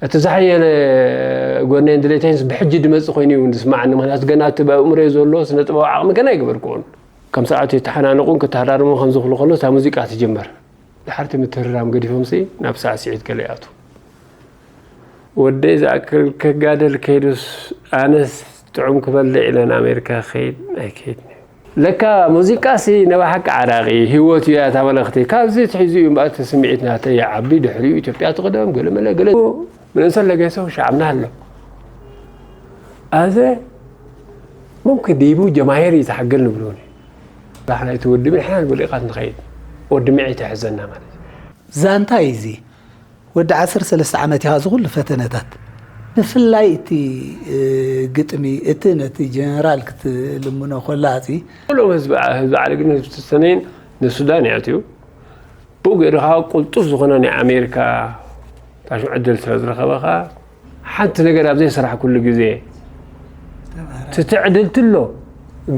እቲ ዝሓየለ ጎነይን ድሌተይንስ ብሕጂ ድመጽእ ኮይኑ እዩ ዝስምዓኒ። ምኽንያቱ ገና እቲ ብኣእምሮይ ዘሎ ስነ ጥበባዊ ዓቕሚ ገና ኣይገበርክዎን። ከም ሰዓት የተሓናነቑን ክተሃራርሙ ከም ዝኽሉ ከሎ እታ ሙዚቃ ትጅመር። ድሓርቲ ምትህርራም ገዲፎምሲ ናብ ሳዕስዒት ገለ ይኣትዉ። ወደይ ዝኣክል ክጋደል ከይዱስ ኣነስ ጥዑም ክበልዕ ኢለ ንኣሜሪካ ክኸይድ ኣይከይድን እየ። ለካ ሙዚቃሲ ነባሓቂ ዓራቒ ህይወት እዩ እያ እታ መልእኽቲ። ካብዚ ትሒዙ እዩ እምበኣር እቲ ስምዒት ናተይ ይዓቢ፣ ድሕሪኡ ኢትዮጵያ ትቕደም፣ ገለ መለ ገለ ብርእሰ ለገሰው ሻዕብና ኣሎ። ኣዘ ሙምኪን ዲቡ ጀማሂር ይተሓገል ንብሉኒ። ባሕና እቲ ወዲ ንሕና ንብል ኢኻት ንኸይድ። ወዲ ምዒ ተሕዘና ማለት እዩ። ዛንታ እዩ እዚ። ወዲ ዓሰርተ ሰለስተ ዓመት ኢኻ እዚ ኩሉ ፈተነታት። ብፍላይ እቲ፣ እ፣ ግጥሚ፣ እቲ ነቲ ጀነራል ክትልምኖ ኮላ ኣጽቢ። ኩሎም ህዝቢ፣ ህዝቢ ዓሊ ግን ህዝቢ ተሰነይን ንሱዳን ይኣትዩ። ብኡ ገይሩ ከዓ ቅልጡፍ ዝኾነ ናይ ኣሜሪካ ታሽም ዕድል ስለ ዝረኸበ ከዓ ሓንቲ ነገር ኣብ ዘይሰራሕ ኩሉ ግዜ ትትዕድልቲ ኣሎ፣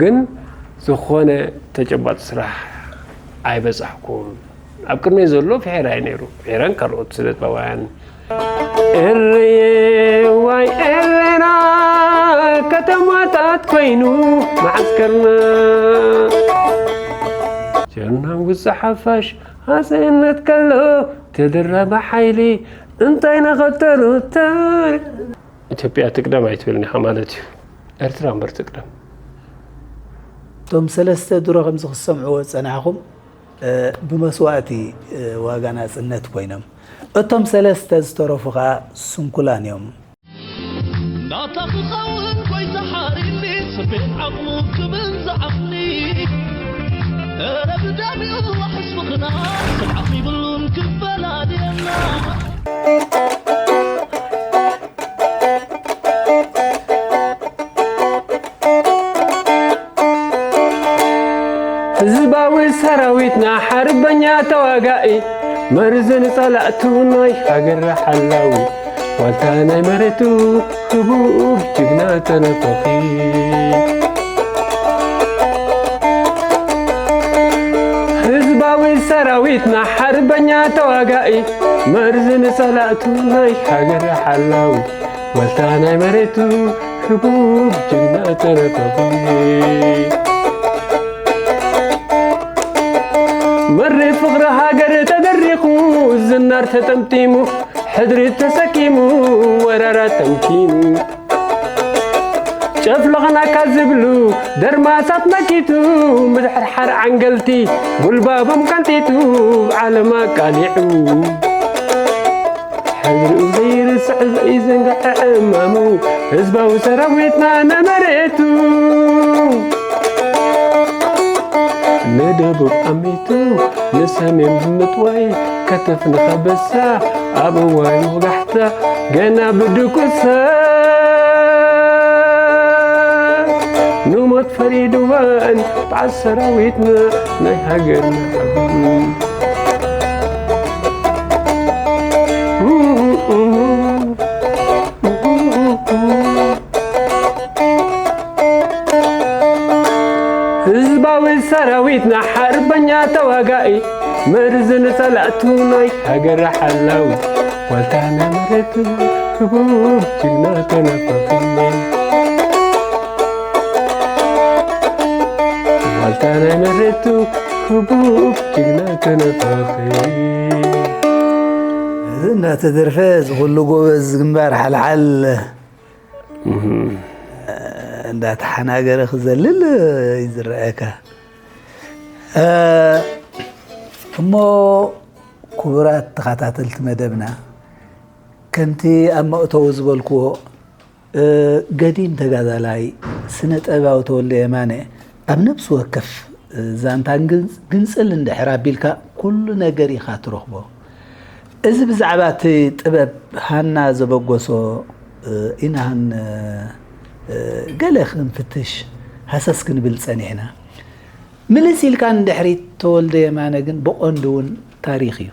ግን ዝኾነ ተጨባጢ ስራሕ ኣይበጻሕኩን። ኣብ ቅድመይ ዘሎ ፍሒራ እዩ ነይሩ። ፍሒራን ካልኦት ስነ ጥበባውያን። ኤረየ ዋይ ኤረና ከተማታት ኮይኑ መዓስከርና። ጀርናን ውፅእ ሓፋሽ ሃፀይነት ከሎ ተደረበ ሓይሊ እንታይ ነኸተሩታ? ኢትዮጵያ ትቅደም ኣይትብልን ኢኻ ማለት እዩ። ኤርትራ እምበር ትቅደም። እቶም ሰለስተ ድሮ ከምዚ ክትሰምዕዎ ዝጸናሕኹም፣ እ፣ ብመስዋእቲ፣ እ፣ ዋጋ ናጽነት ኮይኖም። እቶም ሰለስተ ዝተረፉ ኸኣ ስንኩላን እዮም። ናታ ክኸውን ጎይታ ሓሪኒ፣ ስቤት ዓቕሙ ክብል ዝዓቕኒ። እረ ብደሚኡ ዋሕስ ፍቕርና፣ ስርዓት ይብሉን ክፈላልየና። ህዝባዊ ሰራዊትና ሓርበኛ ተዋጋኢ፣ መርዚ ንጸላእቱ ናይ ሃገር ሓላዊ፣ ዋልታ ናይ መሬቱ ክቡር ጅግና ተነፋሒ። ህዝባዊ ሰራዊትና ሓርበኛ ተዋጋኢ፣ መርዚ ንጸላእቱ ናይ ሃገር ሓላዊ፣ ዋልታ ናይ መሬቱ ሕቡብ ጅግና ተረፋፊ። መሪ ፍቕሪ ሃገር ተደሪኹ፣ ዝናር ተጠምጢሙ፣ ሕድሪ ተሰኪሙ፣ ወራራት ተምኪኑ። ጨፍለቕናካ ዝብሉ ደርማሳት መኪቱ፣ ምድሕርሓር ዓንገልቲ ጉልባቦም ቀንጢጡ፣ ዓለም ኣቃሊዑ። ሕድሪኡ ዘይርስዕ ዘይዝንግዕ ዕማሙ፣ ህዝባዊ ሰራዊትና ንመሬቱ። ንደቡብ ኣሚቱ፣ ንሰሜን ብምጥዋይ፣ ከተፍ ንኸበሳ፣ ኣብ እዋን ወጋሕታ፣ ገና ብድቁሳ። ንሞት ፈሪድዋን፣ በዓል ሰራዊትና፣ ናይ ሃገርና ዓቢ። ህዝባዊ ሰራዊትና ሓርበኛ ተዋጋኢ፣ መርዚ ንጸላእቱ ናይ ሃገር ሓላዊ፣ ዋልታ ናይ መሬቱ ክቡር ጅግና ተነፋሒ። ዋልታ ናይ መሬቱ ክቡር ጅግና ተነፋሒ። እዚ እናተደርፈ፣ እዚ ኩሉ ጎበዝ ግንባር ሓልሓል እንዳተሓናገረ ክዘልል እዩ ዝረኣየካ። እ፣ እሞ ክቡራት ተኸታተልቲ መደብና፣ ከምቲ ኣብ መእተዊ ዝበልክዎ፣ እ፣ ገዲም ተጋዳላይ ስነ ጥበባዊ ተወልደ የማነ ኣብ ነፍሲ ወከፍ፣ እ፣ ዛንታን ግንጽ-፣ ግንጽል እንድሕር ኣቢልካ ኩሉ ነገር ኢኻ ትረኽቦ። እዚ ብዛዕባ እቲ ጥበብ ሃና ዘበገሶ፣ እ፣ ኢና ን-፣ እ፣ ገለ ክንፍትሽ ሃሰስ ክንብል ጸኒሕና። ምልስ ኢልካ ንድሕሪት ተወልደ የማነ ግን ብቐንዱ እውን ታሪኽ እዩ።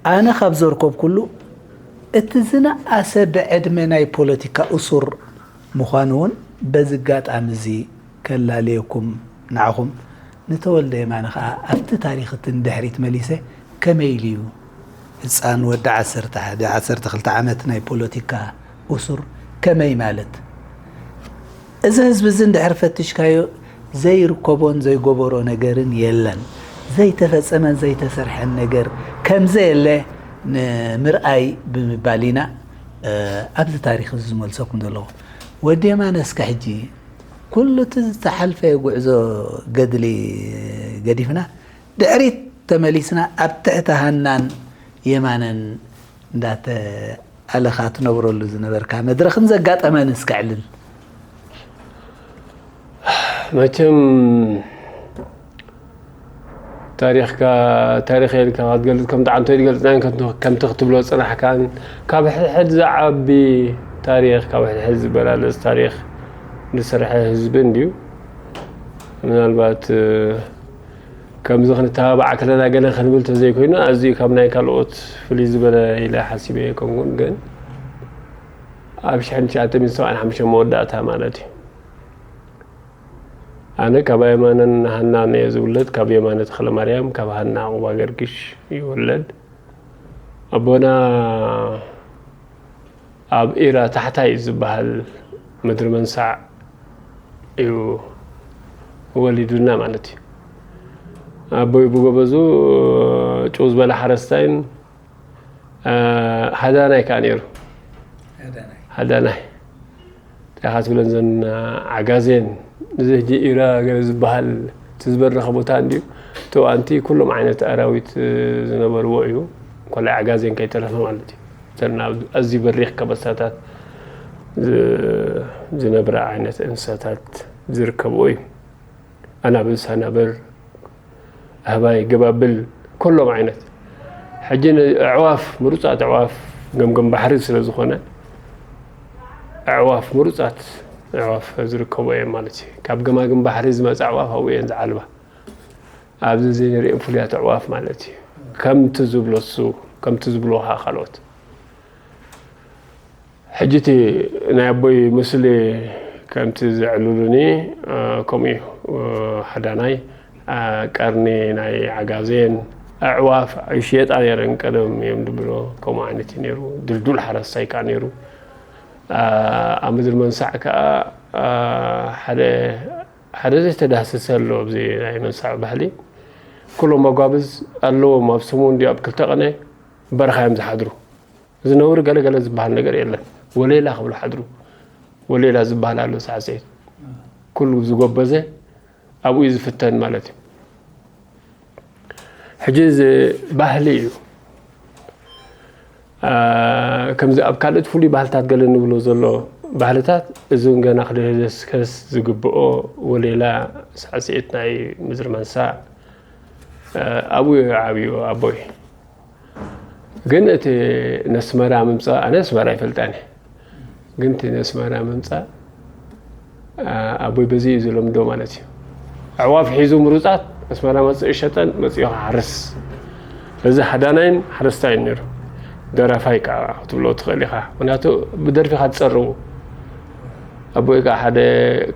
ኣነ ካብ ዘርከብኩሉ እቲ ዝነኣሰ ብዕድመ ናይ ፖለቲካ እሱር ምዃኑ እውን በዚ ኣጋጣሚ እዚ ከላልየኩም ንዓኹም ንተወልደ የማነ ኸኣ ኣብቲ ታሪኽ እቲ ንድሕሪት መሊሰ ከመይ ኢሉ እዩ ህፃን ወዲ ዓሰርተ ሓደ፣ ዓሰርተ ክልተ ዓመት ናይ ፖለቲካ እሱር ከመይ ማለት? እዚ ህዝቢ እዚ እንድሕር ፈቲሽካዮ ዘይርከቦን ዘይገበሮ ነገርን የለን። ዘይተፈጸመን ዘይተሰርሐን ነገር ከምዘየለ ንምርኣይ ብምባል ኢና፣ እ፣ ኣብዚ ታሪኽ እዚ ዝመልሰኩም ዘለኹ። ወዲ የማነ እስከ ሕጂ ኩሉ እቲ ዝተሓልፈ ጉዕዞ ገድሊ ገዲፍና ድሕሪት ተመሊስና ኣብ ትሕቲ ሃናን የማነን እንዳተኣለኻ ትነብረሉ ዝነበርካ መድረኽን ዘጋጠመን እስከ ዕልል። መቸም ታሪኽካ ታሪኽ ኢልካ ክትገልጽ ከም ጣዕምቶ ይገልጽናን ከምቲ ክትብሎ ጽናሕካን ካብ ሕድሕድ ዝዓቢ ታሪኽ ካብ ሕድሕድ ዝበላለጽ ታሪኽ ዝሰርሐ ህዝቢ እንድዩ። ምናልባት ከምዚ ክንተባባዕ ከለና ገለ ክንብል ተዘይኮይኑ ኣዝዩ ካብ ናይ ካልኦት ፍልይ ዝበለ ኢለ ሓሲበ ኣይኮንኩን፣ ግን ኣብ ሽሕን ትሽዓተ ሚእትን ሰብዓን ሓሙሽተን መወዳእታ ማለት እዩ። ኣነ ካብ የማነን ሃናን እየ ዝውለድ፣ ካብ የማነ ተኽለማርያም፣ ካብ ሃና ቁባ ገርግሽ ይውለድ። ኣቦና ኣብ ኢራ ታሕታይ ዝበሃል ምድሪ መንሳዕ እዩ ወሊዱና ማለት እዩ። ኣቦይ ብጎበዙ ጭው ዝበለ ሓረስታይን ሃዳናይ ከዓ ነይሩ። ሃዳናይ እንታይ ትብለን ዘን ዓጋዜን፣ እዚ ሕጂ ኢራ ገለ ዝበሃል እቲ ዝበረኸ ቦታ እንድዩ። እቲ ኣንቲ ኩሎም ዓይነት ኣራዊት ዝነበርዎ እዩ፣ ኮላይ ዓጋዜን ከይተረፈ ማለት እዩ። እተን ኣብ ኣዝዩ በሪኽ ከበሳታት ዝ- ዝነብራ ዓይነት እንስሳታት ዝርከብዎ እዩ። ኣናብስ፣ ኣናብር፣ ኣህባይ፣ ገባብል፣ ኩሎም ዓይነት። ሕጂ ንኣዕዋፍ፣ ምሩፃት ኣዕዋፍ ገምገም ባሕሪ ስለ ዝኾነ ኣዕዋፍ፣ ምሩፃት ኣዕዋፍ ዝርከቦ እየን ማለት እዩ። ካብ ገማግም ባሕሪ ዝመፃ ኣዕዋፍ ኣብኡ እየን ዝዓልባ። ኣብዚ ዘይንሪኦም ፍሉያት ኣዕዋፍ ማለት እዩ። ከምቲ ዝብሎ እሱ፣ ከምቲ ዝብልዎ ከዓ ካልኦት። ሕጂ እቲ ናይ ኣቦይ ምስሊ ከምቲ ዘዕልሉኒ ከምኡ እዩ። ሓዳናይ ቀርኒ ናይ ዓጋዜን ኣዕዋፍ ይሽየጣ ነይረን ቀደም እዮም ዝብሎ። ከምኡ ዓይነት እዩ ነይሩ። ድልዱል ሓረስታይ ከዓ ነይሩ። ኣብ ምድሪ መንሳዕ ከዓ ሓደ ሓደ ዘይተዳህሰሰ ኣሎ ኣብዚ ናይ መንሳዕ ባህሊ። ኩሎም ኣጓብዝ ኣለዎም ኣብ ሰሙን ድዩ ኣብ ክልተ ቀነ በረኻ እዮም ዝሓድሩ። እዚ ነውሪ ገለ ገለ ዝበሃል ነገር የለን። ወሌላ ክብሉ ሓድሩ። ወሌላ ዝበሃል ኣሎ ሳዕስዒት። ኩሉ ዝጎበዘ ኣብኡ እዩ ዝፍተን ማለት እዩ። ሕጂ እዚ ባህሊ እዩ። ከምዚ ኣብ ካልኦት ፍሉይ ባህልታት ገለ ንብሎ ዘሎ ባህልታት እዚ እውን ገና ክድህሰስ ዝግብኦ ወሌላ ሳዕስዒት ናይ ምድሪ መንሳእ ኣብኡ እዩ ዓብዩ ኣቦይ። ግን እቲ ነስመራ ምምፃእ ኣነ ኣስመራ ይፈልጣን እየ። ግን እቲ ነስመራ ምምፃእ ኣቦይ በዚ እዩ ዝለምዶ ማለት እዩ። ኣዕዋፍ ሒዙ ምሩፃት ኣስመራ መፅኡ ይሸጠን መፅኡ ክሓርስ። እዚ ሓዳናይን ሓረስታይን ነይሩ። ደራፋይ ከዓ ክትብሎ ትኽእል ኢኻ። ምክንያቱ ብደርፊ ኢኻ ትፀርቡ። ኣቦይ ከዓ ሓደ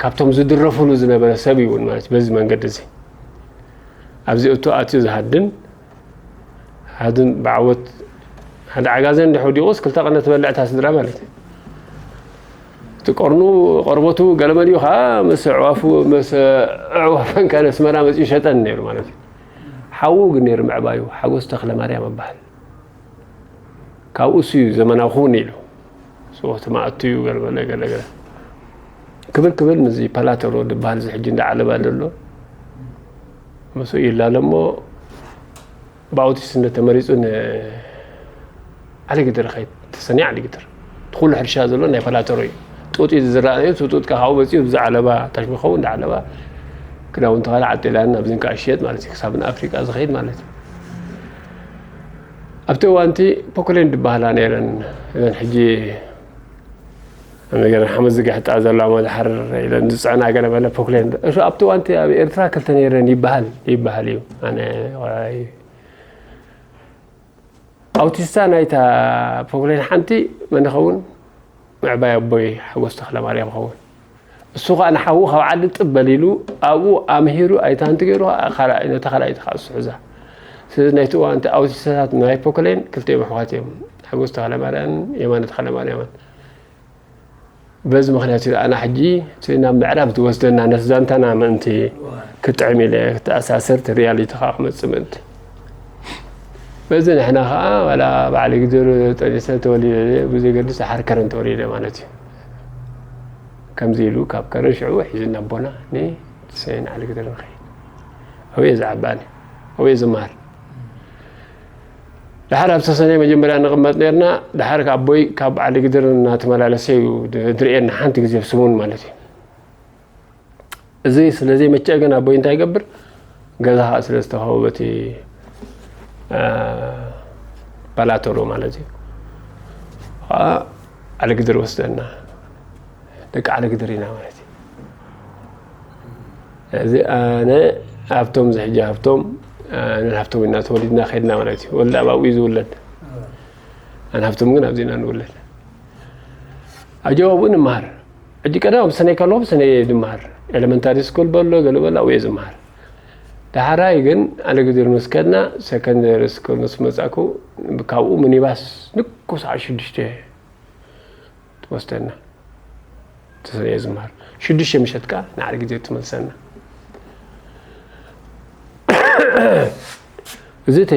ካብቶም ዝድረፉሉ ዝነበረ ሰብ እዩ እውን ማለት እዩ። በዚ መንገዲ እዚ ኣብዚ እቱ ኣትዩ ዝሃድን ሓድን ብዓወት ሓደ ዓጋዘን እንድሕር ወዲቑስ ክልተ ቀነ ትበልዕ እታ ስድራ ማለት እዩ። እቲ ቆርኑ ቆርበቱ ገለመሊኡ ከዓ ምስ ኣዕዋፉ ምስ ኣዕዋፈን ከ ነስመራ መፅኡ ይሸጠን ነይሩ ማለት እዩ። ሓዉ ግን ነይሩ ምዕባዩ ሓጎስ ተኽለ ማርያም ይበሃል። ካብኡ እሱ እዩ ዘመናዊ ክውን ኢሉ ስወት ማእቱ እዩ ገለመለ ገለገለ ክብል ክብል ምስዚ ፓላተሮ ዝበሃል እዚ ሕጂ እንዳዓለባ ዘሎ ምስኡ ይላለ እሞ ብኣውቲስትነት ተመሪፁ ንዓሊግድር ኸይድ ተሰንዩ ዓሊግድር እቲ ኩሉ ሕርሻ ዘሎ ናይ ፓላተሮ እዩ። ጡጥ እዩ ዝዝራእ ነይሩ። እቲ ጡጥ ከዓ ካብኡ መፂኡ ብዚ ዓለባ ታሽሚ ኸውን ዓለባ ክዳውንቲ ካልእ ዓጢላን ኣብዚን ከዓ ሽየጥ ማለት እዩ። ክሳብ ንኣፍሪቃ ዝኸይድ ማለት እዩ። ኣብቲ እዋንቲ ፖኮሌን ዝበሃላ ነይረን እዘን ሕጂ ኣብ ነገር ሓመድ ዝግሕጣ ዘለዋ መድሓር ኢለን ዝፅዕና ገለ መለ ፖክሌን እሱ ኣብቲ እዋንቲ ኣብ ኤርትራ ክልተ ነይረን ይበሃል ይበሃል እዩ። ኣነ ኣውቲስታ ናይታ ፖክሌን ሓንቲ መን ይኸውን ምዕባይ ኣቦይ ሓጎስ ተኽለ ማርያም ይኸውን። እሱ ከዓ ንሓዉ ካብ ዓዲ ጥብ በል ኢሉ ኣብኡ ኣምሂሩ ኣይታንቲ ገይሩ ከዓ ካልኣይ ነታ ካልኣይቲ ከዓ እሱ ሕዛ ስለዚ ናይቲ እዋን እቲ ኣውቲስታት ናይ ፖኮሌን ክልቲኦም ኣሕዋት እዮም፣ ሓጎስ ተኽለማርያምን የማነ ተኽለማርያምን። በዚ ምኽንያት እዩ ኣና ሕጂ እቲ ናብ ምዕራብ ዝወስደና ነቲ ዛንታና ምእንቲ ክጥዕም ኢለ ክተኣሳሰር እቲ ሪያሊቲ ከዓ ክመፅእ ምእንቲ። በዚ ንሕና ከዓ ዋላ በዓል ግድር ጠኒሰ ተወሊደ ብዘይ ገድስ ሓር ከረን ተወሊደ ማለት እዩ። ከምዚ ኢሉ ካብ ከረን ሽዑ ሒዙና ኣቦና ንሰሜን ዓሊ ግድር ንኸይድ ኣብየ ዝዓባኒ ኣብየ ዝመሃር። ድሓር ኣብ ሰሰነ መጀመርያ ንቕመጥ ነርና። ድሓር ኣቦይ ካብ ዓሊ ግድር እናተመላለሰ እዩ ድርእየና ሓንቲ ግዜ ብስሙን ማለት እዩ። እዚ ስለ ዘይመቸአ ግን ኣቦይ እንታይ ይገብር? ገዛ ከዓ ስለ ዝተኸበበ እቲ ባላቶሎ ማለት እዩ ከዓ ዓሊ ግድር ወስደና። ደቂ ዓሊ ግድር ኢና ማለት እዩ። እዚ ኣነ ሃብቶም ዝሕጂ ሃብቶም ኣነ ሃብቶም ኢና ተወሊድና ከድና ማለት እዩ። ወልድ ኣብ ኣብኡ ዝውለድ ኣነ ሃብቶም ግን ኣብዚ ኢና ንውለድ። ኣጀው ኣብኡ ንምሃር። ሕጂ ቀደም ኣብ ሰነይ ከለኹ ሰነይ ዝምሃር ኤሌመንታሪ ስኩል በሎ ገለ በሎ ኣብኡ ዝምሃር። ዳሕራይ ግን ኣነ ግዜ ምስ ከድና ሰከንደሪ ስኩል ምስ መጻኩ ካብኡ ሚኒባስ ንኩ ሰዓት ሽዱሽተ ትወስደና። ተሰሪዐ ዝምሃር ሽዱሽተ ምሸት ከኣ ንዓሊ ግዜ ትመልሰና። እዚ እቲ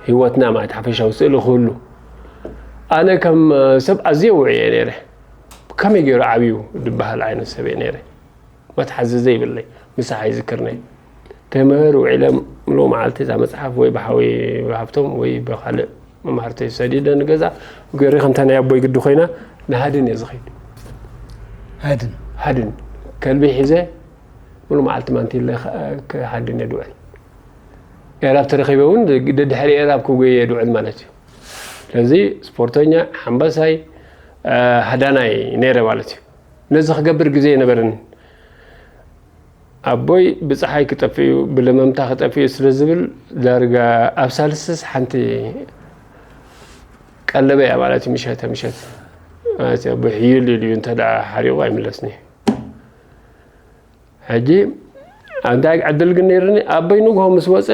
ህይወትና ማለት ሓፈሻዊ ስእሊ ክህሉ ኣነ ከም ሰብ ኣዝየ ውዑይ እየ ነይረ። ከመይ ገይሩ ዓብዩ ዝበሃል ዓይነት ሰብ እየ ነይረ። መትሓዚ ዘይብለይ ምሳሕ ኣይዝክርነይ። ተምህር ውዒለ ምሉእ መዓልቲ እዛ መፅሓፍ ወይ ብሓወይ ሃብቶም ወይ ብካልእ መማህርተይ ሰዲደ ንገዛ ገሪ ከምታ ናይ ኣቦይ ግዲ ኮይና ንሃድን እየ ዝኸይድ። ሃድን ሃድን ከልቢ ሒዘ ሙሉ መዓልቲ ማንቲለ ክሃድን እየ ድውዕል። ኤራብ ተረኺበ እውን ደድሕሪ ኤራብ ክጎየ እየ ድውዕል ማለት እዩ። ስለዚ ስፖርተኛ ሓምበሳይ ሃዳናይ ነይረ ማለት እዩ። ነዚ ክገብር ግዜ የነበረን። ኣቦይ ብፀሓይ ክጠፍእ እዩ ብለመምታ ክጠፍእ እዩ ስለ ዝብል ዳርጋ ኣብ ሳልስስ ሓንቲ ቀለበ እያ ማለት እዩ። ምሸተ ምሸት ማለት እዩ። ኣቦይ ሕይል ኢሉ እዩ እንተ ደኣ ሓሪቑ ኣይምለስን እዩ። ሕጂ እንታይ ዕድል ግን ነይርኒ ኣቦይ ንግሆ ምስ ወፀ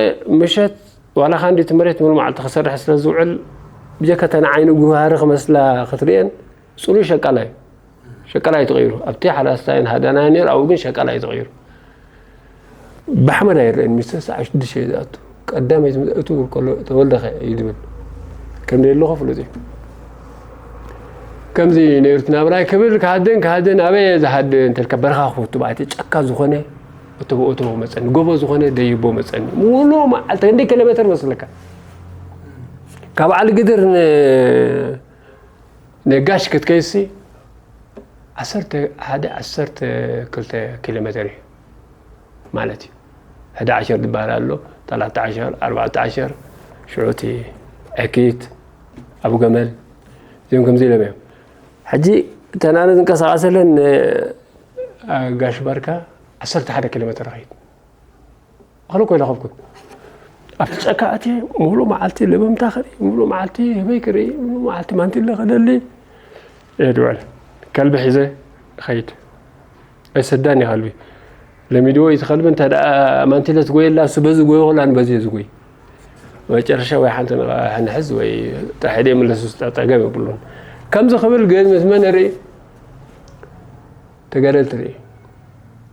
ዋላ ካንዲ እቲ መሬት ሙሉ መዓልቲ ክሰርሕ ስለ ዝውዕል ብጀካ እታ ንዓይኑ ጉሃሪ ክመስላ ክትርእየን ፅሩይ ሸቃላይ ሸቃላይ ተቐይሩ ኣብቲ ሓራስታይን ሃዳናይ ነይሩ ኣብኡ ግን ሸቃላይ ተቐይሩ። ብሓመድ ኣይረአን ሚስተር ሰዓት ሽዱሽተ እዩ ዝኣቱ ቀዳመይቲ እቱ ከሎ ተወልደኸ እዩ ዝብል ከም ደለኹ ፍሉጥ እዩ። ከምዚ ነይሩ እቲ ናብራይ ክብል ክሃድን ክሃድን ኣበየ ዝሃድን እንተልካ በረኻ ክፈቱ ባእቲ ጫካ ዝኾነ እተቦ እተቦ መፀኒ ጎቦ ዝኾነ ደይቦ መፀኒ ሙሉ መዓልቲ ክንደይ ኪሎ ሜትር መስለካ ካብ ዓሊ ግድር ነጋሽ ክትከይሲ ዓሰርተ ሓደ ዓሰርተ ክልተ ኪሎ ሜትር እዩ ማለት እዩ። ሕደ ዓሸር ዝበሃል ኣሎ፣ ተላተ ዓሸር፣ ኣርባዕተ ዓሸር፣ ሽዑ እቲ ዕኪት፣ ኣቡ ገመል፣ እዚኦም ከምዚ ኢሎም እዮም። ሕጂ እተን ኣነ ዝንቀሳቐሰለን ጋሽ ባርካ ዓሰርተ ሓደ ኪሎ ሜትር ኸይድ። ኣኽለ እኮ ኣይረኸብኩን። ኣብቲ ጫካ ኣትየ ሙሉእ መዓልቲ ለበምታ ክርኢ፣ ሙሉእ መዓልቲ ህበይ ክርኢ፣ ሙሉእ መዓልቲ ማንቲለ ክደሊ እየ ድውዕል። ከልቢ ሒዘ እኸይድ። ኣይሰዳን እየ ከልቢ። ለሚድዎ እዩ እቲ ከልቢ እንተ ደኣ ማንቲለ ትጎየላ እሱ በዚ ጎዮ ከሎ ኣነ በዚ እየ ዝጎይ። መጨረሻ ወይ ሓንቲ ንሕዝ ወይ ጥራሕ ኢደ ይምለስ ውስጥ ጠገብ የብሉን። ከምዚ ክብል ግን ምስ መን ንርኢ? ተጋደልቲ ንርኢ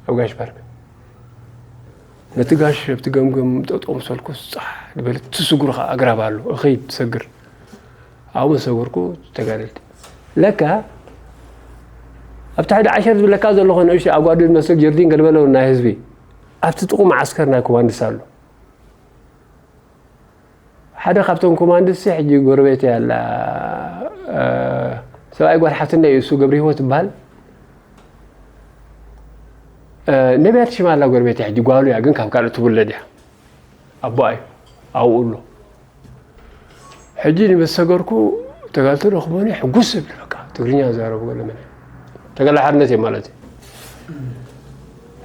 ኣብ ጋሽ ፓርክ። ነቲ ጋሽ ኣብቲ ገምገም ጠጠው ምሰልኩስ ፃሕ ዝበለ እቲ ስጉር ከዓ ኣግራብ ኣሎ እኸይድ ትሰግር ኣብኡ መሰጉርኩ ተጋደልቲ ለካ ኣብቲ ሓደ ዓሸር ዝብለካ ዘለኹ ንእሽቶ ኣጓዱ ዝመስል ጀርዲን ገልበለው ናይ ህዝቢ ኣብቲ ጥቑ መዓስከር ናይ ኮማንድስ ኣሎ ሓደ ካብቶም ኮማንድስ ሕጂ ጎረቤት ያላ ሰብኣይ ጓል ሓፍትና እዩ እሱ ገብረ ህይወት ይበሃል ነቢያት ሽማላ ጎረቤት ሕጂ ጓሉ እያ ግን ካብ ካልእ ትውለድ እያ ኣቦኣ እዩ ኣብኡ ኣሎ ሕጂ ንመሰገርኩ ተጋልተ ዶ ክመኑ ሕጉስ ዝብል በቃ ትግርኛ ዘረቡ ገለ መለ ተገላ ሓርነት እየ ማለት እዩ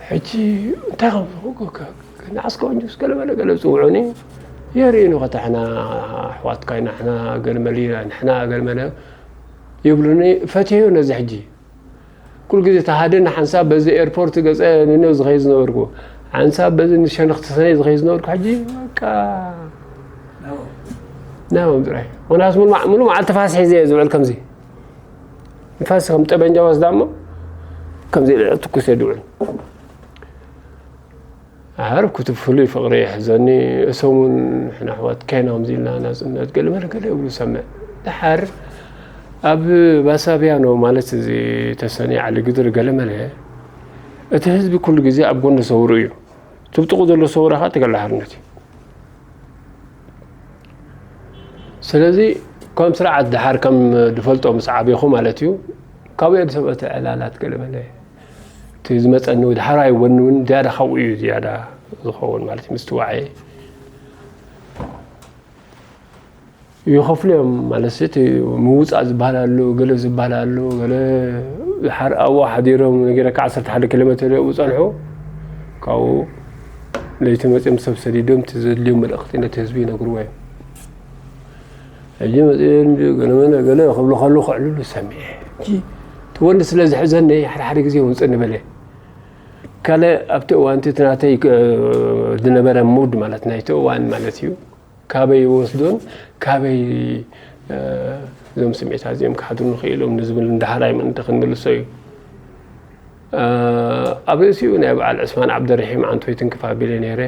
ሕጂ እንታይ ንዓስከ እንጁስ ገለ መለ ገለ ዝፅውዑኒ የርእኑ ከታ ሕና ኣሕዋትካ ኢና ሕና ገለ መለ ኢና ንሕና ገለ መለ ይብሉኒ ፈትየዮ ነዚ ሕጂ ኩሉ ግዜ ተሃደን ሓንሳብ በዚ ኤርፖርት ገፀ ንነው ዝኸይድ ዝነበርኩ ሓንሳብ በዚ ንሸነኽቲ ሰነይ ዝኸይድ ዝነበርኩ ሕጂ በቃ ናብኦም ጥራይ። ምኽንያቱ ሙሉ መዓ-፣ ሙሉ መዓልቲ ፋስ ሒዘ እየ ዝውዕል። ከምዚ ንፋስ ከም ጠበንጃ ወስዳ እሞ ከምዚ ኢለ ትኩስ እየ ዝውዕል። ዓርኩ እቲ ፍሉይ ፍቕሪ ይሕዘኒ። እሶም እውን ንሕና ኣሕዋት ከይና ከምዚ ኢልና ናጽነት ገለ መለ ገለ ይብሉ ሰምዕ። ደሓር ኣብ ባሳቢያኖ ማለት እዚ ተሰኒ ዓሊ ግድር ገለ መለ እቲ ህዝቢ ኩሉ ግዜ ኣብ ጎኒ ሰውሩ እዩ። እቲ ብጥቑ ዘሎ ሰውራ ኸኣ ትገለ ሓርነት እዩ። ስለዚ ከም ስርዓት ደሓር ከም ዝፈልጦ ምስ ዓበኹ ማለት እዩ፣ ካብኡ እየ ዝሰምዖ እቲ ዕላላት ገለ መለ። እቲ ዝመጸኒ ዳሕራይ ወኒ እውን ዝያዳ ካብኡ እዩ ዝያዳ ዝኸውን ማለት እዩ። ምስትዋዐ ይኸፍሉ እዮም ማለት እቲ ምውጻእ ዝበሃል ኣሎ፣ ገለ ዝበሃል ኣሎ፣ ገለ ድሓር ኣብኡ ሓዲሮም ነጊረካ ዓሰርተ ሓደ ኪሎ ሜትር እዮም ዝጸንሑ። ካብኡ ለይቲ መጺኦም ሰብ ሰዲዶም እቲ ዘድልዮም መልእኽቲ ነቲ ህዝቢ ይነግርዎ እዮም። ሕጂ መጺኦም ገለ መለ ገለ ክብሉ ከለዉ ከዕልሉ ሰሚዐ። ሕጂ እቲ ወኒ ስለ ዝሕዘኒ ሓደ ሓደ ግዜ ውንጽ ንበለ። ካልእ ኣብቲ እዋን እቲ ናተይ፣ እ፣ ዝነበረ ሙድ ማለት ናይቲ እዋን ማለት እዩ። ካበይ ይወስዶን ካበይ፣ እ፣ እዞም ስምዒታት እዚኦም ክሓድሩኒ ክኢሎም ንዝብል እንዳሓራይ ምእንቲ ክንምልሶ እዩ። እ፣ ኣብ ርእሲኡ ናይ በዓል ዕስማን ዓብደርሒም ዓንቶይ ትንክፍ ኣቢለ ነይረ።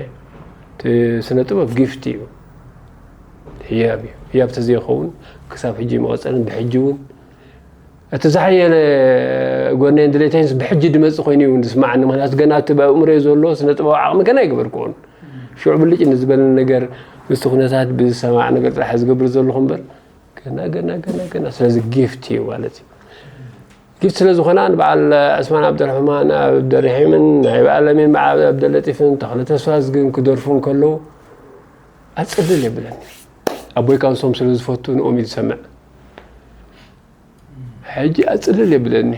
እቲ ስነ ጥበብ ጊፍት እዩ፣ ህያብ እዩ። ህያብ ተዘይኸውን ክሳብ ሕጂ መቐጸልን ብሕጂ እውን እቲ ዝሓየለ ጎነይን ድሌተይንስ ብሕጂ ድመጽእ ኮይኑ እዩ ዝስምዓኒ። ምኽንያቱ ገና እቲ ብኣእምሮይ ዘሎ ስነ ጥበባዊ ዓቕሚ ገና ኣይገበርክዎን። ሽዑ ብልጭ ንዝበለኒ ነገር ምስቲ ኩነታት ብዝሰማዕ ነገር ጥራሕ ዝገብር ዘለኹ እምበር ገና፣ ገና፣ ገና፣ ገና። ስለዚ ጊፍት እዩ ማለት እዩ። ጊፍት ስለ ዝኾነ ንበዓል ዕስማን ዓብደርሕማን፣ ዓብደርሒምን ናይ በዓል ለሚን በዓል ዓብደለጢፍን ተኽለ ተስፋዝግን ክደርፉ እንከለዉ ኣጽልል የብለኒ። ኣቦይ ካብ ንሶም ስለ ዝፈቱ ንኦም እዩ ዝሰምዕ። ሕጂ ኣጽልል የብለኒ።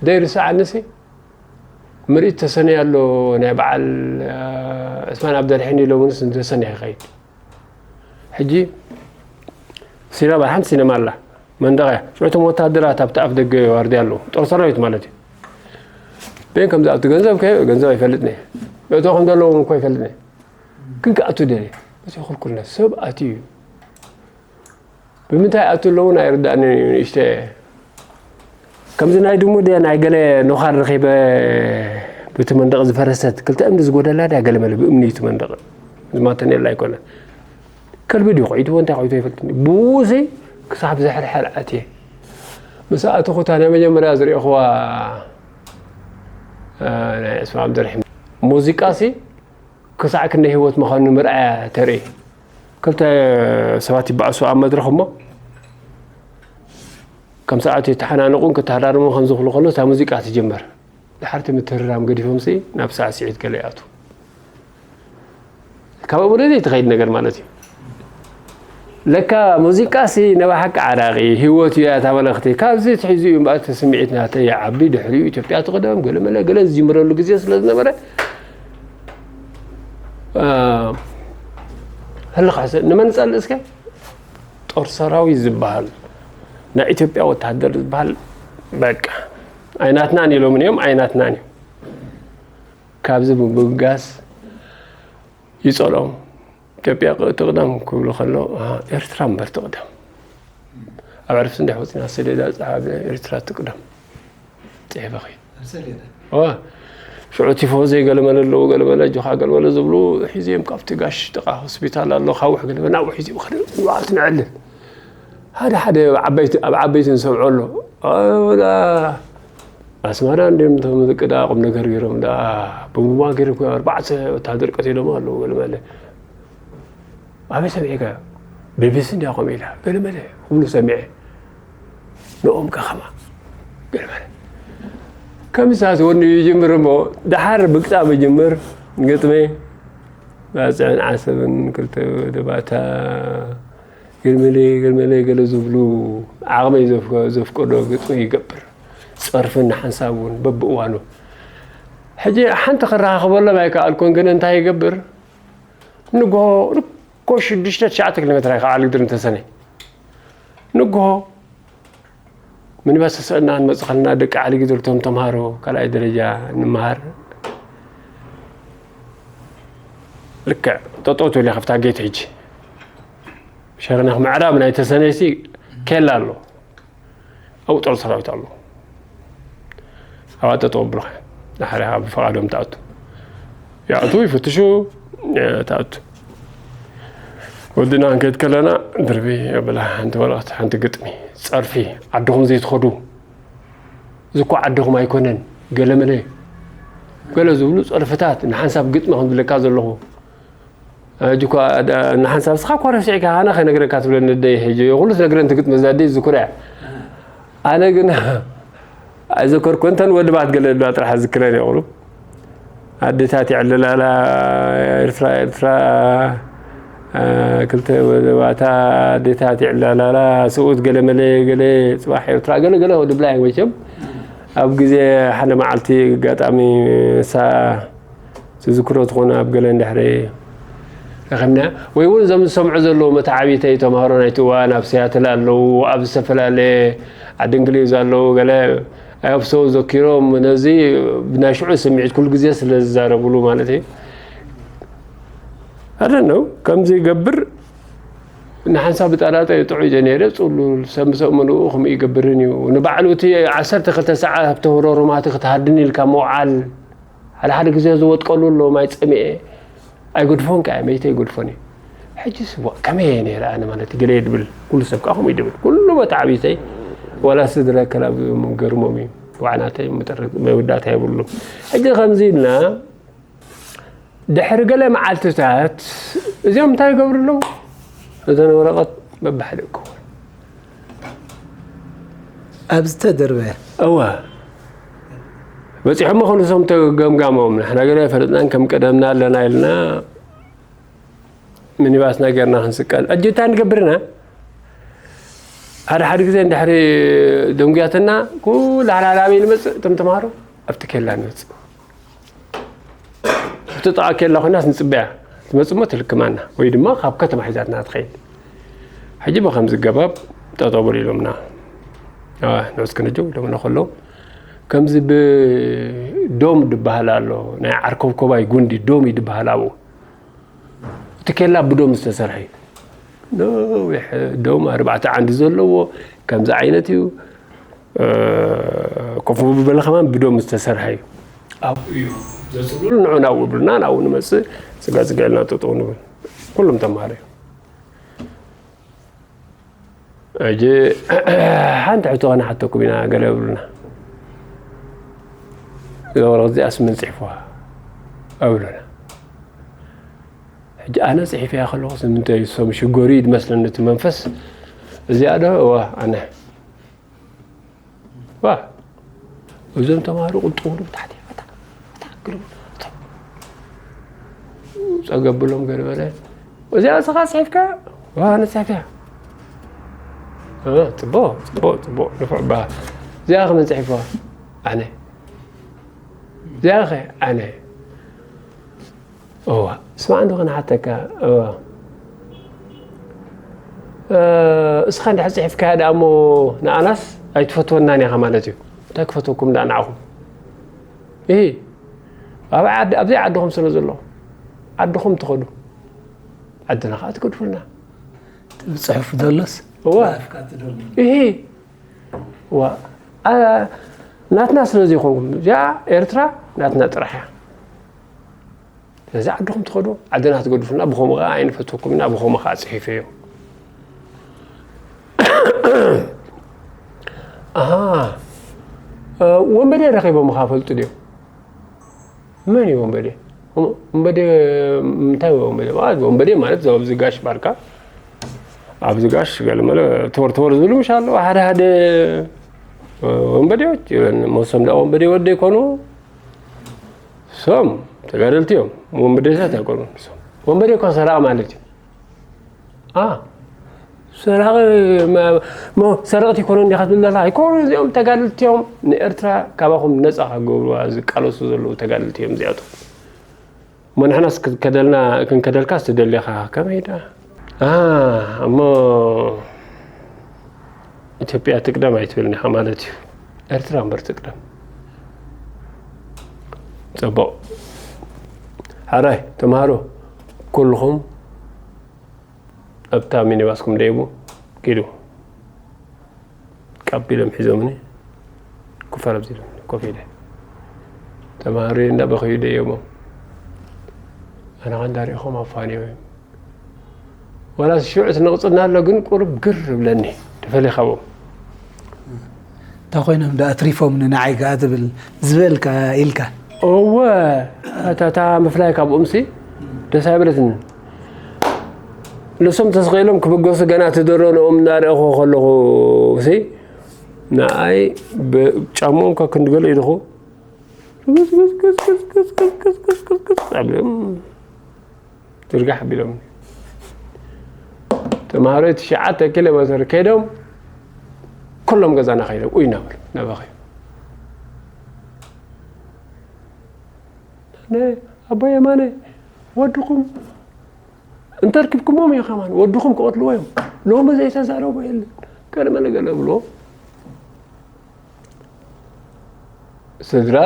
ዘይርስዓንሲ ምርኢት ተሰነይ ኣሎ ናይ በዓል፣ እ፣ ዕስማን ዓብደርሒም ኢሎምንስ ንተሰነይ ይኸይድ። ሕጂ ሲነማ፣ ሓንቲ ሲነማ ኣላ፣ መንደቕ እያ። ሽዑ እቶም ወታደራት ኣብቲ ኣፍ ደገ ዋርድያ ኣለዉ። ጦር ሰራዊት ማለት እዩ። በይን ከም ዝኣቱ ገንዘብ ከ-፣ ገንዘብ ኣይፈልጥን እየ። እቶ ከም ዘለዎም እኮ ኣይፈልጥን እየ። ግን ክኣቱ ደልየ። በቲ ክልኩልነት ሰብ ኣትዩ እዩ። ብምንታይ ኣቱ ኣለዉ ናይ ርዳእኒ ንእሽተ ከምዚ ናይ ድሙ ድያ ናይ ገለ ኖኻር ረኺበ ብቲ መንደቕ ዝፈረሰት ክልተ እምኒ ዝጎደላ ድያ ገለ መለ ብእምኒ እዩ እቲ መንደቕ ዝማተነላ ኣይኮነ ከልቢ ድዩ ኮይትዎ እንታይ ኮይትዎ ይፈልጥኒ ብኡሲ ክሳብ ዘሕርሐር ኣትየ ምስ ኣተኹ እታ ናይ መጀመርያ ዝሪእኽዋ እ፣ ናይ ዕስማ ዓብደርሒም ሙዚቃ ሲ ክሳዕ ክንደይ ህይወት ምዃኑ ንምርኣያ ተርኢ ክልተ ሰባት ይበኣሱ ኣብ መድረኽ እሞ ከም ሰዓት የተሓናንቑን ክተሃራርሙን ከም ዝኽሉ ከሎ እታ ሙዚቃ ትጅመር ድሓርቲ ምትህርራም ገዲፎም ሲ ናብ ሳዕስዒት ገለ ይኣቱ ካብ ኣእምሮ ዘይትኸይድ ነገር ማለት እዩ ለካ ሙዚቃ ሲ ነባሓቂ ዓራቂ ህይወት እዩ እያ እታ መልእኽቲ ካብዚ ትሒዙ እዩ እምበኣር እቲ ስምዒት ናተይ ይዓቢ ድሕሪኡ ኢትዮጵያ ትቕደም ገለ መለ ገለ ዝጅምረሉ ግዜ ስለ ዝነበረ ህልኻ ንመን ጸልእ እስከ ጦር ሰራዊት ዝበሃል ናይ ኢትዮጵያ ወታደር ዝበሃል በቃ ኣይናትናን ኢሎምን እዮም ኣይናትናን እዩ ካብዚ ብምብጋስ ይጸልኦም ኢትዮጵያ ትቕደም ክብሉ ከሎ ኤርትራ እምበር ትቕደም ኣብ ዕርፍቲ እንዲሕ ወፂና ሰሌዳ ፀሓ ኤርትራ ትቅደም ፅሒፈኺ ሽዑ ቲፎ ዘይገለመለ ኣለዉ ገለመለ እጆኻ ገለመለ ዝብሉ ሒዘዮም ካብቲ ጋሽ ጥቃ ሆስፒታል ኣሎ ካውሕ ገለመለ ናብኡ ሒዘዮም ከደ ንባዕልቲ ንዕልል ሓደ ሓደ ኣብ ዓበይቲ ንሰምዖ ኣሎ ኣስመራ እንዲም እቶም ደቂ ደኣ ቁም ነገር ገይሮም ደኣ ብቡማ ገይሮም ኣርባዕተ ወታሃደር ቀቲሎም ኣለዉ ገለ መለ ኣበይ ሰሚዕካዮ ቢቢሲ እንድያ ከምኡ ኢላ ገለ መለ ክብሉ ሰሚዐ ንኦም ከ ከማ ገለ መለ ከምሳት ወኒ ይጅምር እሞ ደሓር ብግጣም ይጅምር ግጥመይ ባፅዕን ዓሰብን ክልተ ደባታ ግልምልይ ግልምልይ ገለ ዝብሉ ዓቕመይ ዘፍቀዶ ግጥሚ ይገብር። ፀርፊ ንሓንሳብ እውን በብእዋኑ ሕጂ ሓንቲ ክረኻኽበሎም ኣይከኣልኩን ግን እንታይ ይገብር ንግሆ ርኮ ሽዱሽተ ትሽዓተ ኪሎ ሜትር ኣይከዓ ልግድር እንተሰነ ንግሆ ምኒባስ ተሰእና ንመፅእ ከለና ደቂ ዓሊ ግድር እቶም ተምሃሮ ካልኣይ ደረጃ ንምሃር ልክዕ ጠጠው ትብል ኢኻ ኣብታ ጌት ሕጂ ሸርናኽ ምዕራብ ናይ ተሰነይሲ ኬላ ኣሎ። ኣብኡ ጦር ሰራዊት ኣሎ። ኣብኣ ጠጠው ኣብሉኻ። ዳሕሪኻ ብፍቓዶም ትኣቱ። ይኣትዉ፣ ይፍትሹ፣ ትኣቱ። ወድና ክንከይድ ከለና ድርቢ የብላ ሓንቲ ወረቐት፣ ሓንቲ ግጥሚ፣ ጸርፊ፣ ዓድኹም ዘይትኸዱ፣ እዚ እኮ ዓድኹም ኣይኮነን፣ ገለመለ፣ ገለ ዝብሉ ጸርፍታት፣ ንሓንሳብ ግጥሚ ከም ዝብለካ ዘለኹ። ሕጂ እኳ ዳ-፣ ንሓንሳብ እስኻ እኳ ረሲዕካ፣ ኣነ ከይነግረካ ትብለኒ ኣደይ፣ ሕጂ ኩሉ ትነግረን ትግጥም እዛ ኣደይ ዝዝክራ እያ። ኣነ ግን ኣይዘከርኩ፣ እንተን ወድባት ገለ ድማ ጥራሕ ዝክረን እየ ቁሩብ። ኣዴታት ይዕለላላ፣ ኤርትራ፣ ኤርትራ፣ አ፣ ክልተ ወደባታ ኣዴታት ይዕለላላ፣ ስብኡት ገለ መለ ገለ፣ ጽባሕ ኤርትራ ገለ ገለ ድብላ እየን መቸም። ኣብ ግዜ ሓደ መዓልቲ ኣጋጣሚ እሳ ትዝክሮ ትኾን ኣብ ገለ እንድሕሪ ረኺብና፣ ወይ እውን እዞም ዝሰምዑ ዘለዉ መተዓቢተይ ተምሃሮ ናይቲ እዋን ኣብ ሲያትል ኣለዉ፣ ኣብ ዝተፈላለየ ዓዲ እንግሊዝ ኣለዉ፣ ገለ I hope so ዘኪሮም ነዚ ብናይ ሽዑ ስምዒት ኩሉ ግዜ ስለ ዝዛረብሉ ማለት እዩ። I don't know፣ ከምዚ ይገብር ንሓንሳብ ብጣላጠ ጥዑይ እየ ነይረ፣ ጽሉል ሰብ ምስ ኣእመንኡ ከምኡ ይገብርን እዩ። ንባዕሉ እቲ ዓሰርተ ክልተ ሰዓት ኣብ ተወረሩማት ክትሃድን ኢልካ ምውዓል፣ ሓደ ሓደ ግዜ ዝወጥቀሉ ኣሎ፣ ማይ ጸሚኤ ኣይገድፎን ከኣ፣ መይተ ኣይገድፎን እዩ። ሕጂ ስቡቕ ከመይ እየ ነይረ ኣነ ማለት ገለ ድብል፣ ኩሉ ሰብ ከኣ ከምኡ ይድብል። ኩሉ መተዓቢተይ፣ ዋላ ስድራ ከላ ገርሞም እዩ። ዋዕናተይ መጠረ-፣ መወዳእታ የብሉ። ሕጂ ከምዚ ኢልና፣ ድሕሪ ገለ መዓልትታት፣ እዚኦም እንታይ ይገብሩ ኣለዉ? እዘን ወረቐት በብሓደ እኮ ኣብ ዝተደርበ። እወ። በጺሖም ኾኑ እዞም ተገምጋሞም። ንሕና ገለ ኣይፈለጥናን፣ ከም ቀደምና ኣለና ኢልና፣ ሚኒባስና ጌርና ክንስቀል። ሕጂ እንታይ ንገብርና? ሓደ ሓደ ግዜ እንድሕሪ ደንጉያትና፣ ኩሉ ሓላላበይ ንመጽእ፣ እቶም ተምሃሮ ኣብቲ ኬላ ንመጽእ። ኣብቲ ጥቓ ኬላ ኮይናስ ንጽበያ። ትመጽእ እሞ ትልክማና፣ ወይ ድማ ካብ ከተማ ሒዛትና ትኸይድ። ሕጂ ብኸምዚ ገባብ ጠጠው በሉ ኢሎምና። ኣዋ፣ ንዑስ ክንጀው ኢሎምና ከለዉ፣ ከምዚ ብዶም ድበሃል ኣሎ፣ ናይ ዓርከብኮባይ ጉንዲ ዶም እዩ ድበሃል ኣብኡ። እቲ ኬላ ብዶም ዝተሰርሐ እዩ። ነዊሕ ዶም ኣርባዕተ ዓንዲ ዘለዎ ከምዚ ዓይነት እዩ። እ፣ ኮፍ ምበለ ከማን ብዶም ዝተሰርሐ እዩ። ኣብኡ እዩ ዘጽልሉ፣ ንዑ ናብኡ ይብሉና፣ ናብኡ ንመጽእ፣ ስጋ ስጋ ኢልና ጠጠው ንብል። ኩሎም ተምሃሮ እዮም። ሕጂ ሓንቲ ሕቶ ከነሓተኩም ኢና፣ ገለ ይብሉና። እዛ ወረቐት እዚኣስ መን ጽሒፍዋ? ይብሉና። ሕጂ ኣነ ጽሒፈያ ከለኹስ ንምንታይ እሶም ሽጎሪ ድመስለኒ እቲ መንፈስ። እዚኣ ዶ? እዋ፣ ኣነ። ዋ፣ እዞም ተምሃሮ ቅልጥሙ ብታሕቲ፣ ኣታ፣ ኣታ፣ ግርም፣ ኣታ። ጸገብ ብሎም ገለ በለ። እዚኣ ንስኻ ጽሒፍካ? ዋ፣ ኣነ ጽሒፈያ። እ፣ ጽቡቕ፣ ጽቡቕ፣ ጽቡቕ፣ ንፉዕ በሃል። እዚኣ ከመን ጽሒፍዋ? ኣነ። እዚኣ ኸ? ኣነ። እዋ፣ ስማዕ እንዶ ከነሓተካ፣ እዋ። እ፣ እስኻ እንድሕር ጽሒፍካያ ደኣ እሞ ንኣናስ ኣይትፈትወናን ኢኻ ማለት እዩ። እንታይ ክፈትወኩም ደኣ ንዓኹም? እሂ፣ ኣብ ዓድ-፣ ኣብዘይ ዓድኹም ስለ ዘሎ፣ ዓድኹም ትኸዱ። ዓድና ኸኣ ትገድፉልና። ብጽሑፍ ዘሎስ? እዋ። ብኣፍካ ትደግሞ። እሂ። እዋ። ኣ-፣ ናትና ስለ ዘይኮንኩም፣ እዚኣ ኤርትራ ናትና ጥራሕ እያ። ስለዚ ዓድኹም ትኸዱ፣ ዓድና ትገድፉልና፣ ብኸምኡ ኸኣ ኣይንፈትወኩም ኢና፣ ብኸምኡ ኸኣ ጽሒፈዮ። ኣሃ፣ እ፣ ወንበዴ ረኺቦምኻ ፈልጡ ድዮም? መን እዩ ወንበዴ? ወንበዴ፣ እንታይ እዩ ወንበዴ? ማለት፣ ወንበዴ ማለት፣ ኣብዚ ጋሽ ባርካ፣ ኣብዚ ጋሽ ገለመለ ተወር ተወር ዝብሉ ምሽ ኣለዉ። ሓደ ሓደ ወንበዴዎች፣ መሶም ደኣ ወንበዴ ወደ ይኮኑ። ሶም ተጋደልቲ እዮም። ወንበዴታት ኣይኮኑን። ሶም ወንበዴ እኮ ሰራቂ ማለት እዩ። አ፣ ሰራቂ፣ መ-፣ መ-፣ ሰረቕቲ ይኮኑ እንዲኻ ትብል ዘለኻ? ኣይኮኑ፣ እዚኦም ተጋደልቲ እዮም። ንኤርትራ ካባኹም ነጻ ክገብሩዋ ዝቃለሱ ዘለዉ ተጋደልቲ እዮም እዚኣቶም። እሞ ንሕናስ ክንከደልና፣ ክንከደልካስ ትደሊ ኢኻ፣ ከመይ ደኣ? አ፣ እሞ ኢትዮጵያ ትቅደም ኣይትብልን ኢኻ ማለት እዩ። ኤርትራ እምበር ትቅደም። ጽቡቕ። ሓራይ፣ ተምሃሮ፣ ኩልኹም ኣብታ ሚኒባስ ከም ደይቡ ኪዱ ቀቢሎም ሒዞምኒ። ኩፈር ኣብዚ ኢሎም ኮፍ ኢለ ተማሃሮ እንዳበኸዩ ደየቦም ኣነ ኸ እንዳሪእኹም ኣፋንዮም እዮም። ዋላ ሽዑ ትነቕፅና ኣሎ ግን ቁሩብ ግር ብለኒ ተፈለየ ካብኦም። እንታይ ኮይኖም ዶ ኣትሪፎም ንዓይ ከኣ ትብል ዝበልካ ኢልካ? እወ፣ እታ እታ ምፍላይ ካብኦምሲ ደስ ኣይበለትኒ። ንሶም ተስቒሎም ክብገሱ ገና ትደረንኦም እናረእኹ ከለኹ ሲ ንኣይ ጫምኦም ካብ ክንዲ ገለ ኢልኹ ዝርጋሕ ኣቢሎም ተምሃሮ ትሽዓተ ኪሎ ሜትር ከይዶም ኩሎም ገዛና ከይዶም ኡይ ናበሉ ናባኸ ኣቦ የማነ ወድኹም እንተርኪብኩሞም እዩ ከማን ወድኹም ክቐትልዎ እዮም ሎሚ ዘይተዛረቦ የለን ገለ መለ ገለ ብሎ ስድራ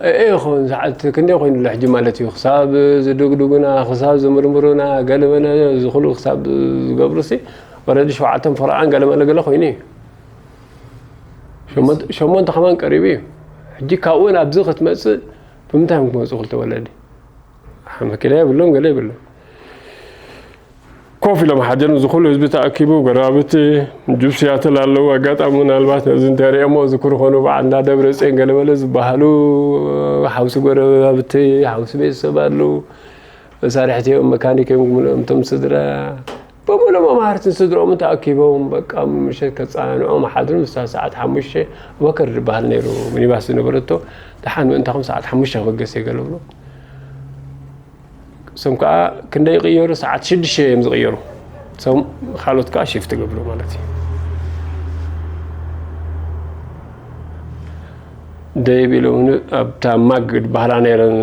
እኤ ይኸውን ሰዓት ክንደይ ኮይኑ ኣሎ ሕጂ ማለት እዩ ክሳብ ዝድግድጉና ክሳብ ዝምርምሩና ገለመለ ዝኽሉ ክሳብ ዝገብሩ ሲ ወረዲ ሸውዓተን ፈረቓን ገለመለ ገለ ኮይኑ እዩ ሸሞንተ ከማን ቀሪቡ እዩ ሕጂ ካብኡ ናብዚ ክትመፅእ ብምንታይ እዮም ክመፁ ክልተ ወለዲ መኪና የብሎም ገለ የብሎም ኮፍ ኢሎም ሓጀን እዚ ኩሉ ህዝቢ ተኣኪቡ ጎረባብቲ ጁብ ሲያትል ኣለዉ ኣጋጣሚ ምናልባት ነዚ እንተሪኦሞ ዝክሩ ኮኑ በዓል እንዳ ደብረ ፅዮን ገለመለ ዝበሃሉ ሓውሲ ጎረባብቲ ሓውሲ ቤተሰብ ኣለዉ መሳርሕቲ እዮም መካኒክ እዮም ክምልኦም እቶም ስድራ በሙሉ መማህርትን ስድርኦም ተኣኪቦም በቃ ምሸት ከፀናንዖም ሓድሩ ንሳ ሰዓት ሓሙሽተ ወከር ዝበሃል ነይሩ ሚኒባስ ዝነበረቶ ደሓን ምእንታኹም ሰዓት ሓሙሽተ ክበገስ እየ ገለ ብሎ እሶም ከዓ ክንደይ ይቕየሩ ሰዓት ሽዱሽተ እዮም ዝቕየሩ እሶም ካልኦት ከዓ ሽፍት ገብሩ ማለት እዩ ደይብ ኢሎም ኣብታ ማግ ዝበሃላ ነይረን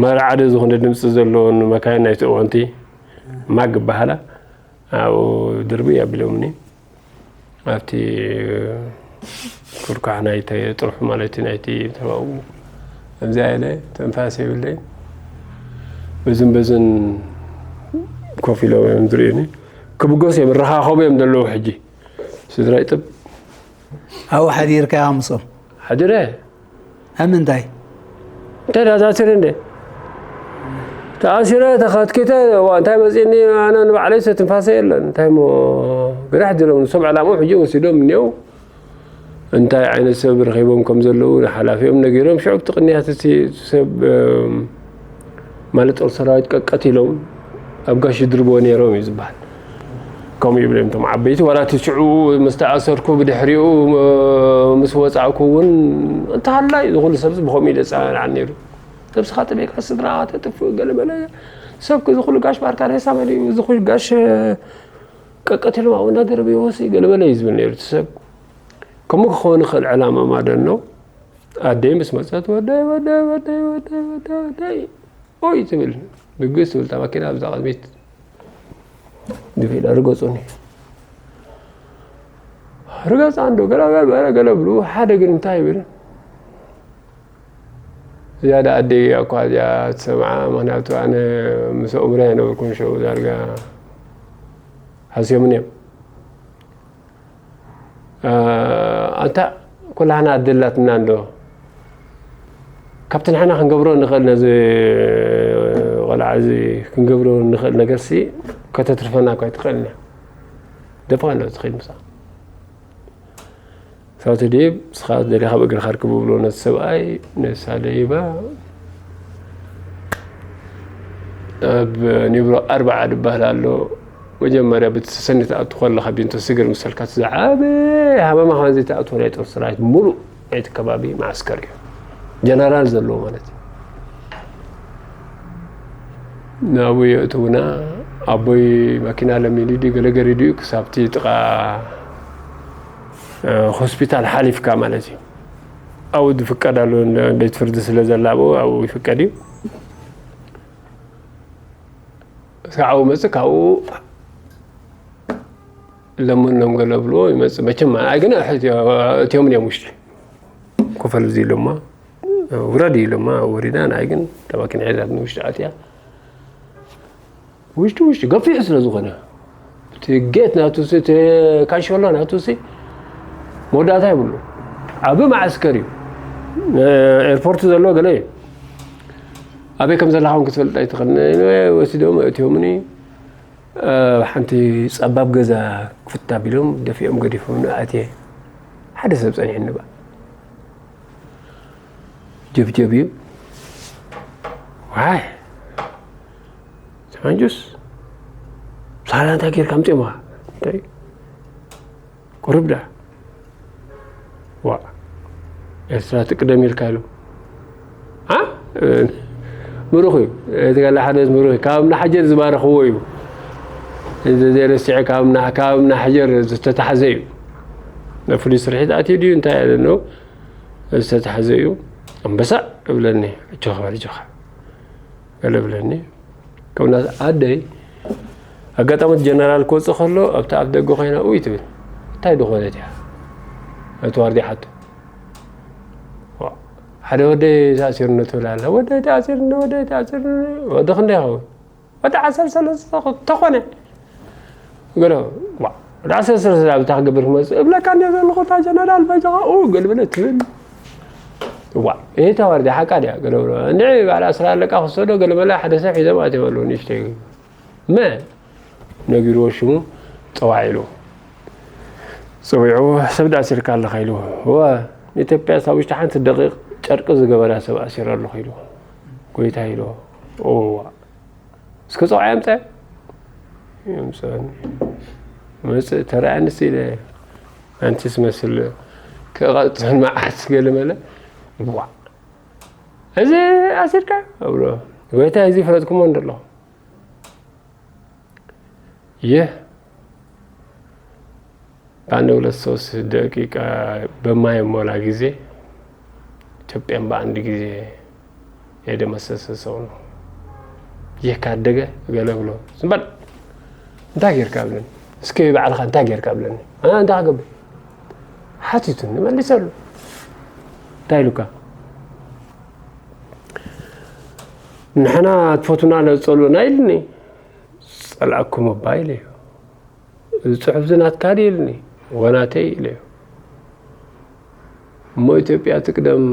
መርዓደ ዝኾነ ድምፂ ዘለዎን መካይን ናይቲ እዋንቲ ማግ ዝበሃላ ኣብኡ ድርቢ ኣቢሎምኒ ኣብቲ ኩርኳሕ ናይቲ ጥርሑ ማለት ናይቲ ተባኡ ከምዚኣ ኢለ ትንፋስ የብለይ በዝን በዝን ኮፍ ኢሎም እዮም ዝርእዩኒ ክብገሱ እዮም ይረኻኸቡ እዮም ዘለዉ ሕጂ ስድራይ ጥብ ኣብኡ ሓዲርካ ምስኦም ሓዲረ ኣብ ምንታይ እንታይ ዳ ተኣሲረ እንደ ተኣሲረ ተኸትኪተ እንታይ መፅኒ ኣነ ንባዕለይ ትንፋሰ የለን እንታይ ሞ ግራሕ ድሎም ንሶም ዕላምኦም ሕጂ ወሲዶም እኒው እንታይ ዓይነት ሰብ ረኺቦም ከም ዘለዉ ንሓላፊኦም ነጊሮም ሽዑ ብቲ ቅንያት እቲ ሰብ ማለት ጦር ሰራዊት ቀቀቲሎም ኣብ ጋሽ ይድርብዎ ነይሮም እዩ ዝበሃል ከምኡ ይብሎም እቶም ዓበይቲ ዋላ እቲ ሽዑ ምስ ተኣሰርኩ ብድሕሪኡ ምስ ወፃእኩ እውን እንተሃላይ ዝኹሉ ሰብ ብኸምኡ እዩ ዘፀናንዓኒ ነይሩ ነብስኻ ጥሜካ ስድራ ተጥፍእ ገለመለ ሰብ ዝኹሉ ጋሽ ባርካ ሬሳ መሊኡ ዝኹሉ ጋሽ ቀቀቲሎም ኣብኡ እናደረበ ይወሲ ገለመለ እዩ ዝብል ነይሩ እቲ ሰብ ከምኡ ክኸውን ይኽእል ዕላማ ማደኖ ኣደይ ምስ መፀት ወደይ ወደይ ወደይ ወደይ ወደይ ወደይ ኦይ ትብል ብግስ ትብል እታ ማኪና ኣብዛ ቅድሚት ድፍ ኢላ ርገፁኒ ርገፃ እንዶ ገላ ገለ በረ ገለ ብሉ ሓደ ግን እንታይ ይብል ዝያዳ ኣደይ እያ እኳ እዚኣ ትሰምዓ ምክንያቱ ኣነ ምስ ኣእምሮ ኣይነበርኩን ሸው ዳርጋ ሓስዮምን እዮም ኣንታ ኩላህና ኣደላትና እንዶ ካብቲ ንሕና ክንገብሮ ንኽእል ነዚ ቆልዓ እዚ ክንገብሮ ንኽእል ነገርሲ ከተትርፈና እኳ ኣይትኽእልን እያ ደፍኻ ኣሎ ትኽእል ምሳ ሳውቲ ዲብ ስኻ ደሊኻ ብእግርኻ ርክብ ብሎ ነቲ ሰብኣይ ነሳ ደይባ ኣብ ኒብሮ ኣርባዓ ዝበሃል ኣሎ መጀመርያ ብቲ ሰሰኒ ትኣቱ ከለኻ ቢንቶ ስግር ምሰልካ ዝዓበ ሃመማ ከዚ ትኣቱ ናይ ጦር ሰራዊት ሙሉእ ናይቲ ከባቢ ማዓስከር እዩ ጀነራል ዘለዎ ማለት እዩ ናብኡ የእትውና ኣቦይ መኪና ለሚዱ ድዩ ገለገሪ ድዩ ክሳብቲ ጥቓ ሆስፒታል ሓሊፍካ ማለት እዩ ኣብኡ ዝፍቀድ ኣሎ ቤት ፍርዲ ስለ ዘላ ኣብኡ ኣብኡ ይፍቀድ እዩ ሳዓው መፅእ ካብኡ ለምኖም ገለ ብልዎ ይመፅእ መቸም ኣይ ግን እቲኦምን እዮም ውሽጢ ኮፈል እዚ ኢሎማ ውረድ ኢሎማ ወሪዳ ንኣይ ግን ተባኪን ሒዛት ንውሽጢ ኣትያ ውሽጢ ውሽጢ ገፊሕ ስለ ዝኾነ እቲ ጌት ናቱ ሲ፣ እቲ ካንሸሎ ናቱ ሲ መወዳእታ ይብሉ። ዓቢ መዓስከር እዩ። ኤርፖርት ዘሎ ገለ እዩ። ኣበይ ከም ዘለኻ እውን ክትፈልጥ ኣይትኽእልን። ወሲዶም እትዮምኒ። ሓንቲ ጸባብ ገዛ ክፍት ኣቢሎም ደፊኦም ገዲፎም ኣትየ። ሓደ ሰብ ጸኒሕኒ በኣ። ጀብጀብ እዩ። ዋይ፣ ሰማንጁስ፣ ሳላ እንታይ ጌርካ ኣምጺኦምኻ? እንታይ? ቁሩብ ደኣ። ዋ፣ ኤርትራ ትቅደም ኢልካ ኢሉ። ኣ? ምሩኽ እዩ። እቲ ገለ ሓደ ምሩኽ እዩ። ካብ እምኒ ሓጀር ዝባረኽዎ እዩ። እዚ ዘይረስዐ ካብ እምኒ፣ ካብ እምኒ ሓጀር ዝተታሕዘ እዩ። ናብ ፍሉይ ስርሒት ኣትዩ ድዩ እንታይ ኣለ ነው? ዝተታሕዘ እዩ። ኣንበሳ እብለኒ። ኣጆኻ በል፣ ኣጆኻ። ገለ እብለኒ። ከምና ኣደይ ኣጋጣሚ እቲ ጀነራል ክወፅእ ከሎ ኣብቲ ኣፍ ደገ ኮይና ኡይ ትብል። እንታይ ድኾነት እያ? እቲ ዋርድያ ሓቶ። ዋ፣ ሓደ ወደይ ተኣሲሩኒ ትብል ኣላ። ወደይ ተኣሲሩኒ፣ ወደይ ተኣሲሩኒ። ወዲ ክንደይ ይኸውን? ወዲ ዓሰርተ ሰለስተ ተኾነ። ገለ፣ ዋ፣ ወዲ ዓሰርተ ሰለስተ ኣብታ ክገብር ክመፅእ እብለካ እንዲየ ዘለኹ፣ እታ ጀነራል በጃኻ፣ ኡ፣ ገለ በለ ትብል። ዋ፣ እታ ዋርድያ ሓቃ ድያ? ገለ በለ። እንድዒ በዓል ኣስራ ኣለቃ ክወሰዶ፣ ገለ መለ ሓደ ሰብ ሒዞም ኣትዮም ኣለዉ፣ ንእሽተይ። መ ነጊርዎ ሽሙ ጸዋዒ ኢሉ። ጸዊዑ፣ "ሰብ ዳኣ ኣሲርካ ኣለኻ?" ኢሉ። "እወ፣ ንኢትዮጵያ ኣብ ውሽጢ ሓንቲ ደቂቕ ጨርቂ ዝገበራ ሰብ ኣሲረ ኣለኹ" ኢሉ። "ጎይታ" ኢሉ። "እዋ፣ እስከ ጸዋዒ ኣምጸ?" የምጸኒ። መጽእ ተረኣንስ ኢለ፣ ኣንቲስ መስል ክቐጽን መዓት ገለ መለ። "እዋ፣ እዚ ኣሲርካ?" እብሎ። "ጎይታ፣ እዚ ፈለጥኩሞ እንደ ኣለኹ።" ይህ በአንድ ሁለት ሶስት ደቂቃ በማይሞላ ጊዜ ኢትዮጵያን በአንድ ጊዜ የደመሰሰ ሰው ነው። ይህ ካደገ ገለ ብሎ፣ "ዝም በል፣ እንታይ ጌርካ?" ብለኒ። "እስኪ ባዕልኻ እንታይ ጌርካ?" ብለኒ። "አ፣ እንታይ ክገብር?" ሓቲቱኒ፣ መሊሰሉ። እንታይ ኢሉካ? "ንሕና ትፈቱና ለ ትጸልኡና?" ኢልኒ። "ጸላእኩም እባ" ኢለዮ። "እዚ ጽሑፍ እዚ ናትካ ድዩ?" ኢልኒ። "እወ ናተይ" ኢለዮ። "እሞ ኢትዮጵያ ትቅደም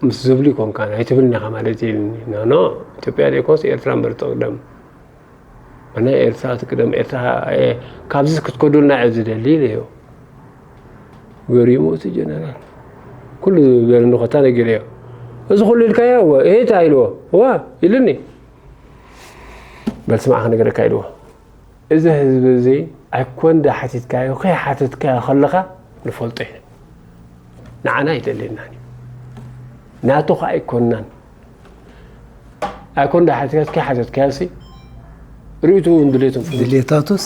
ምስ ዝብሉ ይኮንካ፣ ኣይትብልን ኢኻ ማለት እዩ" ኢልኒ። "ኖ፣ ኖ፣ ኢትዮጵያ ዘይኮንስ ኤርትራ እምበር ትቅደም። ኣነ ኤርትራ ትቅደም፣ ኤርትራ፣ እ፣ ካብዚ ክትከዱልና እየ ዝደሊ" ኢለዮ። ገሪሙ እቲ ጀነራል። ኩሉ ዝበለኒ ኮታ ነጊረዮ። "እዚ ኩሉ ኢልካዮ?" "እወ፣ እሄ፣ እንታይ?" ኢልዎ። "እወ" ኢሉኒ። "በል ስማዕ ክነግረካ" ኢልዎ። "እዚ ህዝቢ እዚ ኣይኮን ዳ ሓቲትካዮ፣ ከይሓተትካዮ ከለኻ ንፈልጦ ኢና። ንዓና ኣይደልየናን እዩ። ናቱ ኸኣ ኣይኮንናን። ኣይኮን ዳ ሓቲትካዮ፣ ከይሓተትካዮሲ ርእይትኡ እውን ድሌቱን ፍሉጥ እዩ።" ድሌታቱስ?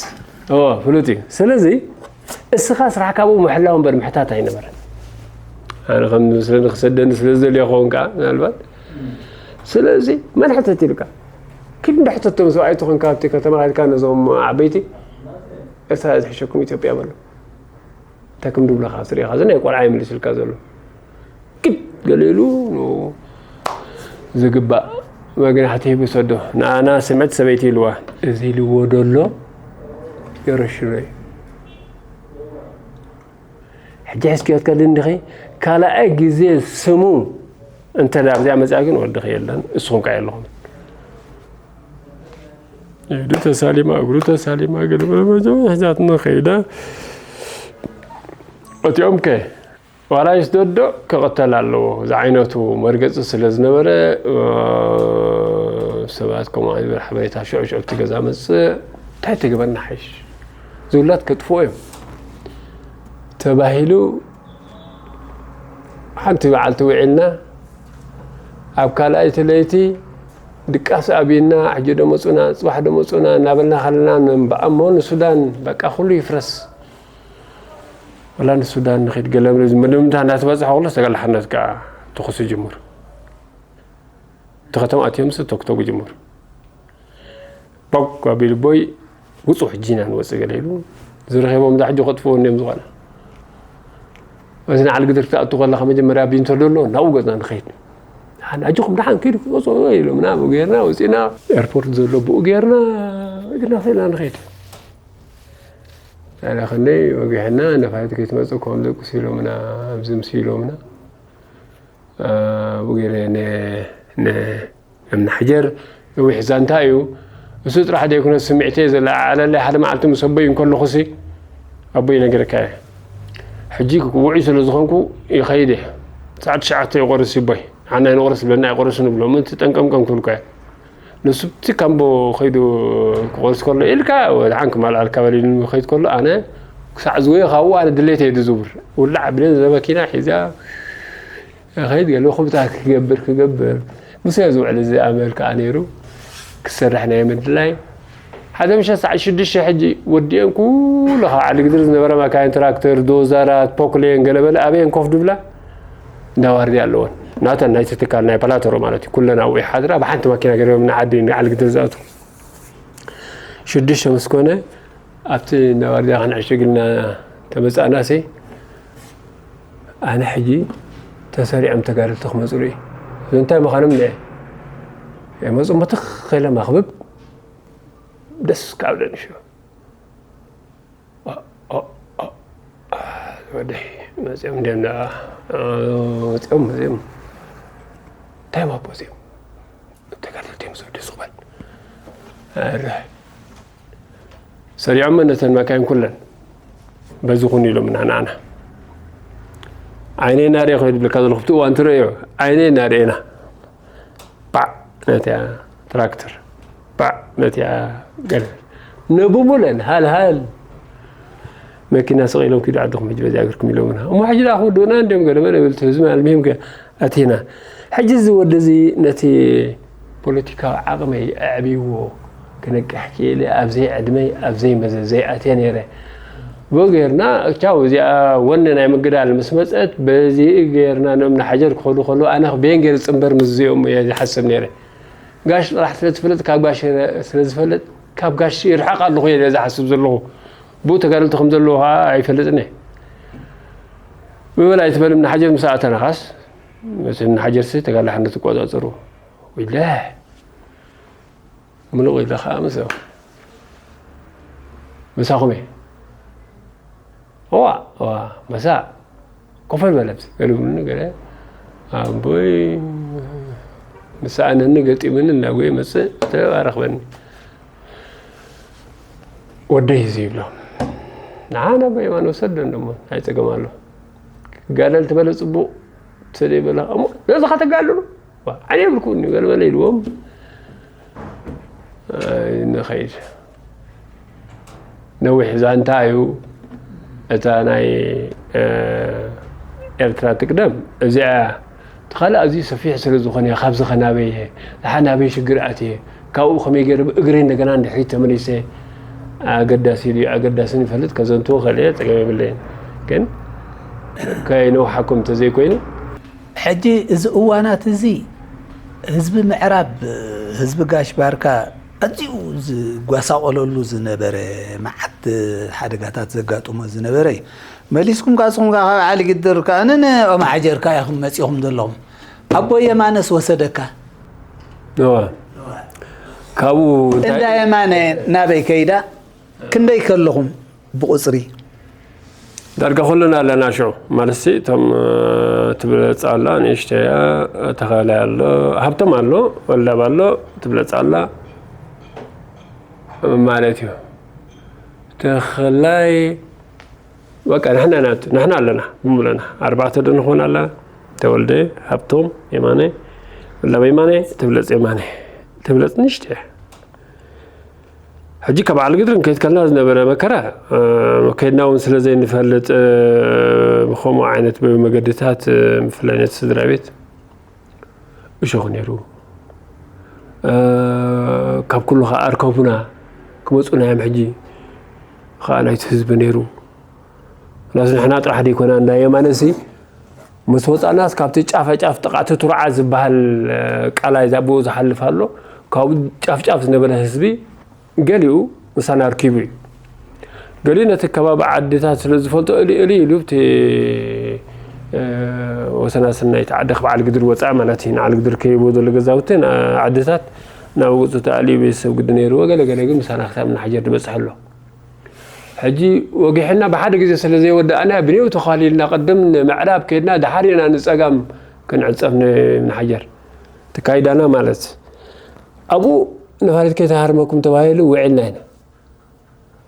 እወ፣ ፍሉጥ እዩ። ስለዚ እስኻ ስራሕካ ብኡ ምሕላው እምበር ምሕታት ኣይነበረን። ኣነ ከም ዝመስለኒ ክሰደኒ ስለ ዝደልዮ ክኸውን ከኣ ምናልባት። ስለዚ መን ሕተት ኢልካ? ኪድ እንዳ ሕተቶም ሰብኣይ ትኾንካ ኣብቲ ከተማ ከድካ ነዞም ዓበይቲ፣ "ኤርትራ ዝሕሸኩም ኢትዮጵያ" በሎ። እንታይ ከም ድብለኻ ስሪኻ፣ እዚ ናይ ቆልዓ ይምልስልካ ዘሎ። ግድ ገለ ኢሉ ንኡ ዝግባእ መግናሕቲ ሂቡ ሰዶ። ንኣና ስምዕቲ ሰበይቲ ኢልዋ። እዚ ኢልዎ ደሎ የረሽኖ እዩ። ሕጂ ሕዝክዮ ትከድን ዲኺ? ካልኣይ ግዜ ስሙ እንተ ደኣ ኣብዚኣ መጺኣ ግን ወድኺ የለን፣ እስኹም ከኣ የለኹም። ኢዱ ተሳሊማ፣ እግሩ ተሳሊማ፣ ገለ መለ መጀመርያ ሒዛትና ከይዳ። እቲኦም ከ ዋላ ይስደዶ ክቕተል ኣለዎ ዝዓይነቱ መርገጺ ስለ ዝነበረ፣ እ፣ ሰባት ከምኡ ዓይነት ሓበሬታ ሽዑ ሽዑ ኣብቲ ገዛ መጽእ፣ እንታይ ተገበርና ሓይሽ? ዝውላድ ከጥፍኡ እዮም ተባሂሉ ሓንቲ በዓልቲ ውዒልና፣ ኣብ ካልኣይቲ ለይቲ ድቃስ ኣብዩና፣ "ሕጂ ዶ መጹና፣ ጽባሕ ዶ መጹና?" እናበልና ከለና፣ "እምበኣሞ ንሱዳን፣ በቃ፣ ኩሉ ይፍረስ። ወላ ንሱዳን ንኺድ፣ ገለ መለ" መደምታ እናተበጽሐ ከሎ፣ ዝተገላሓነት ከኣ ተኹሲ ይጅምር። እቲ ከተማ ኣትዮምስ ተኩተኩ ይጅምር። ቦግ ኣቢሉ፣ "ቦይ፣ ውጹ፣ ሕጂ ኢና ንወጽእ" ገለ ኢሉ፣ ዝረኸቦም እዛ ሕጂ ከጥፍኡ እንድዮም ዝኾነ። እዚ ንዓል ግድር ክትኣቱ ከለኻ መጀመርያ ኣቢዩ እንተሎ ኣሎ፣ ናብኡ ገጽና ንኸይድ። "ደሓን፣ ኣጆኹም ደሓን፣ ከይዱ ክወጽኡ" ኢሎምና፣ ብኡ ጌርና ወጺእና፣ ኤርፖርት ዘሎ ብኡ ጌርና፣ ግና ኸይድና ንኸይድ። ክንደይ ወጊሕና፣ ንፋይት ከይትመጽእ ኮም ደቁስ ኢሎምና፣ ኣብዚ ምስ ኢሎምና። ብኡ ገይረ ን- ን- እምኒ ሓጀር ነዊሕ ዛንታ እዩ። እሱ ጥራሕ ዘይኮነ፣ ስምዒተይ ዘለዓዕለለይ፣ ሓደ መዓልቲ ምስ ኣቦይ እንከለኹሲ፣ ኣቦይ ነገረካ እየ። ሕጂ ውዑይ ስለ ዝኾንኩ ይኸይድ እየ። ሰዓት ትሽዓተ ይቆርስ ይቦይ። ሓና ይንቆርስ ብለና፣ ኣይቆርስ ንብሎ። ምንቲ ጠንቀምቀም ክብልካ እየ። ንሱ ብቲ ካምቦ ከይዱ ክቆርስ ከሎ ኢልካ፣ ወድሓን ክማልኣልካ በል ኢሉ ክኸይድ ከሎ፣ ኣነ ክሳዕ ዝጎየ ካብኡ ኣነ ድሌት እየ ዝዝውር። ውላዕ ብለን ዘመኪና ሒዛ፣ ከይድ ገለ ኩብታት ክገብር ክገብር። ምስ እየ ዝውዕል እዚ ኣመል ከኣ ነይሩ። ክሰርሕ ናይ ምድላይ። ሓደ ምሸት ሰዓት ሽዱሽተ ሕጂ ወዲአን ኩሉ ካብ ዓሊ ግድር ዝነበረ መካይን፣ ትራክተር፣ ዶዘራት፣ ፖክሌን፣ ገለበለ ኣበየን ኮፍ ድብላ? እንዳ ዋርድያ ኣለወን። ናተን ናይቲ ትካል ናይ ፓላተሮ ማለት እዩ። ኩለን ኣብኡ ይሓድራ። ብሓንቲ ማኪና ገይሮም ንዓዲ ንዓሊ ግድር ዝኣቱ። ሽዱሽተ ምስ ኮነ ኣብቲ እንዳ ዋርድያ ክንዕሸግልና ተመጻእናሲ፣ ኣነ ሕጂ ተሰሪዖም ተጋደልቲ ክመጹ ርኢ። እንታይ ምዃኖም ንአ የመጹ መትኽ ኢለ ማኽብብ ደስ ካብ ደንሹ። ኦ፣ ኦ፣ ኦ፣ ወደይ መጺኦም እንዲኦም ደኣ፣ መጺኦም፣ መጺኦም። እንታይ እሞ ኣቦ እዚኦም? ተጋደልቲ እዮም ዝወደሱ ክበል። ኣረ። ሰሪዖመ ነተን መካይን ኩለን። በዚ ኩን ኢሎምና ንዓና። ዓይነይ እናርኤ ከይዱ ብለካ ዘለኹ፣ ኣብቲ እዋን ትርእዮ፣ ዓይነይ እናርኤና። ፓዕ ነቲኣ ትራክተር፣ ፓዕ ነቲኣ ገለ። ነብሙለን ሃልሃል መኪና ስቕ ኢሎም፣ "ኪዱ ዓድኹም ሕጂ በዚኣ እግርኩም" ኢሎምና። እሞ ሕጂ ደኣ ክውድኡና እንድዮም ገለ መለ ይብል እቲ ህዝቢ። ኣልሚሂም ከ ኣቲና። ሕጂ እዚ ወዲ እዚ ነቲ ፖለቲካዊ ዓቕመይ ኣዕብይዎ ክነቅሕ ክኢለ፣ ኣብ ዘይዕድመይ፣ ኣብ ዘይመዘዘይ ኣትየ ነይረ። ብኡ ጌርና፣ ቻው፣ እዚኣ ወነ ናይ ምግዳል ምስ መጸት፣ በዚ ጌርና ንእምኒ ሓጀር ክኸዱ ከለዉ፣ ኣነ በየን ጌር ዝጽንበር ምስዚኦም እየ ዝሓስብ ነይረ። ጋሽ ጥራሕ ስለ ዝፍለጥ፣ ካብ ጋሽ ስለ ዝፈልጥ፣ ካብ ጋሽ ይርሓቕ ኣለኹ እየ ዝሓስብ ዘለኹ። ብኡ ተጋደልቲ ከም ዘለዉ ኸዓ ኣይፈልጥን እየ። ብበላይ ትበል እምኒ ሓጀር ምስ ኣተናኻስ፣ ምስ እምኒ ሓጀርሲ ተጋድሎ ሓርነት ትቆጻጸሩ። ወይለ! ምሉቕ ኢለ ኸዓ ምስ-፣ ምሳኹም እየ። እዋ፣ እዋ፣ መሳእ፣ ኮፈል በለት፣ ገለ ብሉኒ፣ ገለ ኣቦይ ምስ ሰኣነኒ ገጢሙኒ እናጎየ መጽእ፣ ተባረኽ በኒ። ወደይ እዚ ይብሎ። ንዓ ናብ የማነ ውሰዶ እንደሞ፣ እንታይ ጸገም ኣሎ? ክጋደል ትበለ ጽቡቕ፣ ትሰደይ በለ፣ እሞ ነዚ ኸተጋድሉ? ዋ፣ ዓሊ የብልኩን እዩ፣ ገለ በለ ኢልዎም። ኣይ፣ ንኸይድ። ነዊሕ ዛንታ እዩ። እታ ናይ፣ እ፣ ኤርትራ ትቅደም፣ እዚኣ እያ። እቲ ካልእ ኣዝዩ ሰፊሕ ስለ ዝኾነ፣ ካብዚ ኸ ናበይ እየ? ደሓ ናበይ ሽግር ኣትየ? ካብኡ ከመይ ገይረ ብእግረይ እንደገና ንድሕሪት ተመሊሰ? ኣገዳሲ ድዩ ኣገዳስን ይፈልጥ፣ ከዘንትዎ ክእል እየ፣ ጸገም የብለይን። ግን ከይነውሓኩም እንተዘይኮይኑ፣ ሕጂ እዚ እዋናት እዚ ህዝቢ ምዕራብ፣ ህዝቢ ጋሽ ባርካ ኣዝዩ ዝጓሳቆለሉ ዝነበረ፣ መዓት ሓደጋታት ዘጋጥሞ ዝነበረ እዩ። መሊስኩም ከኣ ንስኹም ከኣ ካብ ዓሊ ግድር ከኣ ንንኦም ሓጀርካ ኢኹም መጺኹም ዘለኹም። ኣቦ የማነስ ወሰደካ። እዋ። ካብኡ እንታይ እንዳ የማነ ናበይ ከይዳ? ክንደይ ከለኹም ብቑጽሪ? ዳርጋ ኩልና ኣለና ሽዑ። ማለትሲ እቶም፣ እ፣ ትብለጽ ኣላ፣ ንእሽተያ፣ ተኸላይ ኣሎ፣ ሃብቶም ኣሎ፣ ወልዳብ ኣሎ፣ ትብለጽ ኣላ ማለት እዩ። ተኸላይ፣ በቃ ንሕና ኢና፣ ንሕና ኣለና፣ ብምሉእና። ኣርባዕተ ዶ ንኾን ኣላ? ተወልደ፣ ሃብቶም፣ የማነ፣ ወልዳብ የማነ፣ ትብለጽ የማነ። ትብለጽ ንእሽተያ። ሕጂ ካብ ዓሊ ግድሪ ከይድ ከለና ዝነበረ መከራ፣ እ፣ ከይድና እውን ስለ ዘይንፈልጥ፣ እ፣ ብኸምኡ ዓይነት ብመገድታት፣ እ፣ ብፍላይ ነቲ ስድራ ቤት እሾኽ ነይሩ። እ፣ ካብ ኩሉ ኸዓ ኣርከቡና ክመጹና እዮም። ሕጂ ኸዓ ናይቲ ህዝቢ ነይሩ። ላስ ንሕና ጥራሕ ደይኮና፣ እንዳ የማነሲ ምስ ወጻእናስ ካብቲ ጫፋ ጫፍ ጥቓ እቲ ቱርዓ ዝበሃል፣ እ፣ ቃላይ ዛብኡ ዝሓልፍ ኣሎ። ካብኡ ጫፍ ጫፍ ዝነበረ ህዝቢ ገሊኡ ምሳና ኣርኪቡ እዩ። ገሊኡ ነቲ ከባቢ ዓድታት ስለ ዝፈልጦ እሊ እሊ ኢሉ ኣብቲ፣ እ፣ ወሰናስን ናይቲ ዓዲ ካብ ዓሊ ግድሪ ወጻኢ ማለት እዩ። ንዓሊ ግድሪ ከይቦ ዘሎ ገዛውቲ ን-፣ ዓድታት ናብ ውጹእ ተኣልዩ ቤተሰብ ግዲ ነይርዎ። ገለ ገለ ግን ምሳና ክሳብ ንሓጀር ዝበጽሕ ኣሎ። ሕጂ ወጊሕና ብሓደ ግዜ ስለ ዘይወዳእና ብኔው ተዃሊልና ቅድም ንምዕራብ ከይድና ድሓር ኢና ንጸጋም ክንዕጸፍ ንሓጀር ተካይዳና ማለት ኣብኡ ነፋሪት ከይተሃርመኩም ተባሂሉ ውዒልና ኢና።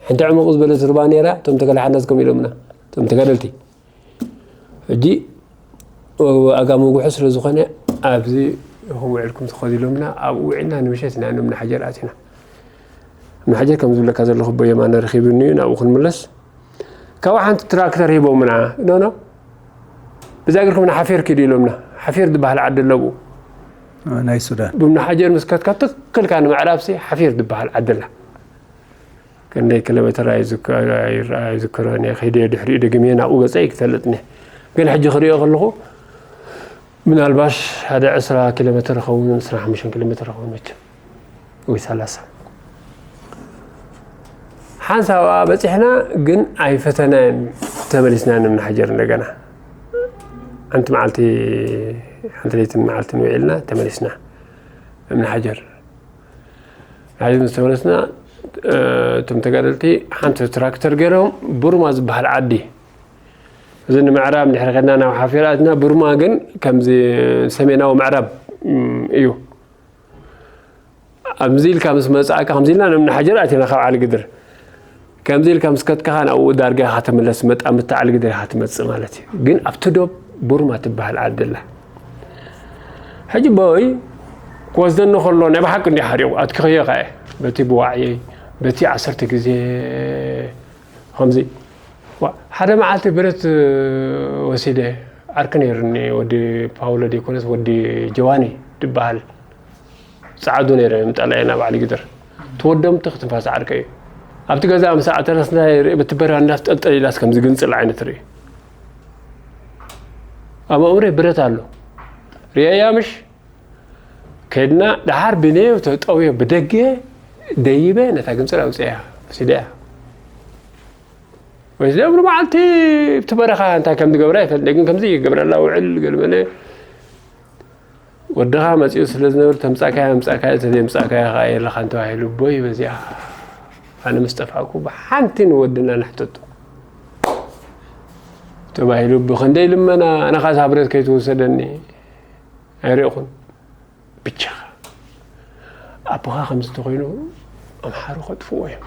ሓንቲ ዕሙቕ ዝበለት ሩባ ነይራ። እቶም ተገላሓናስ ከም ኢሎምና እቶም ተጋደልቲ ሕጂ ኣጋ መጉሑ ስለ ዝኾነ ኣብዚ ኢኹም ውዕልኩም ተኸዚሎምና ኣብኡ ውዒልና ንምሸት ኢና እምኒ ሓጀር ኣቲና። እምኒ ሓጀር ከም ዝብለካ ዘለኹ ኣቦ የማነ ረኺቡኒ እዩ ናብኡ ክንምለስ። ካብኡ ሓንቲ ትራክተር ሂቦምና። ኖኖ ብዛ እግርኩም ንሓፌር ኪዱ ኢሎምና። ሓፌር ዝበሃል ዓዲ ኣለብኡ ናይ ሱዳን ብእምኒ ሓጀር ምስ ከድካ ትክክልካ ንምዕራብሲ ሓፌር ዝበሃል ዓዲ ኣላ። ክንደይ ኪሎ ሜትር ኣይዝክሮን እየ ከይደ ድሕሪኡ ደግሜ ናብኡ ገፀ ይክተልጥኒ። ግን ሕጂ ክሪኦ ከለኹ ምናልባሽ ሓደ ዕስራ ኪሎ ሜትር ይኸውን፣ ዕስራን ሓሙሽተን ኪሎ ሜትር ይኸውን መቸም ወይ ሰላሳ። ሓንሳብ ኣብኣ በፂሕና ግን ኣይፈተናን። ተመሊስና እምኒ ሓጀር እንደገና ሓንቲ መዓልቲ ሓንቲ ለይትን መዓልትን ውዒልና ተመሊስና እምኒ ሓጀር። ሓይሊ ምስ ተመለስና እቶም ተጋደልቲ ሓንቲ ትራክተር ገይሮም ቡርማ ዝበሃል ዓዲ እዚ ንምዕራብ እንድሕር ከድና ናብ ሓፊር ኣትና ብርማ ግን ከምዚ ሰሜናዊ ምዕራብ እዩ። ኣብዚ ኢልካ ምስ መፅእካ ከምዚ ኢልና ነምኒ ሓጀር ኣቲና ካብ ዓሊ ግድር ከምዚ ኢልካ ምስ ከትካኻ ናብኡ ዳርጋ ኢኻ ትምለስ መጣምታ ዓሊ ግድር ኢኻ ትመፅእ ማለት እዩ። ግን ኣብቲ ዶብ ቡርማ ትበሃል ዓዲ ኣላ። ሕጂ ቦይ ክወስደኒ ከሎ ናይ ብሓቂ እንዲ ሓሪቑ ኣትኪኸዮ ከ በቲ ብዋዕየይ በቲ ዓሰርተ ግዜ ከምዚ ሓደ መዓልቲ ብረት ወሲደ ዓርኪ ነይሩኒ ወዲ ፓውሎ ዴኮነስ ወዲ ጀዋኒ ዝበሃል ፃዕዱ ነይረ ምጣላይ ናብ ዓሊ ግድር ትወደምቲ ክትንፋስ ዓርከ እዩ ኣብቲ ገዛ ምስ ኣተረስና ርኢ በቲ በራ እንዳስጠልጠል ኢላስ ከምዚ ግንፅል ዓይነት ርኢ ኣብ ኣእምሮይ ብረት ኣሎ ርእያ ምሽ ከድና ደሓር ብኔው ተጠውዮ ብደገ ደይበ ነታ ግንፅል ኣውፅያ ወሲደያ ወሲደ ብሉ መዓልቲ ብቲ በረኻ እንታይ ከም ዝገብራ ይፈልጥ ግን ከምዚ ይገብረላ ውዕል ገልመለ ወድኻ መፂኡ ስለ ዝነብር ተምፃካያ ምፃካያ ተዘይምፃካያ ከዓ የለኻን ተባሂሉ ቦይ በዚኣ ኣነ ምስ ጠፋእኩ ብሓንቲ ንወድና ንሕተቱ ተባሂሉ ብክንደይ ልመና ኣነ ከዓ ሳብረት ከይትወሰደኒ ኣይርእኹን ብቻኻ ኣቦኻ ከምዚ ተኮይኑ ኣምሓሩ ከጥፍዎ እዮም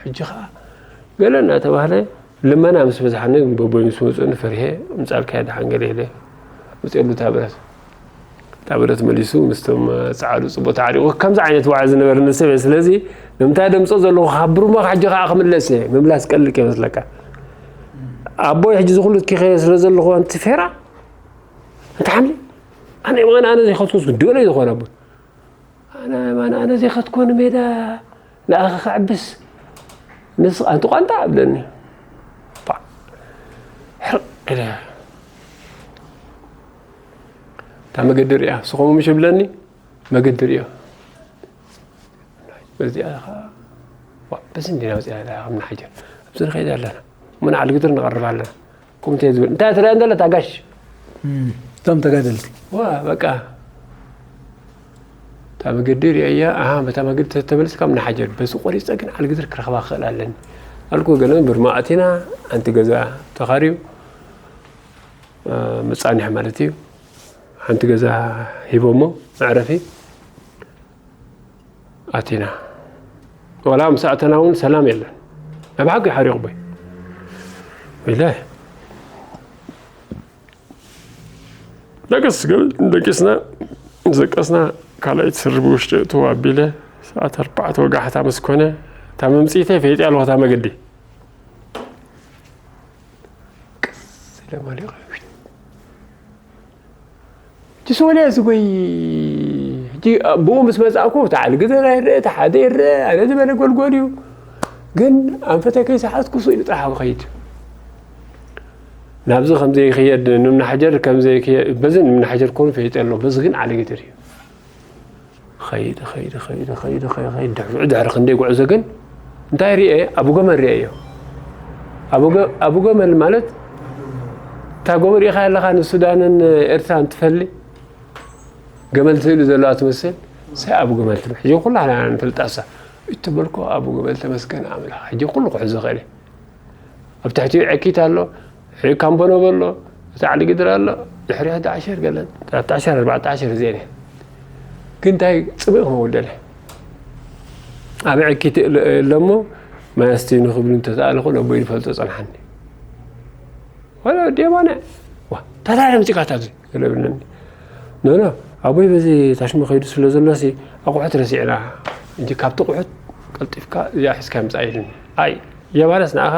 ሕጂ ከዓ ገለ እናተባህለ ልመና ምስ በዝሓኒ በቦይ ምስ መፁኒ ፈሪሄ ምፃልካያ ደሓን ገለ ኢለ ውፅየሉ እታ ብረት እታ ብረት መሊሱ ምስቶም ፀዓዱ ፅቡቅ ተዓሪቁ ከምዚ ዓይነት ዋዕ ዝነበረኒ ሰብ እየ ስለዚ ንምንታይ ደምፆ ዘለኹ ካብ ብሩማ ሕጂ ከዓ ክምለስ እየ ምምላስ ቀልል ከይመስለካ ኣቦይ ሕጂ ዝኩሉ ትኪኸዮ ስለ ዘለኹ ኣንቲ ፌራ ኣንቲ ሓምሊ ኣነ ማን ኣነ ዘይኸስኩስ ግዲ በለ ዝኾነ ኣቦይ ኣነ ማን ኣነ ዘይኸትኮ ንሜዳ ንኣኸ ክዕብስ ንስ ኣንቲ ቋንጣ ኣብለኒ ሕርቕ ኢለ እታ መገዲ ሪኣ ስኸሙ ምሽ ብለኒ መገዲ ሪኦ በዚኣ ከዓ በዚ እንዲና ወፂና ከም ንሓጀር ኣብዚ ንኸይድ ኣለና እሞ ንዓሊ ግድር ንቐርብ ኣለና ከምቲ ዝብል እንታይ ትረአ እንደለ ታጋሽ እቶም ተጋደልቲ ዋ በቃ እታ መገዲ ሪአያ ኣሃ በታ መገዲ ተመልስ ካብ ንሓጀር በዚ ቆሪፀ ግን ዓሊ ግድር ክረኽባ ክኽእል ኣለኒ ኣልኩ ገለ ብርማ ኣቲና ኣንቲ ገዛ ተኻርዩ መፃኒሕ ማለት እዩ ሓንቲ ገዛ ሂቦሞ መዕረፊ ኣቲና ወላ ምስ ኣተና እውን ሰላም የለን ናይ ብሓቂ ሓሪቑ ቦይ ኢለ ደቅስ ደቂስና ደቀስና ካልኣይቲ ስሪ ብውሽጢ እትው ኣቢለ ሰዓት ኣርባዕተ ወጋሕታ ምስ ኮነ እታ መምፅኢተይ ፈይጢ ኣለኹ እታ መገዲ ቀስ ኢለ ማሊቐ እቲ ሶልያ ዝጎይ ሕጂ ብኡ ምስ መፃእኩ እቲ ዓሊ ግዘና ይረአ እቲ ሓደ ይረአ ኣነ ዝበለ ጎልጎል እዩ ግን ኣንፈተ ከይሰሓትኩ ስኢሉ ጥራሕ ክኸይድ ናብዚ ከምዘይክየድ ንምናሓጀር ከምዘይክየድ በዚ ንምናሓጀር ኮኑ ፈይጠ ኣሎ በዚ ግን ዓሊ ግድር እዩ ኸይድ ኸይድ ኸይድ ኸይድ ኸይድ ኸይድ ድሕሪ ድሕሪ ክንደይ ጉዕዞ ግን እንታይ ርኤ ኣቡገመል ርኤዮ ኣቡገመል ማለት እታ ጎቦ ርኢኻ ኣለኻ ንሱዳንን ኤርትራን ትፈሊ ገመል ትህሉ ዘለዋ ትመስል ሳይ ኣቡገመል ትብል ሕጂ ኩላና ንፈልጣ እሳ እትበልኮ ኣቡገመል ተመስገን ኣምላኽ ሕጂ ኩሉ ክሕዞ ኸእለ ኣብ ትሕቲኡ ዕኪት ኣሎ፣ ድሕሪኡ ካምቦኖብ ኣሎ፣ እቲ ዓሊ ግድር ኣሎ፣ ድሕሪኡ ሕደ ዓሸር ገለ፣ ኣርባዕተ ዓሸር፣ ኣርባዕተ ዓሸር እዚአን እየን። ግን እንታይ ጽምእ ክመውደለ ኣብ ዕኪት እለ እሞ ማይ ኣስትዩ ንኽብሉ እንተተኣለኹ ነቦይ ዝፈልጦ ጸንሓኒ። ወላ ዴማነ ዋ ታታ ምጽቃት ኣብዚ ገለ ብለኒ። ኖ ኖ ኣቦይ በዚ ታሽሙ ከይዱ ስለ ዘሎሲ ኣቑሑት ረሲዕና እንጂ ካብቲ ቁሑት ቀልጢፍካ እዚኣ ሒዝካ ምጻእ ኢሉኒ። ኣይ የማነስ ንኣኻ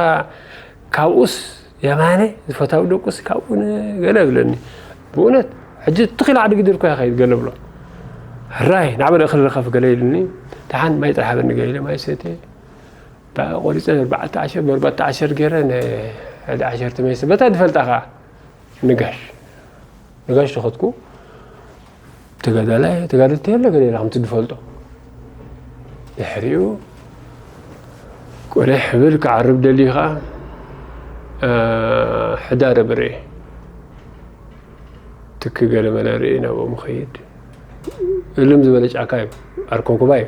ካብኡስ የማነ ዝፈታዊ ደቁስ ካብኡ ገለ ብለኒ። ብእውነት ሕጂ ትኺል ዓዲ ግድር እኮ ይኸይድ ገለ ብሎ። ሕራይ ናበለ ክልኸፍ ገለ ኢሉኒ። ደሓን ማይ ጥራሕ ሃበኒ ገለ ኢለ ማይ ሰትየ። እታ ቆሪፀ ኣርባዕተ ዓሸር ብኣርባዕተ ዓሸር ገይረ ንሕደ ዓሸር ተመይሰ በታ ዝፈልጣ ከዓ ንጋሽ ንጋሽ ተኸትኩ። ተጋዳላይ ተጋደልቲ የለ ገለ ኢላ ከምቲ ዝፈልጦ ድሕሪኡ ቆለ ሕብል ክዓርብ ደልዩ ከዓ ሕዳረ ብሬ ትኪ ገለ መለ ርኢ ናብኦም ኸይድ። እልም ዝበለ ጫካ እዩ። ኣርኮንኩባ እዩ።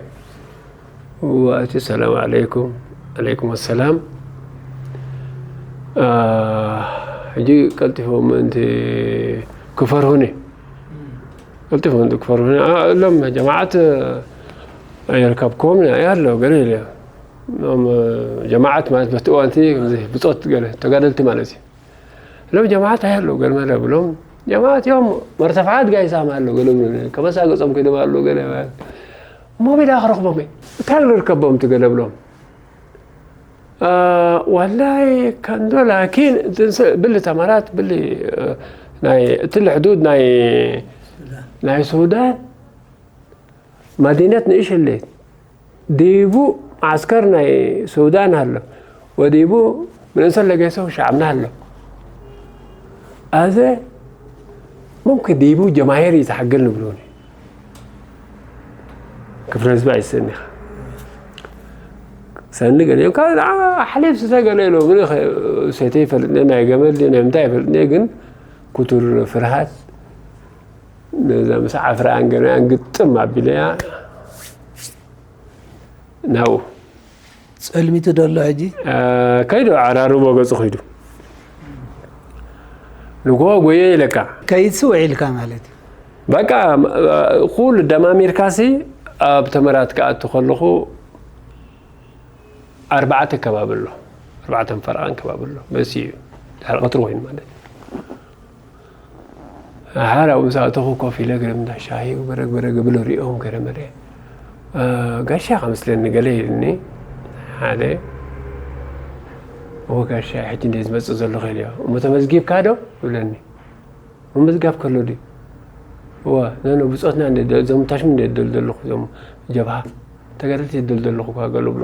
ወእቲ ሰላም ዓለይኩም። ዓለይኩም ኣሰላም። ሕጂ ቀልጢፎም ምእንቲ ክፈርሁኒ ቀልጢፎም ምእንቲ ክፈርሁኒ እሎም ጀማዓት ኣይርከብኩም ያለው ገለ ኢለ ጀማዓት ማለት በቲ እዋንቲ ብፆት ገለ ተጋደልቲ ማለት እዩ። ሎም ጀማዓት ኣይ ኣለዉ ገለ መለ ብሎም ጀማዓት እዮም መርተፍዓት ጋይሳም ኣሎ ገለ ብሎ ከመሳ ገጾም ከይደም ኣሎ ገለ እሞ ቤዳ ክረኽቦም እንታይ ክርከቦም ትገለ ብሎም ዋላይ ከንዶ ላኪን ብሊ ተማራት ብሊ ናይ እቲ ልሕዱድ ናይ ናይ ሱዳን ማዲነት ንእሽለይት ዲቡ ዓስከር ናይ ሱዳን ኣሎ ወዲቡ ምንእሰን ለገሰው ሻዕብና ኣሎ ኣዘ ሙምኪን ዲቡ ጀማሂር እዩ ዝሓግል ንብሉኒ ክፍለ ህዝቢ ኣይሰኒኻ ሰኒ ገሊኦም ካብ ሓሊፍ ስተ ገለ ኢሎ ሰተ ይፈልጥ ናይ ገመል ናይ ምንታይ ይፈልጥ ግን ክቱር ፍርሃት ነዛ ምስ ዓፍራ ኣንገናያን ግጥም ኣቢለያ ናብኡ ጸልሚቱ ደሎ ሕጂ ከይዱ ዓራርቦ ገጹ ከይዱ ንጎ ጎየ ኢለካ ከይድሲ ውዒልካ ማለት እዩ በቃ ኩሉ ደማሚርካሲ ኣብ ተመራት ክኣቱ ከለኹ ኣርባዕተ ከባቢ ኣሎ ኣርባዕተን ፈረቓን ከባቢ ኣሎ መሲ እዩ ድሕሪ ቀትሪ ኮይኑ ማለት እዩ ሓር ኣብኡ ምስ ኣተኹ ኮፍ ኢለ ገለ እንዳ ሻሂ በረግ በረግ እብል ሪኦም ገለ መለ ጋሻ ከምስለኒ ገለ ኢልኒ ሓደ ወጋሻ ሕጂ እንደ ዝመፅእ ዘለኹ ኢልዮ እሞ ተመዝጊብካ ዶ ይብለኒ ምምዝጋብ ከሎ ድዩ እወ ነነ ብፆትና እዞም ታሽሙ እንደ ደል ዘለኹ እዞም ጀብሃ ተጋደልቲ ደል ዘለኹ ገለ ብሎ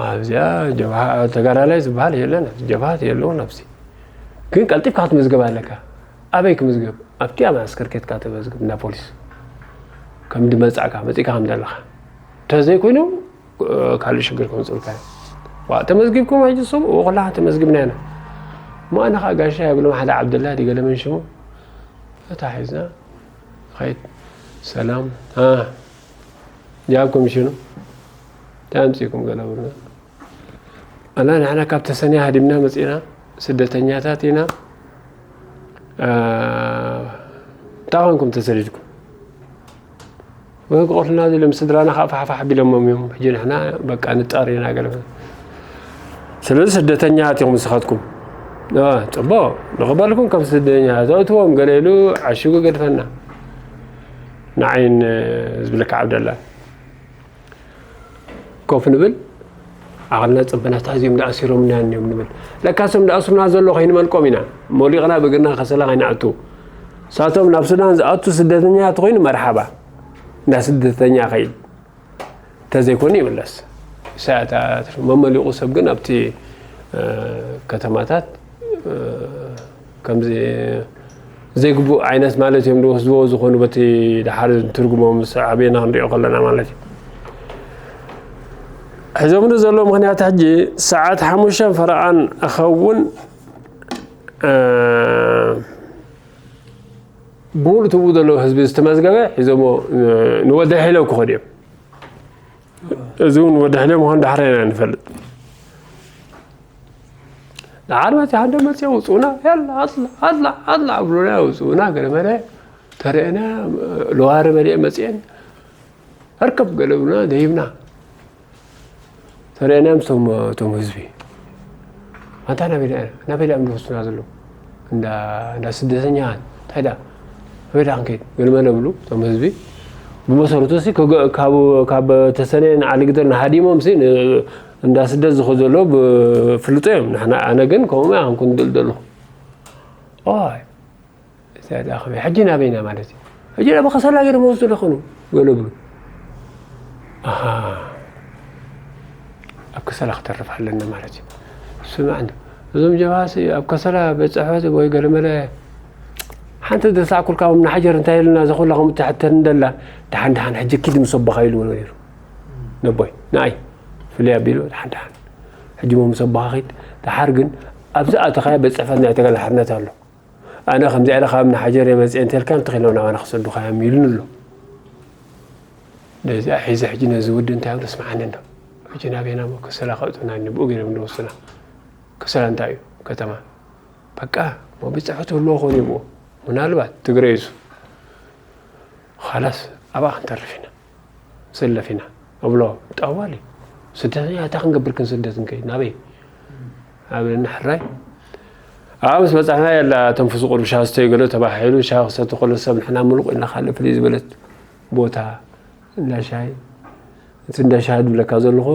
ኣብዚኣ ጀብሃ ተጋዳላይ ዝበሃል የለን ጀብሃት የለውን ኣብዚ ግን ቀልጢፍካ ክትምዝገብ ኣለካ ኣበይ ክምዝገብ ኣብቲ ኣብ ዓስከር ኬትካ ተመዝግብ እንዳ ፖሊስ ከም ድመፃእካ መፂእካ ከም ዘለኻ እንተዘይኮይኑ ካልእ ሽግር ከምፅልካ ዋ ተመዝጊብኩም ሕጂ ስም እዎ ኩላኻ ተመዝግብና ኢና እሞ ኣነ ከዓ ጋሻ የብሎም ሓደ ዓብደላ ድገለመን ሽሙ እታ ሒዝና ኸይድ ሰላም ጃብ ኮሚሽኑ እንታይ ኣምፂእኩም ገለ ብሉና ኣላ ንሕና ካብ ተሰንያ ሃዲምና መፂና ስደተኛታት ኢና እንታይ ኮንኩም ተሰዲድኩም ወይ ክቆትሉና ዝብሎም ስድራና ከዓ ፋሕፋሕ ቢሎሞም እዮም ሕጂ ንሕና በቃ ንጣር ኢና ገለ ስለዚ ስደተኛታት ኢኹም ንስኻትኩም ፅቡቅ ንቕበልኩም ከም ስደተኛ ዘእትዎም ገለ ኢሉ ዓሽጉ ገድፈና ንዓይን ዝብለካ ዓብደላ ኮፍ ንብል ዓቕልና ፅበናታት እዚኦም ዳኣሲሮምና እዮም ንብል ለካ እሶም ዳኣስሩና ዘሎ ከይንመልቆም ኢና ሞሊቕና ብእግርና ከሰላ ከይንኣቱ ሳቶም ናብ ሱዳን ዝኣቱ ስደተኛ ተኮይኑ መርሓባ እንዳ ስደተኛ ከይድ እንተዘይኮኑ ይምለስ ኢሳያት መመሊቑ ሰብ ግን ኣብቲ ከተማታት ከምዚ ዘይግቡእ ዓይነት ማለት እዮም ዝወስድዎ ዝኾኑ በቲ ድሓር ትርጉሞም ምስ ዓብየና ክንሪኦ ከለና ማለት እዩ ሕዞምሉ ዘሎ ምክንያት ሕጂ ሰዓት ሓሙሽተን ፈረቓን እኸውን ብሙሉ ትብኡ ዘለዉ ህዝቢ ዝተመዝገበ ሒዞሞ ንወዲ ሒለው ክኸዱ እዮም እዚ እውን ወዲ ሕደ ምዃኑ ዳሕረ ኢና ንፈልጥ ደሓር መፂ ሓደ መፂ ውፅኡና ያላ ኣላ ኣላ ኣላ ብሎና ውፅኡና ገለ መለ ተረአና። ለዋሪ መሊአ መፅአን ኣርከብ ገለ ብሎና ደይብና ተረአናዮም። እቶም እቶም ህዝቢ ኣንታ ናበይ ደኣ ናበይ ደኣ ምንወስዱና ዘለዉ እንዳ እንዳ ስደተኛ እንታይ ደኣ ኣበይ ደኣ ክንከይድ ገለ መለ ብሉ እቶም ህዝቢ። ብመሰረቱ ሲ ካብ ተሰነየን ዓሊግደር ንሃዲሞም ሲ እንዳ ስደት ዝኸዱ ዘለዉ ብፍልጦ እዮም። ንሕና ኣነ ግን ከምኡ ኣይኮንኩን ዝብል ዘለኹ። ኦይ እዚኣ ደኣ ከመይ ሕጂ ናበይና ማለት እዩ? ሕጂ ደኣ ብኸሰላ ገይሮም ወስዱ ደኾኑ ገለ ብሉ። ኣሃ ኣብ ከሰላ ክተርፍ ኣለና ማለት እዩ። ስማዕ እንዶ እዞም ጀብሃሲ ኣብ ከሰላ ቤት ጽሕፈት ወይ ገለመለ ሓንቲ ደሳዕኩልካዎም ንሓጀር እንታይ ኢሉና ዘኹላ ከምኡ ትሕተን እንደላ ደሓን ደሓን ሕጂ ኪድ ምስ ኣቦኻ ኢልዎ ነይሩ ነቦይ ንኣይ ፍልይ ኣቢሉ ደሓን ደሓን ሕጂ ሞ ምስ ኣቦኻ ኺድ ደሓር ግን ኣብዚ ኣተኻያ ቤት ጽሕፈት ናይ ተጋል ሓርነት ኣሎ ኣነ ከምዚኣ ኢለ ካብ ንሓጀር እየ መፅአ እንተልካ እንተኺሎም ናባና ክሰዱኻ እዮም ኢሉኒ ኣሎ። ነዚኣ ሒዘ ሕጂ ነዚ ወዲ እንታይ ብሎ ስምዓኒ እንዶ ሕጂ ናበይና ሞ ከሰላ ከእቱና እኒ ብኡ ገይሮም ዝወስዱና። ከሰላ እንታይ እዩ ከተማ በቃ ሞ ቤት ፅሕፈት ክህልዎ ክኾኑ ይብዎ ምናልባት ትግረ እዩ እሱ። ኻላስ ኣብኣ ክንተርፍ ኢና ንሰለፍ ኢና እብሎ። ጠዋሊ ስደተኛ እንታይ ክንገብር ክንስደት ንከይድ ናበይ ኣብለና ሕራይ። ኣብኣ ምስ በፃሕና የላ ተንፍሱ ቁሩብ ሻሂ ስተዩ ገለ ተባሂሉ ሻሂ ክሰቲ ከሎ ሰብ ንሕና ምሉቕ ኢልና ካልእ ፍልይ ዝበለት ቦታ እንዳ ሻሂ እቲ እንዳ ሻሂ ዝብለካ ዘለኹ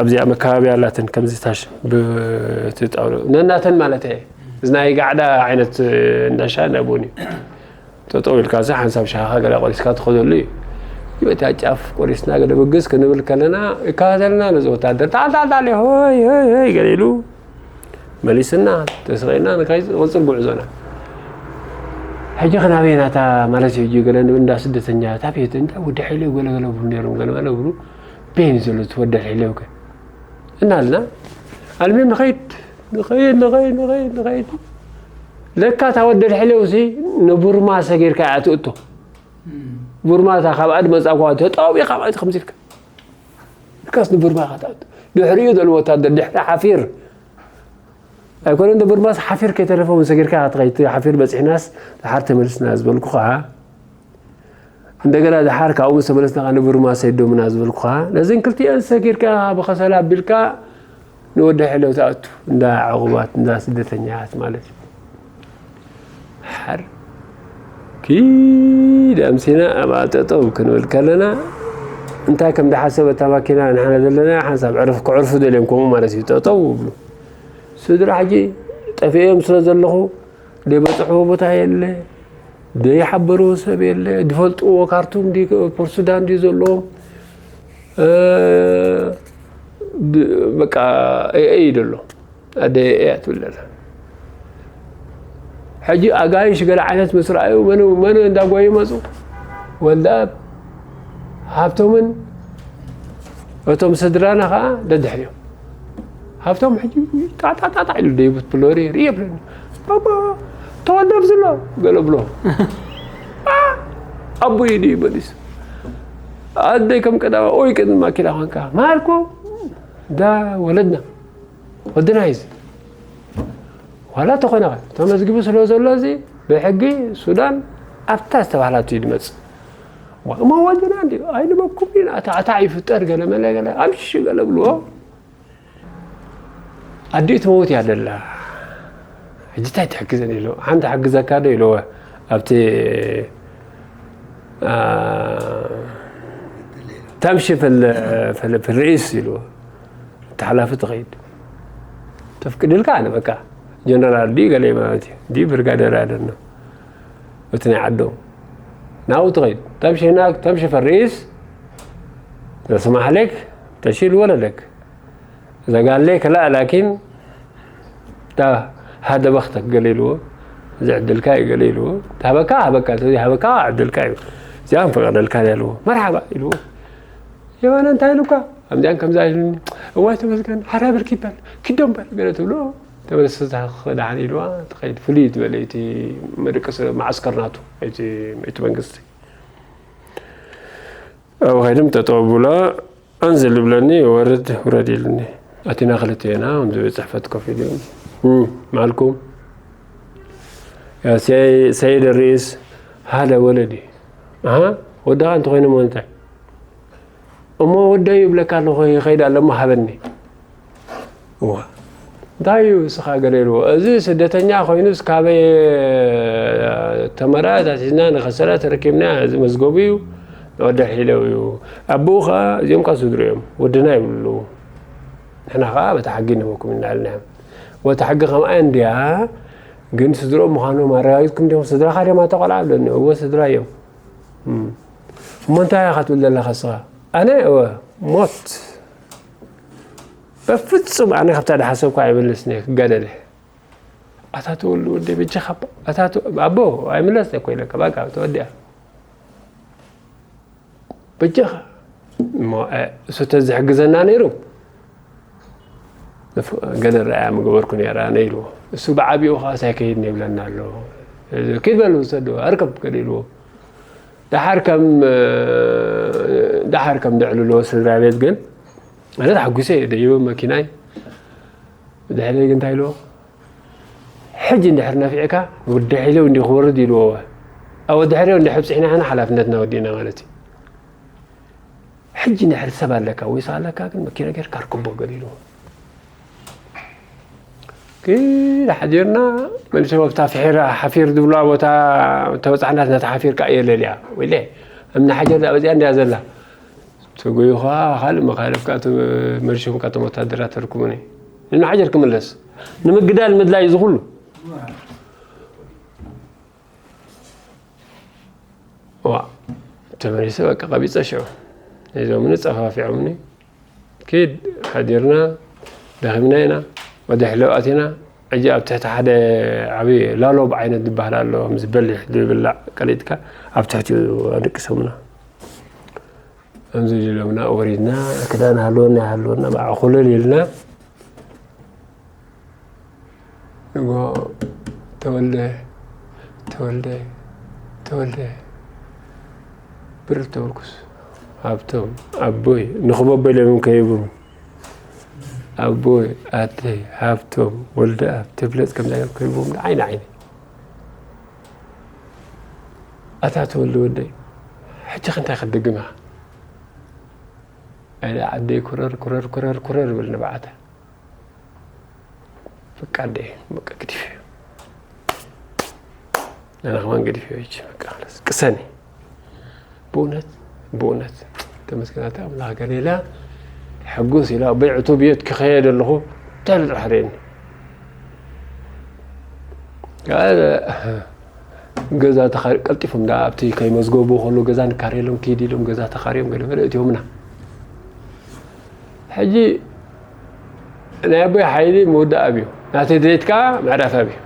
ኣብዚኣ መካባብያ ኣላትን ከምዚ ታሽ ብቲ ጣውላ ነናተን ማለት እየ እዚ ናይ ጋዕዳ ዓይነት እንዳ ሻሂ እንዳ ቡን እዩ። ጠጠው ኢልካ ሲ ሓንሳብ ሻሃኻ ገለ ቆሪስካ ትኸደሉ እዩ። በታ ጫፍ ቆሪስና ገለ ብግስ ክንብል ከለና ይከታተልና ነዚ ወታደር ታዕታዕታዕ ሆይ ሆይ ሆይ ገለ ኢሉ መሊስና ተስቂልና ንካይ ዝቕፅል ጉዕዞና። ሕጂ ክናበይ ናታ ማለት እዩ ሕጂ ገለ ንብል እንዳ ስደተኛ ታቤት እንዳ ወዲ ሓይለ ገለ ገለ ብሉ ነይሮም ገለ ገለ ብሉ ቤን ዘሎ ትወደድ ሓይለ ውከ እናልና ኣልሚም ንኸይድ ንኸይድ ንኸይድ ንኸይድ ንኸይድ ለካ እታ ወደድ ሕሌውሲ ንቡርማ ሰጊርካ እያ ትእቶ። ቡርማ እታ ካብ ኣድ መጻኳ ተጣቢኻ ማለት ከምዚ ኢልካ ልካስ ንቡርማ ኢኻ ትኣቱ። ድሕሪኡ ዘሎ ወታደር ድሕሪ ሓፊር ኣይኮነን ዶ ቡርማስ ሓፊር ከይተረፈ እውን ሰጊርካ ኢኻ ትኸይድ። ሓፊር በጺሕናስ ድሓር ተመልስና ዝበልኩ ኸዓ እንደገና ደሓር ካብኡ ምስ ተመለስና ከዓ ንብሩማ ሰይዶምና ዝበልኩኻ ነዘን ክልቲአን ሰጊርካ ብኸሰል ኣቢልካ ንወዲ ሕለው ትኣቱ እንዳ ዕቑባት እንዳ ስደተኛታት ማለት እዩ። ሓር ኪድ ኣምሲና ኣብኣ ጠጠው ክንብል ከለና እንታይ ከም ዝሓሰበ እታ ማኪና ንሕና ዘለና ሓንሳብ ዕርፍ ክዕርፉ ደልዮም ከምኡ ማለት እዩ ጠጠው ብሉ ስድራ ሕጂ ጠፊኦም ስለ ዘለኹ ዘይበፅሕዎ ቦታ የለ ዘይሓበርዎ ሰብ የለ ዝፈልጥዎ ካርቱም ፖርት ሱዳን ድዩ ዘለዎም በቃ እዩ ዘሎ ኣደ እያ ትብል ዘላ ሕጂ ኣጋይሽ ገለ ዓይነት ምስ ረኣዩ መን እንዳጓዩ መፁ ወልደኣብ ሃብቶምን እቶም ስድራና ከዓ ደድሕሪኦም ሃብቶም ሕጂ ጣጣጣጣ ኢሉ ደይቡት ብሎሪ ርኢ የብለኒ ባባ ተወልደ ኣብዚ ኣሎ ገለ ብሎ ኣቦይ ድዩ መሊሱ ኣደይ ከም ቀዳማ ኦይ ቅድሚ ማኪና ኮንካ ማርኮ ዳ ወለድና ወድና እዩ ዋላ ተኾነ ተመዝጊቡ ስለ ዘሎ እዚ ብሕጊ ሱዳን ኣብታ ዝተባህላቱ እዩ ዝመፅእ እሞ ወድና እንዲ ኣይንበኩም ኢና ኣታ ኣታ ይፍጠር ገለ መለ ገለ ኣምሽ ገለ ብልዎ ኣዲኡ ትመውት እያ ደላ ሕጂ እንታይ ትሕግዘን ኢሉ ሓንቲ ሓግዘካ ዶ ኢልዎ ኣብቲ ተምሺ ርኢስ ኢልዎ እቲ ሓላፊ ትኸይድ ተፍቅድልካ ኣነ በቃ ጀነራል ድዩ ገለ ማለት እዩ ድዩ ብርጋደር ኣለና እቲ ናይ ዓዶም ናብኡ ትኸይድ ተምሺ ፈርኢስ ዘስማሕለክ ተሺል ወለለክ እዛ ጋለይ ከላእ ላኪን እታ ሃደ በኽተክ ገለ ኢልዎ እዚ ዕድልካ እዩ ገለ ኢልዎ ሃበካ ሃበካ ተዘይ ሃበካ ዕድልካ እዩ እዚኣ ንፈቀደልካ እያ ኢልዎ መርሓባ ኢልዎ የማነ እንታይ ኢሉካ ከምዚኣን ከምዛ ኢሉኒ እዋይ ተመስገን ሓራ ብርክ ይበል ኪዶ እምበር ገለ ትብሎ ተመለሰ ደሓን ኢልዋ ትኸይድ ፍሉይ ዝበለ እቲ መደቀሲ ማዓስከር ናቱ እቲ እቲ መንግስቲ ኣብኡ ከይዶም ጠጠው ብሎ ኣንዝል ይብለኒ ወርድ ውረድ ኢሉኒ ኣቲና ክልቴና ከምዚ ቤት ፅሕፈት ኮፍ ኢሉ እም፣ ማልኩም። ያ ሰይ-፣ ሰይድ ርኢስ፣ ሃለ ወለዲ። ኣሃ፣ ወደኻ እንተኾይኑ እሞ እንታይ? እሞ ወደይ ይብለካ ኣለኹ፣ ይኸይድ ኣሎ እሞ ሃበኒ። እዋ። እንታይ እዩ እስኻ ገለ ኢልዎ? እዚ ስደተኛ ኮይኑስ ካበይ ተመራ ኣታቲና ንኸሰላ ተረኪብና፣ እዚ መዝገቡ እዩ፣ ንወዲ ሒለው እዩ። ኣቦኡ ኸዓ እዚኦም ካብ ስድርኡ እዮም፣ ወድና ይብሉ ኣለዉ። ንሕና ኸዓ በታ ሕጊ ንህበኩም እንዳበልና እዮም። ወታ ሕጊ ከምኣ እንድያ፣ ግን ስድርኦም ምዃኖም ኣረጋጊጽኩም ዲኹም? ስድራኻ ድዮም ኣታ ቆልዓ? ኣለኒ። እወ፣ ስድራ እዮም። እም። እሞ እንታይ ኢኻ ትብል ዘለኻ እስኻ? ኣነ? እወ፣ ሞት። በፍጹም ኣነ ካብታ ዝሓሰብኩ ኣይምለስን እየ፣ ክጋደል እየ። ኣታ ተወልደ ወደይ በጃኻ፣ ኣታ ተ-፣ ኣቦ ኣይምለስን እኮ ኢለካ፣ በቃ ተወዲኣ። በጃኻ። እሞ፣ እ፣ እሱ ተዝሕግዘና ነይሩ፣ እፍ-፣ ገለ ረኣያ ምገበርኩ ነይረ ኣነ ኢልዎ። እሱ ብዓቢኡ ኸዓ ሳይከይድ ይብለና ኣሎ። ኪድ በል ውሰዶ፣ ኣርከብ ገለ ኢልዎ። ደሓር ከም፣ እ፣ ደሓር ከም ደዕልልዎ ስድራ ቤት ግን፣ ኣነ ተሓጒሰ እየ፣ ደይበ መኪናይ። ብድሕረይ ግን እንታይ ኢልዎ? ሕጂ እንድሕር ነፊዕካ፣ ወዲ ሒለው እንዲ ክወርድ ኢልዎ። ኣብ ወዲ ሒለው እንድሕር ብፅሕና፣ ሓላፍነትና ወዲእና ማለት እዩ። ሕጂ እንድሕር ሰብ ኣለካ ወይ ሰው ኣለካ ግን መኪና ጌርካ ኣርክቦ ገለ ኢልዎ። ኪድ ሓዲርና፣ መልሶም ኣብታ ፍሒራ ሓፊር ዝብልዋ ቦታ ተበጻሕና፣ ነታ ሓፊር ከኣ የለልያ። ወይለ፣ እምኒ ሓጀር እዛ በዚኣ እንድያ ዘላ። ተጎዩ ኸኣ ካልእ መኻለፍካ፣ እቶም መሪሾም እቶም ወታደራት ተርኩቡኒ። ንእምኒ ሓጀር ክምለስ። ንምግዳል ምድላይ እዚ ኩሉ። ዋ፣ ተመሊሰ በቃ ቀቢጸ ሽዑ። ሒዞምኒ፣ ጸፋፊዖምኒ። ኪድ ሓዲርና፣ ደኺምና ኢና። ወደ ሕለው ኣቲና። ሕጂ ኣብ ትሕቲ ሓደ ዓቢ ላሎብ ዓይነት ዝበሃል ኣሎ፣ ከምዚ በሊሕ ዝብላዕ ቀሊጥካ፣ ኣብ ትሕቲኡ ኣደቂሶምና። ከምዚ ኢሎምና ወሪድና፣ ክዳን ሃለወና ኣይሃለወና፣ ብኣ ኮለል ኢልና። ንጎ ተወልደ፣ ተወልደ፣ ተወልደ። ብር ተበልኩስ፣ ሃብቶም፣ ኣቦይ፣ ንኽበቦ ኢሎም ከይብሉ። ኣቦይ፣ ኣተይ፣ ሃብቶም፣ ወልደኣብ፣ ትብለጽ ከምዛ ኢሎም ከይብዎም፣ ዓይኒ ዓይኒ። ኣታ ተወልደ ወደይ፣ ሕጂ ኸ እንታይ ክትድግም ኢኻ? ኣደ ዓደይ፣ ኩረር፣ ኩረር፣ ኩረር፣ ኩረር፣ ይብል ንብዓታ። በቃ ኣደይ፣ በቃ ግዲፍ እዩ። ኣነ ከማን ገዲፈ፣ ይቺ በቃ፣ خلاص፣ ቅሰኒ። ብእውነት፣ ብእውነት፣ ተመስገን ኣታ ኣምላኽ፣ ገለ ኢላ፣ ሕጉስ ኢላ፣ በይ ዕቱብ እየ ክኸየድ ኣለኹ፣ እንታይ ኢሉ ጥራሕ ርእየኒ። ገዛ ተኻሪ-፣ ቀልጢፎም ደኣ ኣብቲ ከይመዝገቡ ከሎ፣ ገዛ ንካርየሎም፣ ኪድ ኢሎም፣ ገዛ ተኻርዮም፣ ገለ መለ እትዮምና። ሕጂ ናይ ኣቦይ ሓይሊ መወዳእብ እዩ፣ ናተይ ድሌት ከኣ ምዕራፍ ኣብ እዩ።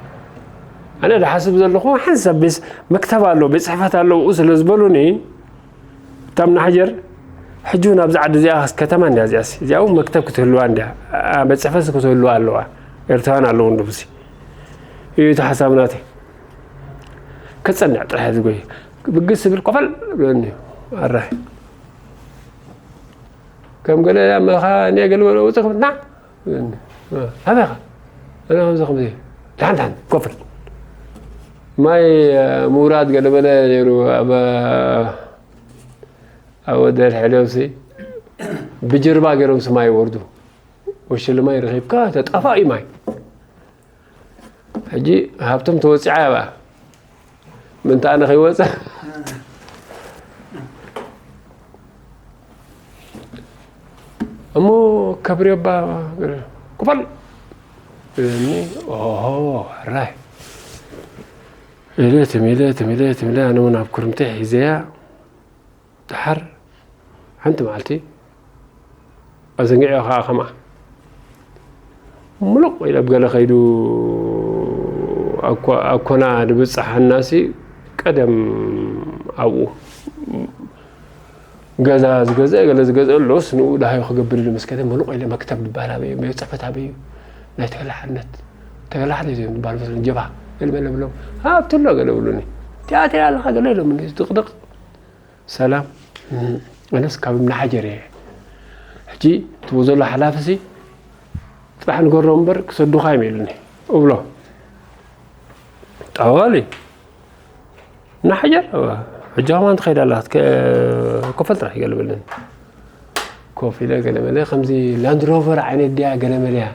ኣነ ዝሓስብ ዘለኹ ሓንሳብ ቤት መክተብ ኣሎ፣ ቤት ጽሕፈት ኣሎ፣ ኣብኡ ስለ ዝበሉኒ፣ እታ እምኒ ሓጀር፣ ሕጂ እውን ኣብዚ ዓዲ እዚኣ ከተማ እንድያ፣ እዚኣስ፣ እዚኣ እውን መክተብ ክትህልዋ እንድያ፣ ኣ፣ ቤት ጽሕፈት ክትህልዋ ኣለዋ፣ ኤርትራውያን ኣለዉ እንድብሲ እዩ እቲ ሓሳብ ናተይ። ከጸንዕ ጥራሕ ዝጎይ ብግስ ዝብል ቆፈል ብለኒ፣ ኣራይ። ከም ገለ ኣመኻ እኔ ገለ በለ ውፅእ ክብል፣ ና። ኣበኻ? ኣነ ከምዚ ከምዚ። ደሓን ደሓን፣ ኮፍ በል። ማይ፣ እ፣ ምውራድ ገለ በለ ነይሩ፣ ኣብ፣ ኣብ ወደል ሕለውሲ ብጀርባ ገይሮምሲ ማይ ይወርዱ። ወሽሊ ማይ ረኺብካ ተጣፋኢ ማይ። ሕጂ ሃብቶም ተወፂዓ እያ በኣ። ምንታ ኣነ ከይወፀ። እሞ ከብርዮ ኣባ ክፋል እኒ፣ ኦሆ፣ ራይ። ኢለ ትም ኢለ፣ ትም ኢለ፣ ትም ኢለ፣ ኣነ እውን ኣብ ኩርምቲ ሒዘያ። ደሓር ሓንቲ መዓልቲ ኣዘንጊዐዮ ኸዓ ከምኣ። ሙሉቕ ኢለ ኣብ ገለ ከይዱ ኣኮ-፣ ኣኮና ድብጽሓናሲ ቀደም ኣብኡ ገዛ ዝገዝአ፣ ገለ ዝገዝአ ኣሎስ ንኡ ደሃዩ ክገብር ኢሉ ምስ ከደ ሙሉቕ ኢለ መክተብ ዝበሃል ኣበይ እዩ? ቤት ጽሕፈት ኣበይ እዩ? ናይ ተክለ ሓርነት፣ ተክለ ሓርነት እዮም ዝበሃሉ መስለኒ፣ ጀብሃ ገለ መለ ብሎም፣ ሃብቲ ኣሎ ገለ ብሉኒ። ቲያትር ኣለኻ ገለ ኢሎምኒ፣ ድቕድቕ። ሰላም። እም፣ ኣነስ ካብ እምኒ ሓጀር እየ። ሕጂ እትብኡ ዘሎ ሓላፊሲ ጥራሕ ንገሮ እምበር ክሰዱኻ እዮም ኢሉኒ። እብሎ። ጠዋሊ። ናሓጀር። ሕጂ ከማን ትኸይድ ኣላ። ከ-፣ ኮፈል ጥራሕ ይገልብልን። ኮፍ ኢለ ገለ መለ ከምዚ ላንድ ሮቨር ዓይነት ድያ ገለ መለ እያ።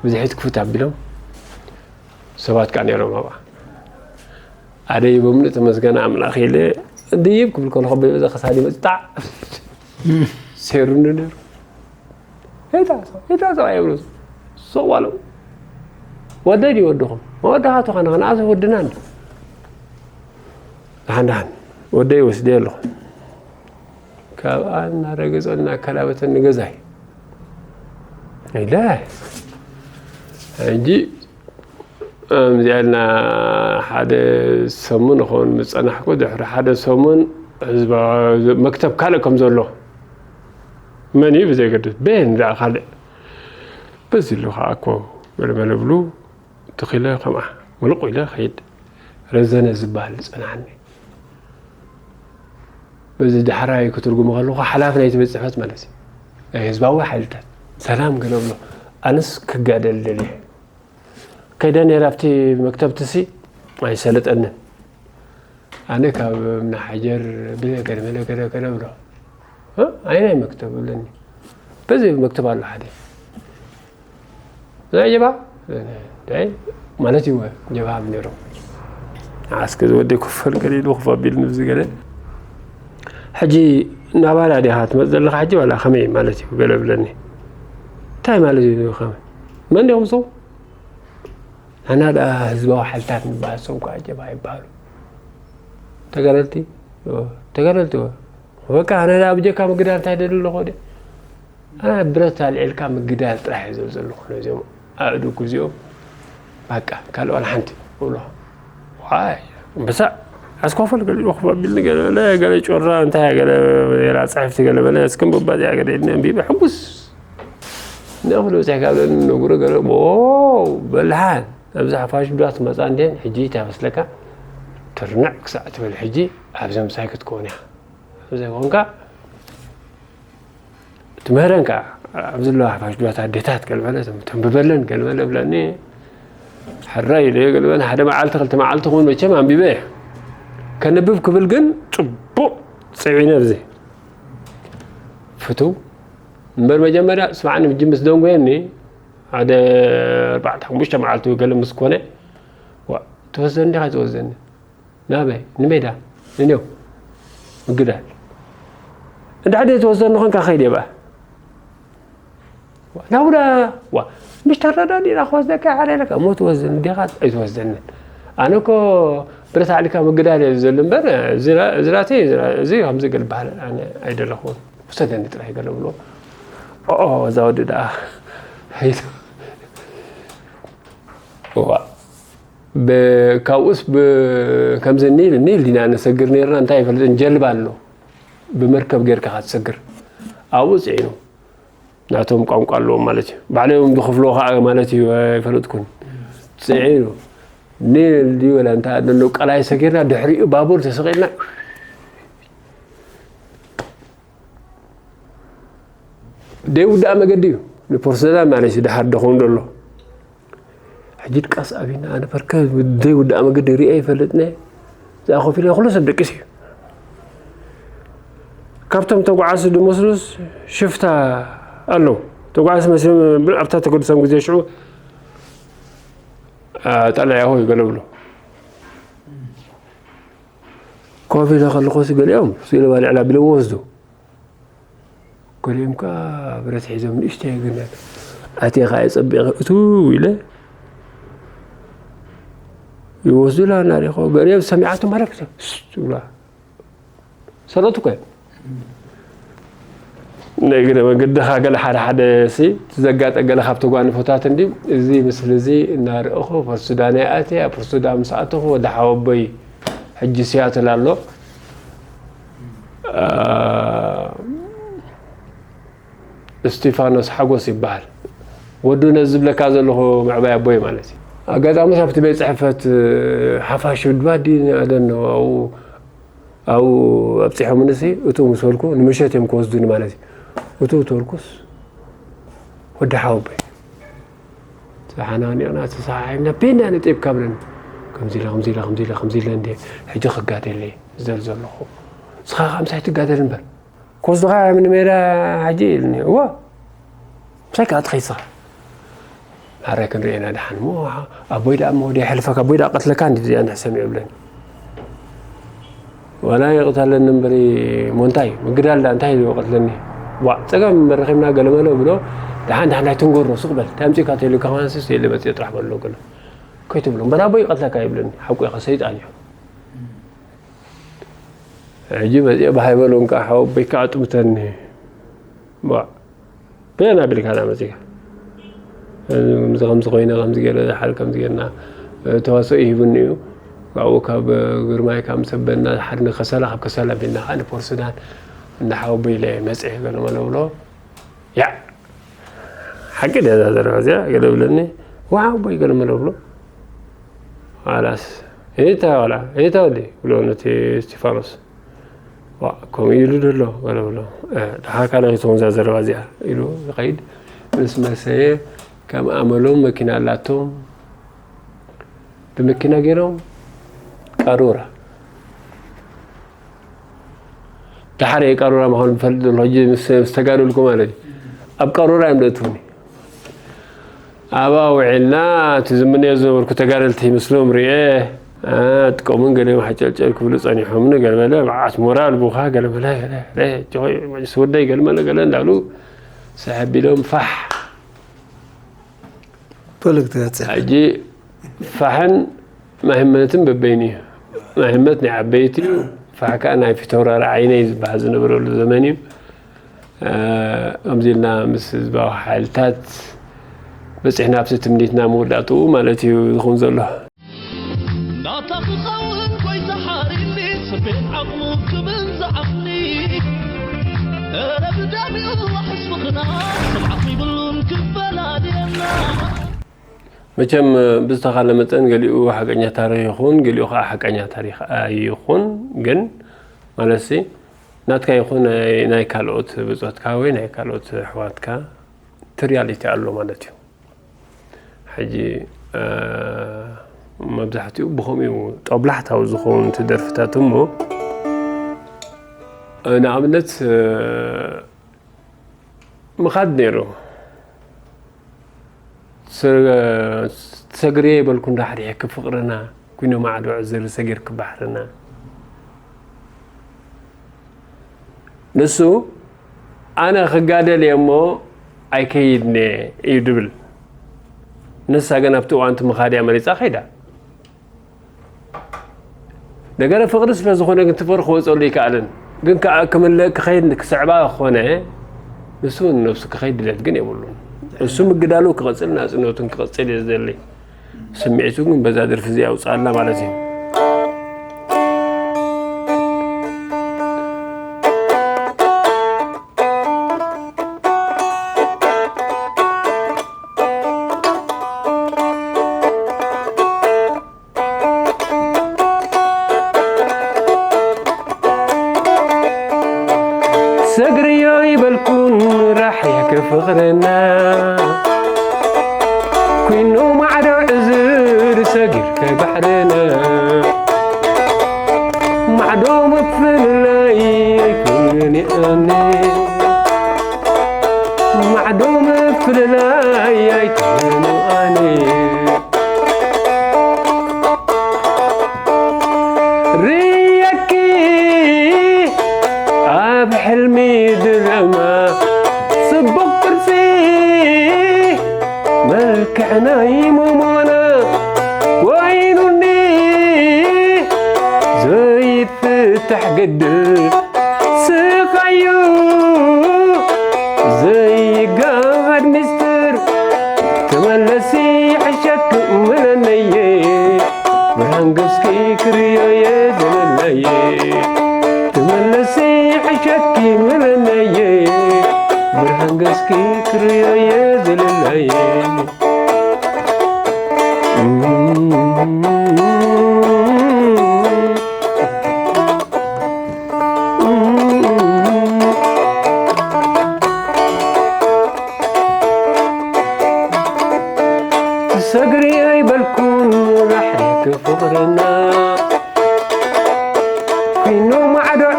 ብዝሒት ክፉት ኣቢሎም ሰባት ከኣ ነይሮም ኣብኣ። ኣደይ በምሉ ተመስገነ ኣምላኽ ኢለ ድይብ ክብል ከለኹ በዛ ከሳዲ መጽጣዕ ሰይሩኒ ነይሩ። "የታ ሰው፣ የታ ሰው?" ኣይብሉ። ሱቕ በሉ። "ወደይ ድዩ ወድኹም?" "መወዳእቱ ኸነ ኸነ ኣዘ ወድና እንዶ?" ደሓን ደሓን ወደይ ወስደ ኣለኹ። ካብኣ እናረገጸ እናከላበተ ንገዛይ። ኢለ ሕጂ እዚኣ ኢልና ሓደ ሰሙን ይኸውን ምስ ጸናሕኩ፣ ድሕሪ ሓደ ሰሙን ህዝባዊ መክተብ ካልእ ከም ዘሎ፣ መን እዩ ብዘየገድስ፣ በየን ደኣ ካልእ፣ በዚ ኢሉ ከኣ እኮ መለመለ ብሉ ትኺለ ከምኣ ውልቕ ኢለ ኸይድ። ረዘነ ዝበሃል ጸናሕኒ። በዚ ዳሕራይ ክትርጉሞ ከለኹ ሓላፊ ናይቲ ቤት ጽሕፈት ማለት እዩ። ናይ ህዝባዊ ሓይልታት ሰላም ገለ ብሎ። ኣነስ ክጋደል ደልየ። ከይደ ነይረ ኣብቲ መክተብትሲ ኣይሰለጠንን። ኣነ ካብ ምናሓጀር ብለ ገለ መለ ገለ ገለ ብሎ። እ? ኣይ ናይ መክተብ ብለኒ። በዚ መክተብ ኣሎ ሓደ። ናይ ጀብሃ? ናይ ማለት እዩ ጀብሃ ነይሮም። ኣስከ ዝወደይ ኮፈል ገለ ኢሉ ኮፍ ኣቢሉ ንብዚ ገለ። ሕጂ ናባና ዲኻ ትመጽእ ዘለኻ ሕጂ ዋላ ከመይ ማለት እዩ ገለ ብለኒ። እንታይ ማለት እዩ ከመይ? መን ዲኹም ንስኹም? ንሕና ደኣ ህዝባዊ ሓይልታት ንበሃል፣ እሶም ከኣ ጀብሃ ይበሃሉ። ተጋደልቲ? እወ፣ ተጋደልቲ እወ። በቃ ኣነ ደኣ ብጀካ ምግዳል እንታይ ደሊ ኣለኹ ወደ? ኣነ ብረት ኣልዒልካ ምግዳል ጥራሕ እየ ዝብል ዘለኹ ነዚኦም ኣእዱግ እዚኦም። በቃ ካልእ ዋላ ሓንቲ እብሎ። ዋይ፣ ኣንበሳ ኣስኮፈል ገለ ኮፍ ኣቢልኒ ገለ በለ፣ ገለ ጮራ እንታይ ገለ ሌላ ጽሕፍቲ ገለ በለ፣ እስክም በባዚኣ ገለ ኢልኒ ኣንቢበ ሕጉስ። ንእኽሊ በጺሕካ ብለኒ ነጉረ ገለ፣ ዎ፣ በልሓን። ኣብዚ ሓፋሽ ዱዳ ትመጻ እንዴን፣ ሕጂ እንታይ መስለካ? ትርንዕ ክሳዕ ትብል ሕጂ ኣብዚ ምሳይ ክትከውን ኢኻ። ኣብ ዘይኮንካ ትምህረን ከኣ፣ ኣብዚ ኣለዋ ሓፋሽ ዱዳት ኣዴታት ገለ በለ፣ ተንብበለን ገለ በለ ብለኒ። ሕራይ ኢለ ገለ በለ፣ ሓደ መዓልቲ ክልተ መዓልቲ ክውን መቸም ኣንቢበ እየ። ከንብብ ክብል ግን ጽቡቕ ጸዊነ ኣብዚ። ፍቱው እምበር መጀመርያ ስማዕኒ ብጂ ምስ ደንጎየኒ፣ ሓደ ኣርባዕተ ሓሙሽተ መዓልቲ ገለ ምስ ኮነ፣ ዋ፣ ትወስደኒ ዲኻ ትወስደኒ? ናበይ? ንሜዳ? ንኔው? ምግዳል። እንድሕር ደይ ትወስደኒ ኾንካ ከይድ እየ በኣ። ዋ፣ ናብራ፣ ዋ፣ ምሽ ተረዳዲእና ክወስደካ ይሓደለካ። እሞ ትወስደኒ ዲኻ? ኣይትወስደንን። ኣነ እኮ ብረት ኣዕሊካ ምግዳል እየ ዝደሊ እምበር፣ እዚ ራ-፣ እዚ ራተይ፣ እዚ ራ-፣ እዚ ከምዚ ገል በሃል ኣነ ኣይደለኹን። ውሰደኒ ጥራይ ገለ ብሎ። ኦኦ፣ እዛ ወዲ ደኣ። ሄይቱ። እዋ። ብ-፣ ካብኡስ ብ-፣ ከምዚ ኒል፣ ኒል ዲና ንሰግር ነይርና፣ እንታይ ይፈልጥን ጀልባ ኣሎ። ብመርከብ ጌርካ ኢኻ ትሰግር። ኣብኡ ጽዒኑ። ናቶም ቋንቋ ኣለዎም ማለት እዩ። ባዕሎም ዝኽፍልዎ ኸኣ ማለት እዩ፣ ኣይፈለጥኩን። ጽዒኑ። ኒል ድዩ ወላ እንታይ ኣሎ ቀላይ ሰጊርና፣ ድሕሪኡ ባቡር ተሰቒልና። ደይውዳእ መገዲ እዩ። ንፖርት ሱዳን ማለት እዩ፣ ደሓር ደኾን ዘሎ። ሕጂ ድቃስ ኣብና፣ ኣነ ፐርከ ዘይውዳእ መገዲ ሪኤ ይፈልጥነ። እዛ ኮፍ ኢለ ኩሉ ሰብ ደቂስ እዩ። ካብቶም ተጓዓዝቲ ዝመስሉስ ሽፍታ ኣለዉ። ተጓዓዝቲ መሲሎም ብል ኣብታ ተገድሶም ግዜ ሽዑ፣ አ፣ ጠለያ ሆይ ገለ ብሎ። ኮፍ ኢለ ከለኹሲ ገሊኦም ስኢለ ባልዕላ ቢሎም ወስዱ። ገሊኦም ከኣ ብረት ሒዞም ንእሽተይ ግን ኣትየ ከኣ የጸቢቐ እትው ኢለ ይወስዱላ እናሪእኮ ገሊኦም ሰሚዓቶ ማለት ስት ይብላ። ሰረቱ እኮ እዮም። ንእግረ መንገድኻ ገለ ሓደ ሓደ ሲ ትዘጋጠ ገለ ካብ ተጓንፎታት እንዲ እዚ ምስሊ እዚ እናረእኹ ፖርት ሱዳን እየ ኣትየ። ኣብ ፖርት ሱዳን ምስ ኣተኹ ወዲ ሓወቦይ ሕጂ ሲያትል ኣሎ። አ፣ እስቲፋኖስ ሓጎስ ይበሃል። ወዱ ነዚ ዝብለካ ዘለኹ ምዕባይ ኣቦይ ማለት እዩ። ኣጋጣሚ ኣብቲ ቤት ጽሕፈት ሓፋሽ ድባዲ ኣደን ኣብኡ ኣብኡ ኣብጺሖምንሲ እቱ ምስ በልኩ ንምሸት እዮም ክወስዱኒ ማለት እዩ። እቱ ተበልኩስ ወዲ ሓወቦይ ደሓና ኒቕና ተሰሓሒብና ቤና ንጤብካ ብለን። ከምዚ ኢለ ከምዚ ኢለ ከምዚ ኢለ ከምዚ ኢለ እንደ ሕጂ ክጋደል እየ ዝደል ዘለኹ። ንስኻ ከዓ ምሳይ ትጋደል እምበር። ክወስዱኻ እዮም ንሜዳ ሕጂ ኢልኒ። እወ። ምሳይ ከዓ ትኸይድ ስኻ። ሓራይ ክንርእየና ደሓን እሞ ኣቦይ ደኣ እሞ ወዲያ ይሕልፈካ ኣቦይ ደኣ ቀትለካ እንዲ እዚኣ እንድሕር ሰሚዑ ብለኒ። ዋላ ይቕተለኒ እምበሪ ሞንታይ ምግዳል ዳ እንታይ ኢሉ ይቐትለኒ። ዋ ጸገም እምበር ረኺብና ገለመለ ብሎ። ደሓን ደሓን ኣይትንጎሮ ሱቕ በል እንታይ ኣምጺእካ ተይሉ ከማንስስ የለ መጽእ ጥራሕ በሎ ገለ። ከይትብሎ እምበር ኣቦይ ይቐትለካ ይብለኒ ሓቁ ኢኻ ሰይጣን እዩ። ሕጂ መጽእ ባሃይ በሎ እንካ ሓወቦይ ከዓ ኣጥምተኒ። ዋ ቤና ቢልካ ዳ መጺካ እዚ ከምዚ ኮይነ ከምዚ ገለ ዝሓል ከምዚ ጌርና ተዋስኦ ይህብኒ እዩ። ካብኡ ካብ ግርማይ ካብ ምሰበና ሓድኒ ከሰላ ካብ ከሰላ ቢልና ከዓ ንፖርሱዳን እንዳሓወቦ ኢለ መፅእ ገለ መለ ብሎ። ያ ሓቂ ድያ እዛ ዘረባ እዚኣ ገለ ብለኒ። ዋሓወቦይ ገለ መለ ብሎ። ዋላስ እታ ዋላ እታ ወዲ ብሎ ነቲ እስቲፋኖስ። ዋ ከምኡ ኢሉ ደሎ ገለ ብሎ። ደሓር ካልእ ከይትኸውን እዛ ዘረባ እዚኣ ኢሉ ይኸይድ። ምስ መሰየ ከም ኣመሎም መኪና ኣላቶም። ብመኪና ገይሮም ቃሩራ። ደሓር እየ ቃሩራ ምዃኑ ዝፈልጥ ዘሎ ሕጂ ምስ ምስ ተጋደልኩ ማለት እዩ። ኣብ ቃሩራ እዮም ዘእትውኒ። ኣብኣ ውዒልና እቲ ዝምነዮ ዝነበርኩ ተጋደልቲ ምስሎም ርኤ። ጥቀሙን ገሊኦም ሓጨልጨል ክብሉ ጸኒሖምኒ ገለመለ መዓት ሞራል ቡኻ ገለመለ ስወደይ ገለመለ ገለ እንዳሉ ሰሐቢሎም ፋሕ። ፖለቲካ ሕጂ ፋሕን ማህመትን በበይኑ እዩ። ማህመት ናይ ዓበይቲ እዩ። ፋሕ ከዓ ናይ ፊተውራሪ ዓይነይ ዝበሃል ዝነበረሉ ዘመን እዩ። ከምዚ ኢልና ምስ ህዝባዊ ሓይልታት በፂሕና ኣብቲ ትምኒትና መወዳእትኡ ማለት እዩ ዝኸውን ዘሎ። ናታ ክኸውን ጎይታ ሓሪኒ ስቤት ዓቕሙ ክብል ዝዓቕኒ ኧረ ብደሚኡ ዋሕስ ምኽና ስምዓት ይብሉን ክፈላልየና። መቸም ብዝተኻለ መጠን ገሊኡ ሓቀኛ ታሪኽ ይኹን ገሊኡ ከዓ ሓቀኛ ታሪኽ ኣይኹን ግን ማለት ሲ ናትካ ይኹን ናይ ካልኦት ብፆትካ ወይ ናይ ካልኦት ኣሕዋትካ እቲ ሪያሊቲ ኣሎ ማለት እዩ። ሕጂ መብዛሕትኡ ብኸምኡ ጦብላሕታዊ ዝኸውን እቲ ደርፍታት እሞ ንኣብነት ምኻድ ነይሩ። ትሰግርዮ ይበልኩ እንዳሕሪሕኪ ፍቕርና ኩይኑ ማዕዶ ዕዝር ሰጊርኪ ባሕርና። ንሱ ኣነ ክጋደል እየ እሞ ኣይከይድን እየ እዩ ድብል። ንሳ ግን ኣብቲ እዋንቲ ምኻድ እያ መሪፃ ከይዳ። ነገረ ፍቕሪ ስለ ዝኾነ ግን ትፈር ክወፀሉ ይከኣልን ግን ከዓ ክምለ ክኸይድ ክስዕባ ክኾነ ንሱ እውን ነብሱ ክኸይድ ድለት ግን የብሉን። እሱ ምግዳሉ ክቐፅል ናፅነቱን ክቐፅል እየ ዝደሊ። ስምዒቱ ግን በዛ ደርፊ እዚኣ ኣውፅኣላ ማለት እዩ። ሰግርዮ ይበልኩን ራሕያከ ፍቕርና ኩይኑ ማዕዶ ዕዝር ሰጊርከ ባሕርና ማዕዶ ምፍልላይ ኣይኮነን ኣነ ማዕዶ ምፍልላይ ኣይኮነን ኣነ ርየኪ ኣብ ሕልሚ ድረማ ጽቡቕ ቅርጺ መልክዕ ናይ ሞሞና ኮይኑኒ ዘይፍታሕ ገድል ስቓዩ ዘይጋሃድ ሚስጥር ተመለሲ ሕሸክ ምለነየ ብርሃን ገስኪ ክርእዮ እየ ዘለለየ ተመለሲ ሕሸኪ ምለነየ ብርሃን ገስኪ ክርእዮ እየ ዘለለየ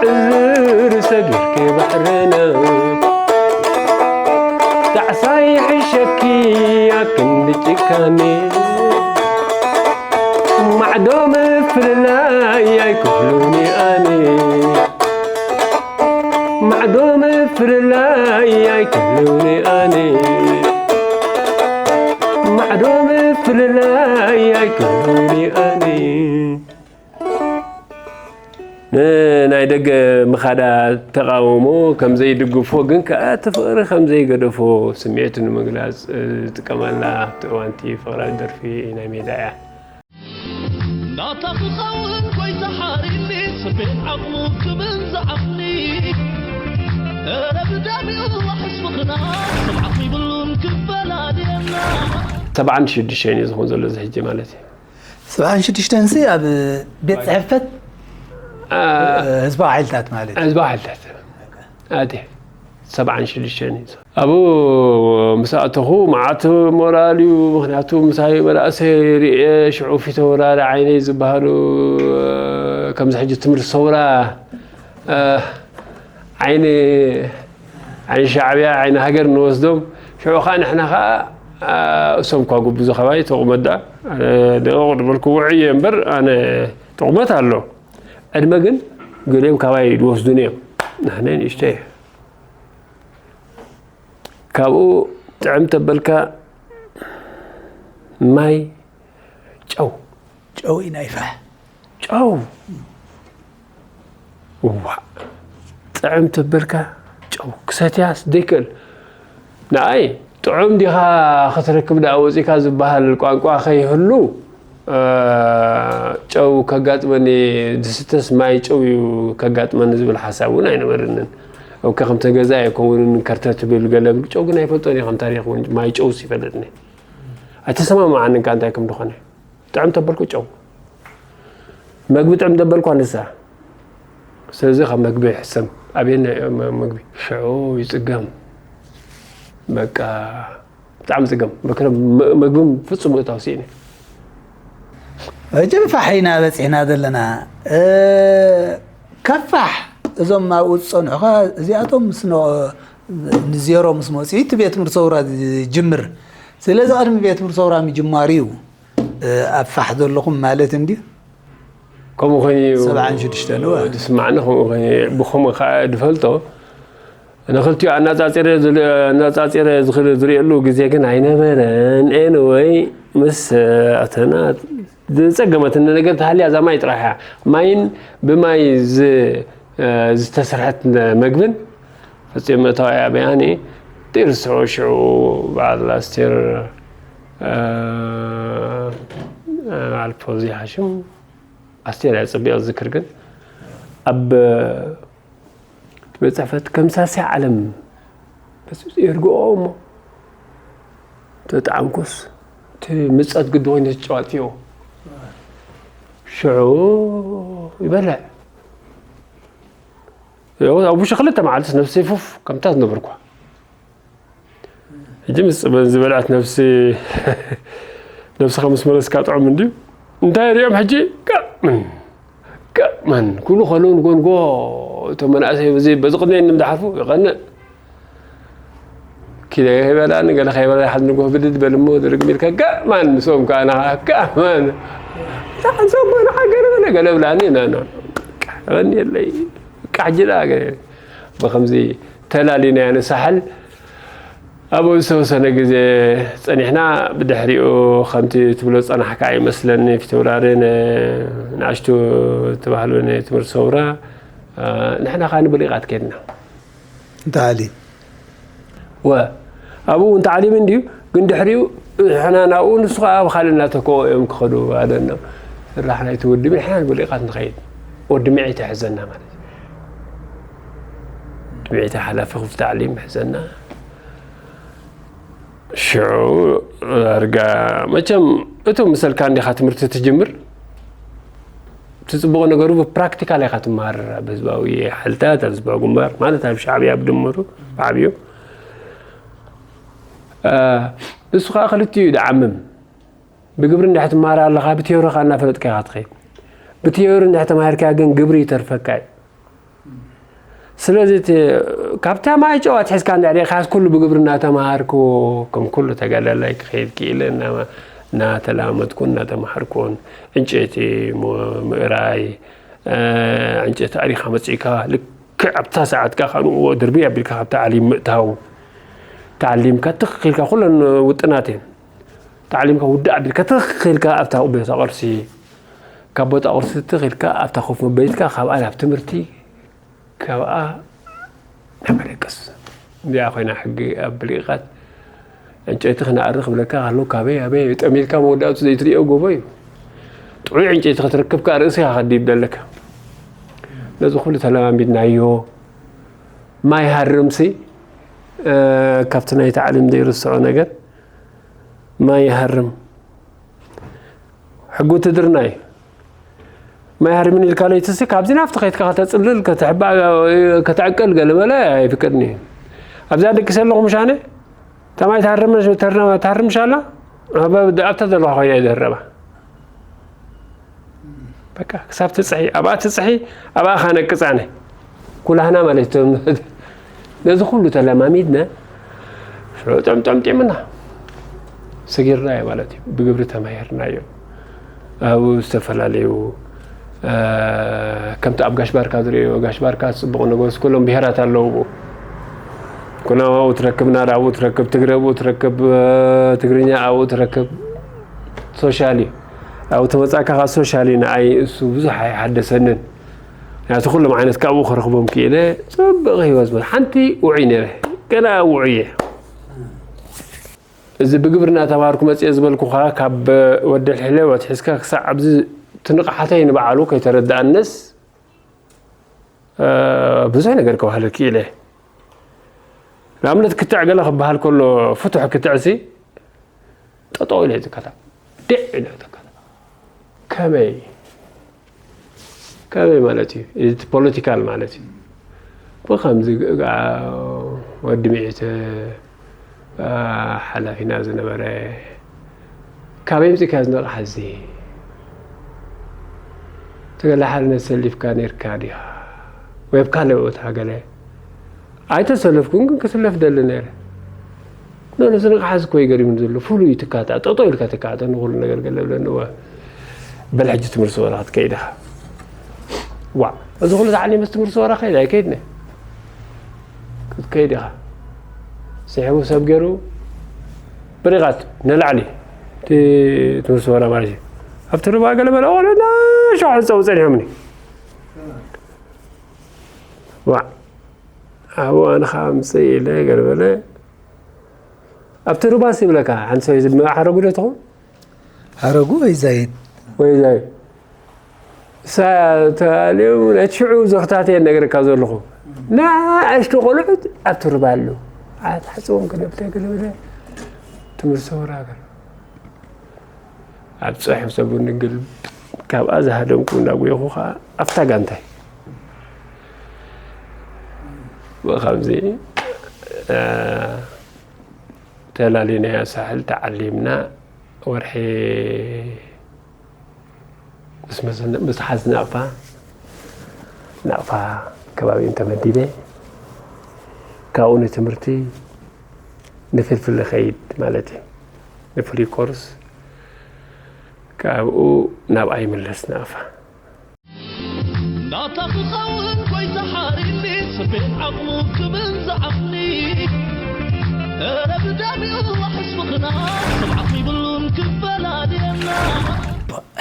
እዝር ሰጊርኪ ባሕርና ጣዕሳይ ሕሸኪ ኣክንዲ ጭካኔ ማዕዶ ምፍልላይ ኣይክፍሉኒ ኣነ ማዕዶ ምፍልላይ ኣይክፍሉኒ ኣነ ማዕዶ ምፍልላይ ኣይክፍሉኒ ኣነ ንናይ ደገ ምኻዳ ተቓውሞ ከም ዘይድግፎ ግን ከኣ እቲ ፍቕሪ ከም ዘይገደፎ ስምዒቱ ንምግላጽ ዝጥቀመላ ኣብቲ እዋንቲ ፍቕራዊ ደርፊ ናይ ሜዳ እያ። ናታ ክኸውን ጎይታ ሓሪኒ ስቤን ዓቕሙ ክብል ዝዓቕኒ እረ ብዳሚኡ ዋሕስ ምኽና ስምዓት ይብሉን ክፈላልየና። ሰብዓን ሽዱሽተን እዩ ዝኾን ዘሎ እዚ ሕጂ ማለት እዩ። ሰብዓን ሽዱሽተን ሲ ኣብ ቤት ጽሕፈት ህዝባዊ ሓይልታት ማለት እዩ። ህዝባዊ ሓይልታት ኣቲ ሰብዓን ሽዱሽተን እዩ። ኣብኡ ምስ ኣተኹ መዓት ሞራል እዩ። ምኽንያቱ ምሳይ መናእሰይ ርእየ ሽዑ ፊተውራሪ ዓይነይ ዝበሃሉ ከምዚ ሕጂ ትምህርቲ ሰውራ ዓይኒ ዓይኒ ሻዕብያ ዓይኒ ሃገር ንወስዶም ሽዑ ከዓ ንሕና ከዓ እሶም እኳ ጉብዞ ካባይ ተቑመት ደኣ ደቂቕ ዝበልኩ ውዑይ እየ እምበር ኣነ ጥቕመት ኣሎ ዕድመ ግን ገሊኦም ካባይ ዝወስዱኒ እዮም ንሕነ ንእሽተይ ካብኡ ጥዕም ተበልካ ማይ ጨው ጨው ኢና ይፋሕ ጨው እዋ ጥዕም ተበልካ ጨው ክሰትያስ ዘይክእል ንኣይ ጥዑም ዲኻ ክትረክብ ደኣ ወፂእካ ዝበሃል ቋንቋ ከይህሉ ጨው ከጋጥመኒ ዝስተስ ማይ ጨው እዩ ከጋጥመኒ ዝብል ሓሳብ እውን ኣይነበረንን ኦኬ ከምተ ገዛ ኣይከውንን ከርተት ብል ገለ ብል ጨው ግን ኣይፈልጦን እየ ከም ታሪክ እውን ማይ ጨውስ ይፈልጥኒ ኣይተሰማማዓንን ከ እንታይ ከም ዝኾነ ጥዕም ተበልኩ ጨው መግቢ ጥዕም ተበልኳ ንሳ ስለዚ ካብ መግቢ ይሕሰም ኣበየና እዩ መ- መግቢ ሽዑ ይፅገም በቃ ብጣዕሚ ፅገም ምክነ መ- መግቢ ፍፁም ምእታው ስኢነ መቸም ፋሕ ኢና በፂሕና ዘለና እ፣ ከፋሕ እዞም ኣብኡ ዝፀንሑኻ እዚኣቶም ምስ ነ- ንዜሮ ምስ መፅኡ እቲ ቤት ትምህርቲ ሰውራ ዝጅምር ስለዚ ቅድሚ ቤት ትምህርቲ ሰውራ ምጅማሩ እዩ እ፣ ኣብ ፋሕ ዘለኹም ማለት እንድዩ ከምኡ ኮይኑ እዩ ሰብዓን ሽዱሽተን እወ። ዝስማዕኒ ከምኡ ኮይኑ እዩ። ብኸምኡ ከዓ ዝፈልጦ ንኽልቲኡ ኣነፃፂረ ዝል- ኣነፃፂረ ዝኽእል ዝርእየሉ ግዜ ግን ኣይነበረን ኤንወይ ምስ ኣተና ዝፀገመትኒ ነገር ተሃልያ እዛ ማይ ጥራሕ እያ ማይን ብማይ ዝ- ዝተሰርሐት መግብን ፈፂሙ ምእታው እያ በያኒ ዘይርስዖ ሽዑ በዓል ኣስቴር በዓል ፎዚ ሓሽም ኣስቴር እያ ፅቢቕ ዝክር ግን ኣብ ቤት ፅሕፈት ከምሳሲ ዓለም በፂ የርግኦ እሞ ተጣዕምኩስ እቲ ምፀት ግዲ ኮይኑ ተጫዋትዮ ሽዑ ይበልዕ ኣብ ውሽጢ ክልተ መዓልትስ ነብሰይ ፉፍ ከምታ ዝነበርኳ ሕጂ ምስ ፅበን ዝበልዐት ነብሲ ነብስኻ ምስ መለስካ ጥዑም እንድዩ እንታይ ሪኦም ሕጂ ቀምን ቀምን ኩሉ ከለውን ጎንጎ እቶም መናእሰይ በዚ በዚ ቅድመ እንድሓልፉ ይቐንእ ኪደ ከይበላኒ ገለ ከይበላ ሓደ ንግሆ ብድድ በል እሞ ድርግም ኢልካ ጋማን ምስኦም ከዓ ንኻ ጋማን ሓንሳብ እሞ ንሓገር በለ ገለ ብላኒ ናና ቀንየለይ ብቃሕ ጅዳ ብከምዚ ተላሊናያ ንሳሕል ኣብኡ ዝተወሰነ ግዜ ጸኒሕና ብድሕሪኡ ከምቲ ትብሎ ጸናሕካ ይመስለኒ ፊተውራሪ ንኣሽቱ ተባህሉ ናይ ትምህርቲ ሰውራ ንሕና ከዓ ንብሊቓት ከድና እንተሃሊ ወ ኣብኡ እውን ተዓሊሙ እንድዩ ግን ድሕሪኡ ሕና ናብኡ ንሱ ከዓ ኣብ ካልእ እናተከኦ እዮም ክኸዱ ኣለና ስራሕ ናይቲ ወዲ ምሕና ንብሊቓት ንኸይድ ወዲ ምዒት ይሕዘና ማለት እዩ ወዲ ምዒት ሓላፊ ክፍሊ ታዕሊም ይሕዘና ሽዑ ዳርጋ መቸም እቱ ምሰልካ እንዲኻ ትምህርቲ ትጅምር እቲ ፅቡቕ ነገሩ ብፕራክቲካል ኢኻ ትመሃር ኣብ ህዝባዊ ሓይልታት ኣብ ህዝባዊ ግንባር ማለት ኣብ ሻዕብያ ብድምሩ ብዓብዩ እሱ ከዓ ክልቲኡ እዩ ድዓምም ብግብሪ እንድሕ ትመሃር ኣለኻ ብቴዮሪ ከዓ እናፈለጥካ ኢኻ ትኸይድ ብቴዮሪ እንድሕ ተማሂርካ ግን ግብሪ ይተርፈካ እዩ ስለዚ እቲ ካብታ ማይ ጨዋት ሒዝካ እንድሕር ዲኻ ኩሉ ብግብሪ እናተምሃርኩ ከም ኩሉ ተጋዳላይ ክኸይድ ክኢለ እናተላመድኩ እናተምሃርኩን ዕንጨይቲ ምእራይ ዕንጨይቲ ኣሪኻ መፂእካ ልክዕ ኣብታ ሰዓት ከዓ ንእዎ ድርቢ ኣቢልካ ካብ ታዕሊም ምእታው ታዕሊምካ ትኽኽልካ ኩለን ውጥናት እየን ታዕሊምካ ውዳእ ኣቢልካ ትኽኽልካ ኣብታ ቤታ ቅርሲ ካብ ቦታ ቅርሲ ትኽኽልካ ኣብታ ኮፍ መበይትካ ካብኣ ናብ ትምህርቲ ካብኣ ናብ መደቀስ እዚኣ ኮይና ሕጊ ኣብ ብሊቃት ዕንጨይቲ ክነኣሪ ክብለካ ከሎ ካበይ ኣበይ ጠሚትካ መወዳእቱ ዘይትሪኦ ጎቦ እዩ ጥዑይ ዕንጨይቲ ክትረክብ ከዓ ርእስኻ ከዲድ ደለካ ነዚ ኩሉ ተለማሚድናዮ ማይ ሃርምሲ ካብቲ ናይ ታዕሊም ዘይርስዖ ነገር ማይ ይሃርም ሕጉ ትድርና እዩ ማይ ሃርምን ኢልካ ለይትሲ ካብዚ ናብቲ ከይትካ ከተፅልል ከተሕባ ከተዕቀል ገለ በለ ኣይፍቀድን እዩ ኣብዚኣ ደቂሰ ኣለኹ ምሻነ ተማይ ታርምሻላ ኣብታ ዘለኹ ኮይና ይደረባ በቃ ክሳብ ትፅሒ ኣብኣ ትፅሒ ኣብኣ ካነቅፃነ ኩላህና ማለት ነዚ ኩሉ ተለማሚድና ሽዑ ጠምጠምጢምና ሰጊርናዮ ማለት እዩ ብግብሪ ተማሂርናዮ ኣብኡ ዝተፈላለዩ ከምቲ ኣብ ጋሽ ባርካ ዝርእዮ ጋሽ ባርካ ፅቡቕ ነገርስ ኩሎም ብሄራት ኣለዉ ኩናማኡ ትረክብ ናራኡ ትረክብ ትግረብኡ ትረክብ ትግርኛ ኣብኡ ትረክብ ሶሻሊ ኣብኡ ተመፃእካ ካብ ሶሻሊ ንኣይ እሱ ብዙሕ ኣይሓደሰንን ናቲ ኩሎም ዓይነት ካብኡ ክረኽቦም ክኢለ ፅብቕ ህይወት ዝመ ሓንቲ ውዑይ ነይረ ገና ውዑየ እዚ ብግብርና ተማሃርኩ መፅየ ዝበልኩኻ ካብ ወደል ሕሌወት ሒዝካ ክሳዕ ኣብዚ ትንቕሓተይ ንበዓሉ ከይተረድኣነስ ብዙሕ ነገር ክባህለኪ ኢለ ንኣብነት ክትዕ ገለ ክበሃል ከሎ ፍቱሕ ክትዕሲ ጠጠው ኢለ ዝከታ ድዕ ኢለ ዝከታ ከመይ ከመይ ማለት እዩ እቲ ፖለቲካል ማለት እዩ ብከምዚ ወዲ ሚዒተ ሓላፊና ዝነበረ ካበይ ምፅእካ ዝነቕሓ እዚ ተገላ ሓርነት ሰሊፍካ ነርካ ዲኻ ወይ ኣብ ካልእ ቦታ ገለ ኣይተሰለፍኩን ግን ክስለፍ ደሊ ነረ ነዚ ንቕሓ እዚ ኮይ ገሪሙ ዘሎ ፍሉይ ትካታ ጠጦ ኢልካ ትካታ ንኩሉ ነገር ገለ ብለኒ እወ በል ሕጂ ትምህርቲ ወራ ክትከይድ ኢኻ ዋ እዚ ኩሉ ተዓሊመ ትምህርቲ ወራ ከይድ ኣይከይድነ ክትከይድ ኢኻ ስሒቡ ሰብ ገይሩ ብሪቓት ንላዕሊ እቲ ትምህርቲ ወራ ማለት እዩ ኣብቲ ርባ ገለ በለ ቆልዑ እናሸዋዕ ዝፀው ፀኒሖምኒ ዋ ኣብኡ ኣነ ከዓ ምፅእ ኢለ ገለ በለ ኣብቲ ሩባስ ይብለካ ሓንቲ ሰብ ዝመ ሓረጉ ዶ ትኸውን ሓረጉ ወይ ዛይድ ወይ ዛይድ እሳ ተባልዮም ነቲ ሽዑ ዘኽታተየ ነገረካ ዘለኹ ንኣሽቱ ቆልዑት ኣብቲ ሩባ ኣለዉ ኣትሓፅቦም ክደብተ ገለ በለ ትምህርቲ ሰውራ ገለ ኣብ ፅሑፍ ዘብሉ ንግል ካብኣ ዝሃደምኩ እናጎየኹ ከዓ ኣብታ ጋንታይ ብኸምዚ ተላሊናያ ሳሕል ተዓሊምና ወርሒ ምስ ሓዝ ናቕፋ ናቕፋ ከባቢኡ ተመዲበ ካብኡ ንትምህርቲ ንፍልፍል ኸይድ ማለት እዩ ንፍሉይ ኮርስ ካብኡ ናብኣ ይምለስ ናቕፋ ናታ ክኸውን ጎይታ ሓሪኒ ስቤት ዓቕሙ ክብል ዝዓቕኒ እረ ብደሚኡ ዋሕስ ፍቕርና ስምዓት ይብሉን ክፈላልየና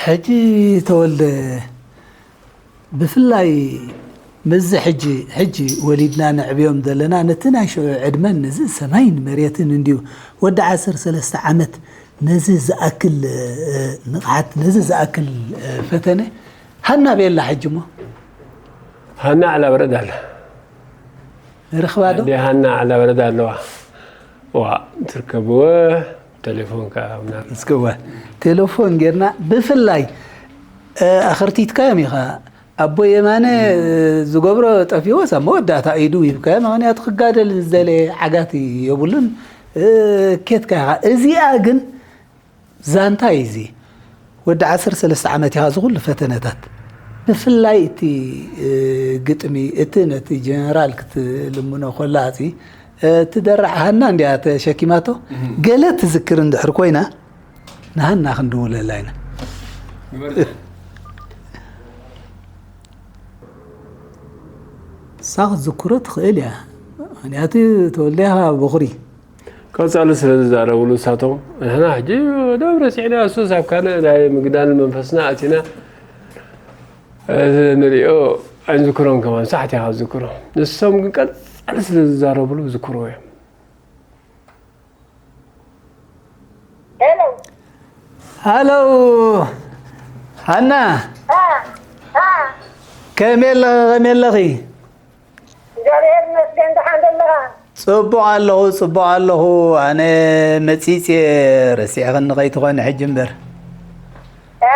ሕጂ ተወልደ ብፍላይ ምስዚ ሕጂ ሕጂ ወሊድና ነዕብዮም ዘለና ነቲ ናይ ሽዑ ዕድመን ነዚ ሰማይን መሬትን እንድዩ ወዲ ዓሰርተ ሰለስተ ዓመት ነዚ ዝኣክል ንቕሓት ነዚ ዝኣክል ፈተነ ሃና ቤላ ሕጂ እሞ ሃና ዓላ በረድ ኣላ ርኽባ ዶ ሃና ዓላ በረድ ኣለዋ ዋ ትርከብወ ቴሌፎን ከዓ እስከዋ ቴሌፎን ጌርና ብፍላይ ኣኸርቲትካዮም ኢኻ ኣቦ የማነ ዝገብሮ ጠፊዎ ሳብ መወዳእታ ኢዱ ሂብካዮ ምክንያቱ ክጋደል ዝደለ ዓጋቲ የብሉን ኬትካ ኢኻ እዚኣ ግን ዛንታ እዩ እዚ ወዲ ዓሰርተ ሰለስተ ዓመት ኢኻ ዝኩሉ ፈተነታት ብፍላይ እቲ፣ እ፣ ግጥሚ፣ እቲ ነቲ ጀነራል ክትልምኖ ከላ፣ እቲ፣ እ፣ ትደርዕ ሃና እንድያ ተሸኪማቶ። እህ። ገለ ትዝክር እንድሕር ኮይና፣ ንሃና ክንድውለላ ኢና። ንበርትዕ። እሳ ክትዝክሮ ትኽእል እያ። ምኽንያቱ ተወልደ ኢኻ በኹሪ። ቀጻሊ ስለ ዝዛረብሉ እሳቶም፣ ንሕና ሕጂ ደብ ረሲዕና፣ እሱስ ኣብ ካልእ ናይ ምግዳል መንፈስና ኣቲና፣ እዚ ንሪኦ ኣይንዝክሮን ከማን፣ ሳሕት ኢኻ ዝዝክሮ። ንሶም ግን ቀጻሊ ስለ ዝዛረብሉ ዝዝክርዎ እዮም። ሄሎ። ሃሎ፣ ሃና። አ፣ አ። ከመይ ኣለ-፣ ከመይ ኣለኺ? እግዚኣብሔር ይመስገን፣ ደሓን ዘለኻ? ጽቡቕ ኣለኹ፣ ጽቡቕ ኣለኹ። ኣነ መጺጽ እየ፣ ረሲዕኽኒ ከይትኾኒ ሕጂ እምበር። እ?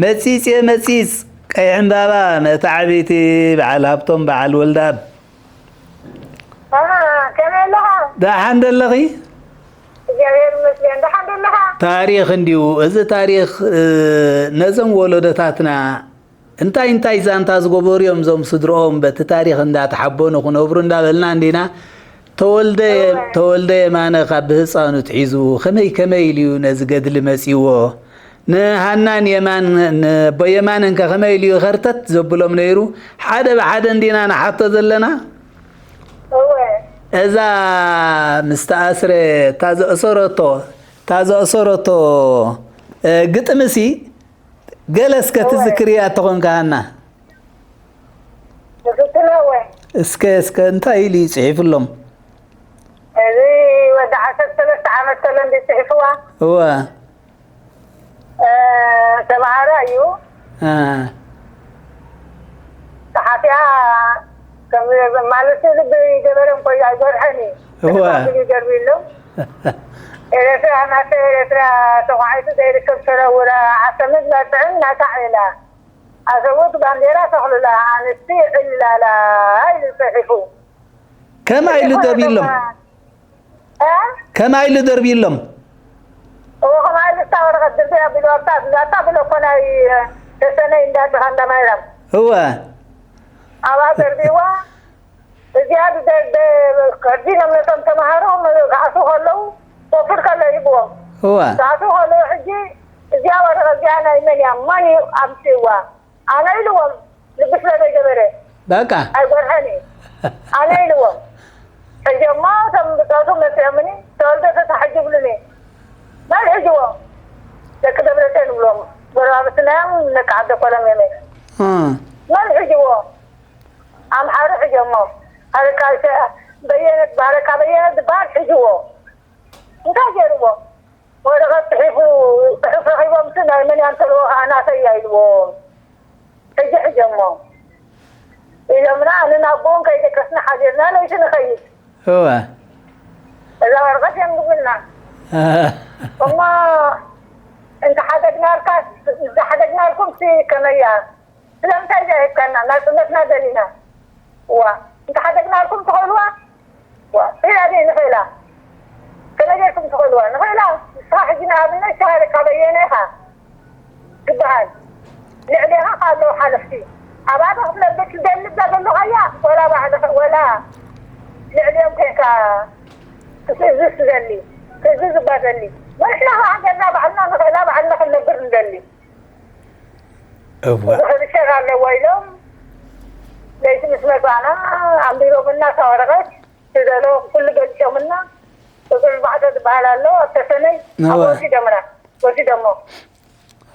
መጺጽ እየ፣ መጺጽ። ቀይሕ ዕምባባ፣ መእተዓቢቲ፣ በዓል ሃብቶም፣ በዓል ወልደኣብ። አ፣ ከመይ ኣለኻ? ደሓን ደለኺ? እግዚኣብሔር ይመስገን፣ ደሓን ደለኻ? ታሪኽ እንድዩ። እዚ ታሪኽ፣ እ፣ ነዞም ወለዶታትና እንታይ እንታይ ዛንታ ዝገበሩ እዮም እዞም ስድርኦም በቲ ታሪኽ እንዳተሓበኑ ክነብሩ እንዳበልና እንዲና። ተወልደ፣ እወ። ተወልደ የማነ ካብ ብህፃኑ ትሒዙ ከመይ ከመይ ኢሉ እዩ ነዚ ገድሊ መፂዎ? ንሃናን የማን፣ ንቦ የማነን ከ ከመይ ኢሉ እዩ ኸርተት ዘብሎም ነይሩ? ሓደ ብሓደ እንዲና ንሓቶ ዘለና። እወ። እዛ ምስ ተኣስረ፣ እታ ዘእሰረቶ፣ እታ ዘእሰረቶ፣ እ፣ ግጥምሲ ገለ እስከ እወ። ትዝክርያ ተኾንካ ሃና? ትዝክር እወ። እስከ፣ እስከ እንታይ ኢሉ እዩ ጽሒፉሎም? እዚ ወዲ ዓሰርተ ሰለስተ ዓመት ከሎ እንዲ ጽሒፍዋ። እወ። እ፣ ተምሃራይ እዩ። እ። ጸሓፊያ ከም ማለት ልቢ ይገበረ እንኮ እዩ፣ ኣይገርሐን እዩ። እወ። ተኸታትሉ ይገርም የሎም። ኤርትራ ናተ ኤርትራ ተኳዒቱ ዘይርከብ ሰረውራ ዓሰምን ባጽዕን ናታ ዒላ። ኣሰቡት ባንዴራ ተኽልላ ኣንስቲ ዕላላ ኢሉ ጽሒፉ። ከማይ ኢሉ ደርብዩሎም? እ? ከማይ ኢሉ ደርብዩሎም? እዎ፣ ከማይ ኢሉ እታ ወረቐት ድርቢ ኣቢሉ ኣብታ፣ ኣብታ ብሎ እኮ ናይ ተሰነይ እንዳድኻ እንዳማይራም። እወ። ኣብኣ ደርቢዋ። እዚኣ ብደ-፣ ደ-፣ ከርዲኖም ነቶም ተምሃሮ ክኣትዉ ከለዉ፣ ኮፍ ከሎ ይህብዎም። እወ። ክኣትዉ ከለዉ ሕጂ፣ እዚኣ ወረቐት እዚኣ ናይ መን እያ? መን እዩ ኣምጺእዋ? ኣነ ኢልዎም፣ ልቢ ስለ ዘይገበረ። በቃ። ኣይጎርሐን እዩ። ኣነ ኢልዎም። ሕጂ እሞ እቶም ብጾቱ መጺኦምኒ፣ ተወልደ ተታሕጅ ይብሉኒ። መን ሒጅዎ? ደቂ ደብረጽዮን ይብሎም። ጎረባብትና እዮም፣ ደቂ ዓደ ኮሎም እዮም። እ። መን ሒጅዎ? ኣምሓሩ ሒጆሞ። ሃለቃ ይሰ-፣ በየነ፣ ሃለቃ በየነ ዝበሃል ሒጅዎ። እንታይ ገይርዎ? ወረቐት ጽሒፉ፣ ጽሑፍ ረኺቦምሲ ናይ መን እያ እንተልዎ ኸዓ ናተይ እያ ኢልዎ። ሕጂ ሕጀሞ ኢሎምና፣ ኣነ ናቦኦም ከይደቀስና ሓዲርና ለይቲ ንኸይድ። እወ። እዛ ወረቐት የንብብልና። እሞ እንተሓደግናልካ፣ እንተሓደግናልኩምሲ ከመይ እያ? ስለምንታይ እዚኣ ሂብካና? ናጽነትና ደሊና። ዋ፣ እንተሓደግናልኩም ትኽእልዋ? ዋ፣ ኢላ ድየ ንኽእላ? ከመይ ጌርኩም ትኽእልዋ? ንኽእላ። ንስኻ ሕጂ ንኣብነት ሻሃለቃ በየነ ኢኻ ትበሃል። ልዕሌኻ ከ ኣለዉ ሓለፍቲ። ኣብኣ ዶ ክትነብር ትደሊ እዛ ዘለኻያ? ወላ ባዕልኻ፣ ወላ ልዕሊኦም ኮይንካ ክትእዝዝ ትደሊ? ትእዝዝ እባ ደሊ። ንሕና ከ ሃገርና ባዕልና ንኽእላ፣ ባዕልና ክንነብር ንደሊ። እወ። እዚ ክብሸር ኣለዎ ኢሎም ለይቲ ምስ መጻና ኣንቢቦምና እታ ወረቐት፣ ዝደለዎም ኩሉ ገሊጾምና። ቁጽሪ ኣርባዕተ ዝበሃል ኣሎ ኣብ ተሰነይ፣ እወ። ኣብኡ ወሲዶምና፣ ወሲዶሞ።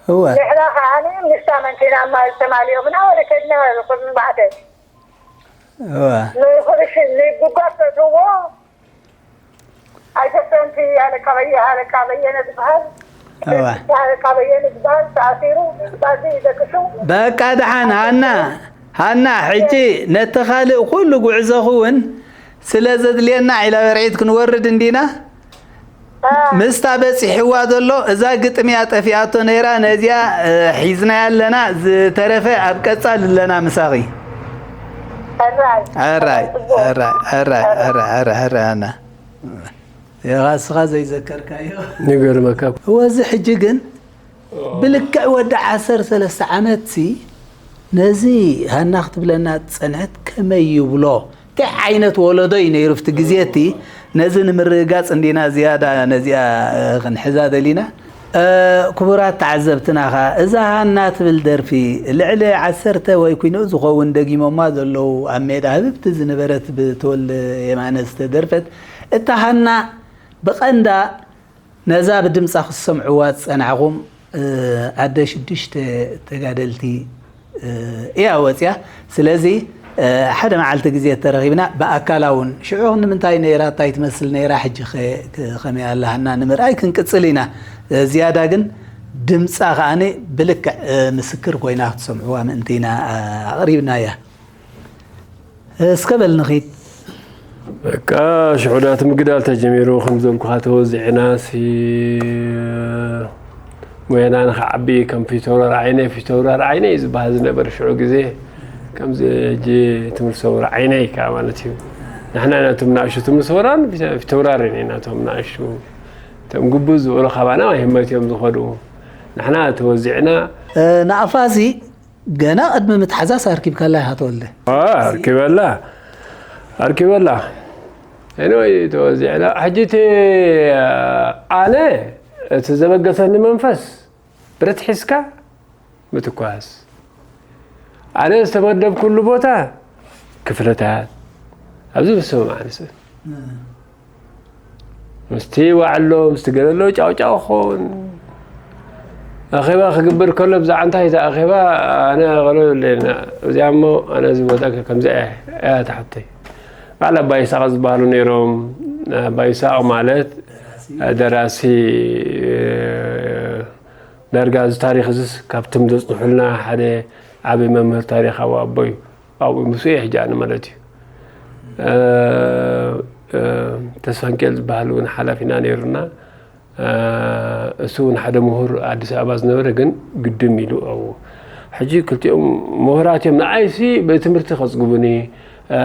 እወ። ንሕና ከኣ ምስታ መንቲና ማል ተማሊኦምና ወደ ከድና ቁጽሪ ኣርባዕተ። እወ። ንፍርሽ ንጉድጓድ ተእትውዎ። ኣይተ ሰንቲ ሃለቃ በየ-፣ ሃለቃ በየነ ዝበሃል፣ እዋ። ሃለቃ በየነ ዝበሃል ተኣሲሩ፣ ባዚ ይደቅሱ። በቃ ደሓን ሃና፣ ሃና፣ ሕጂ ነቲ ካልእ ኩሉ ጉዕዞኹ እውን ስለ ዘድልየና ዒላ በርዒት ክንወርድ እንዲና። አ። ምስታ በጺሕዋ ዘሎ እዛ ግጥም እያ ጠፊኣቶ ነይራ፣ ነዚኣ፣ እ፣ ሒዝናያ ኣለና፣ ዝተረፈ ኣብ ቀጻል ኣለና ምሳኺ። ሕራይ። ሕራይ፣ ጽቡቕ። ሕራይ፣ ሕራይ፣ ሕራይ፣ ሕራይ፣ ሕራይ፣ ኣና። የኻ እስኻ ዘይዘከርካዮ። ይገርመካ። እወ፣ እዚ ሕጂ ግን ብልክዕ ወዲ ዓሰርተ ሰለስተ ዓመትሲ ነዚ ሃና ክትብለና ዝጸንሐት ከመይ ይብሎ? እንታይ ዓይነት ወለዶ እዩ ነይሩ ኣብቲ ግዜ እቲ? ነዚ ንምርግጋጽ እንዲና ዝያዳ ነዚኣ፣ እ፣ ክንሕዛ ደሊና። እ፣ ክቡራት ተዓዘብትና ኸኣ፣ እዛ ሃና ትብል ደርፊ ልዕሊ ዓሰርተ ወይ ኩይንኡ ዝኸውን ደጊሞማ ዘለዉ ኣብ ሜዳ ህብብቲ ዝነበረት ብተወልደ የማነ ዝተደርፈት፣ እታ ሃና ብቐንዳ ነዛ ብድምጻ ክትሰምዕዋ ዝጸናሕኹም፣ እ፣ ኣደ ሽዱሽተ ተጋደልቲ፣ እ፣ እያ ወጽያ። ስለዚ፣ እ፣ ሓደ መዓልቲ ግዜ ተረኺብና ብኣካላ እውን ሽዑ ንምንታይ ነይራ፣ እንታይ ትመስል ነይራ፣ ሕጂ ኸ-፣ ከ-፣ ከመይ ኣላ ሃና ንምርኣይ ክንቅጽል ኢና። እ፣ ዝያዳ ግን ድምጻ ከኣኒ ብልክዕ፣ እ፣ ምስክር ኮይና ክትሰምዕዋ ምእንቲ ኢና፣ እ፣ ኣቕሪብናያ። እስከ በል ንኺድ። በቃ ሽዑ ዳት ምግዳል ተጀሚሩ፣ ከም ዘልኩኻ ተወዚዕና ሲ ሞያና ንኽዓቢ ከም ፊተውራር ዓይነይ፣ ፊተውራር ዓይነይ ዝበሃል ዝነበረ ሽዑ ግዜ፣ ከምዚ ሕጂ ትምህርቲ ሰውራ ዓይነይ ከኣ ማለት እዩ። ንሕና ኢና እቶም ንኣሽቱ፣ ትምህርቲ ሰውራን ፊተ-፣ ፊተውራርን ኢና እቶም ንኣሽቱ። እቶም ግቡዝ ዝበሉ ካባና ህመት እዮም ዝኸዱ። ንሕና ተወዚዕና። እ፣ ንኣፋዚ ገና ቅድሚ ምትሓዛስ ኣርኪብካላ ኢኻ ተወልደ። አ፣ ኣርኪበላ፣ ኣርኪበላ። Anyway፣ ተወዚዕና። ሕጂ እቲ፣ ኣነ፣ እቲ ዘበገሰኒ መንፈስ፣ ብረት ሒዝካ ምትኳስ። ኣነ ዝተመደብኩሉ ቦታ ክፍለታት፣ ኣብዚ ምስምማዕ ንስእ። ምስቲ ዋዕሎ፣ ምስቲ ገለሎ ጫውጫው ክኸውን። ኣኼባ ክግበር ከሎ፣ ብዛዕባ እንታይ እዛ ኣኼባ፣ ኣነ ገሎ የብለይን። እዚኣ እሞ፣ ኣነ እዚ ቦታ ከ-፣ ከምዚኣ እያ፣ እያ ትሓተይ። በዓል ኣባ ይስሐቅ ዝበሃሉ ነይሮም። ኣባ ይስሐቅ ማለት ደራሲ፣ ደራሲ፣ እ፣ ዳርጋ እዚ ታሪኽ እዚስ ካብቶም ዘጽንሑልና ሓደ ዓቢ መምህር ታሪኻዊ ኣቦ እዩ። ኣብኡ ምስኡ እየ ሕጂ ኣነ ማለት እዩ። እ፣ እ፣ ተስፋንኬል ዝበሃል እውን ሓላፊና ነይሩና። እ፣ እሱ እውን ሓደ ምሁር ኣዲስ ኣበባ ዝነበረ ግን ግድም ኢሉ ኣብኡ። ሕጂ ክልቲኦም ምሁራት እዮም። ንዓይሲ ብትምህርቲ ከጽግቡኒ፣ እ፣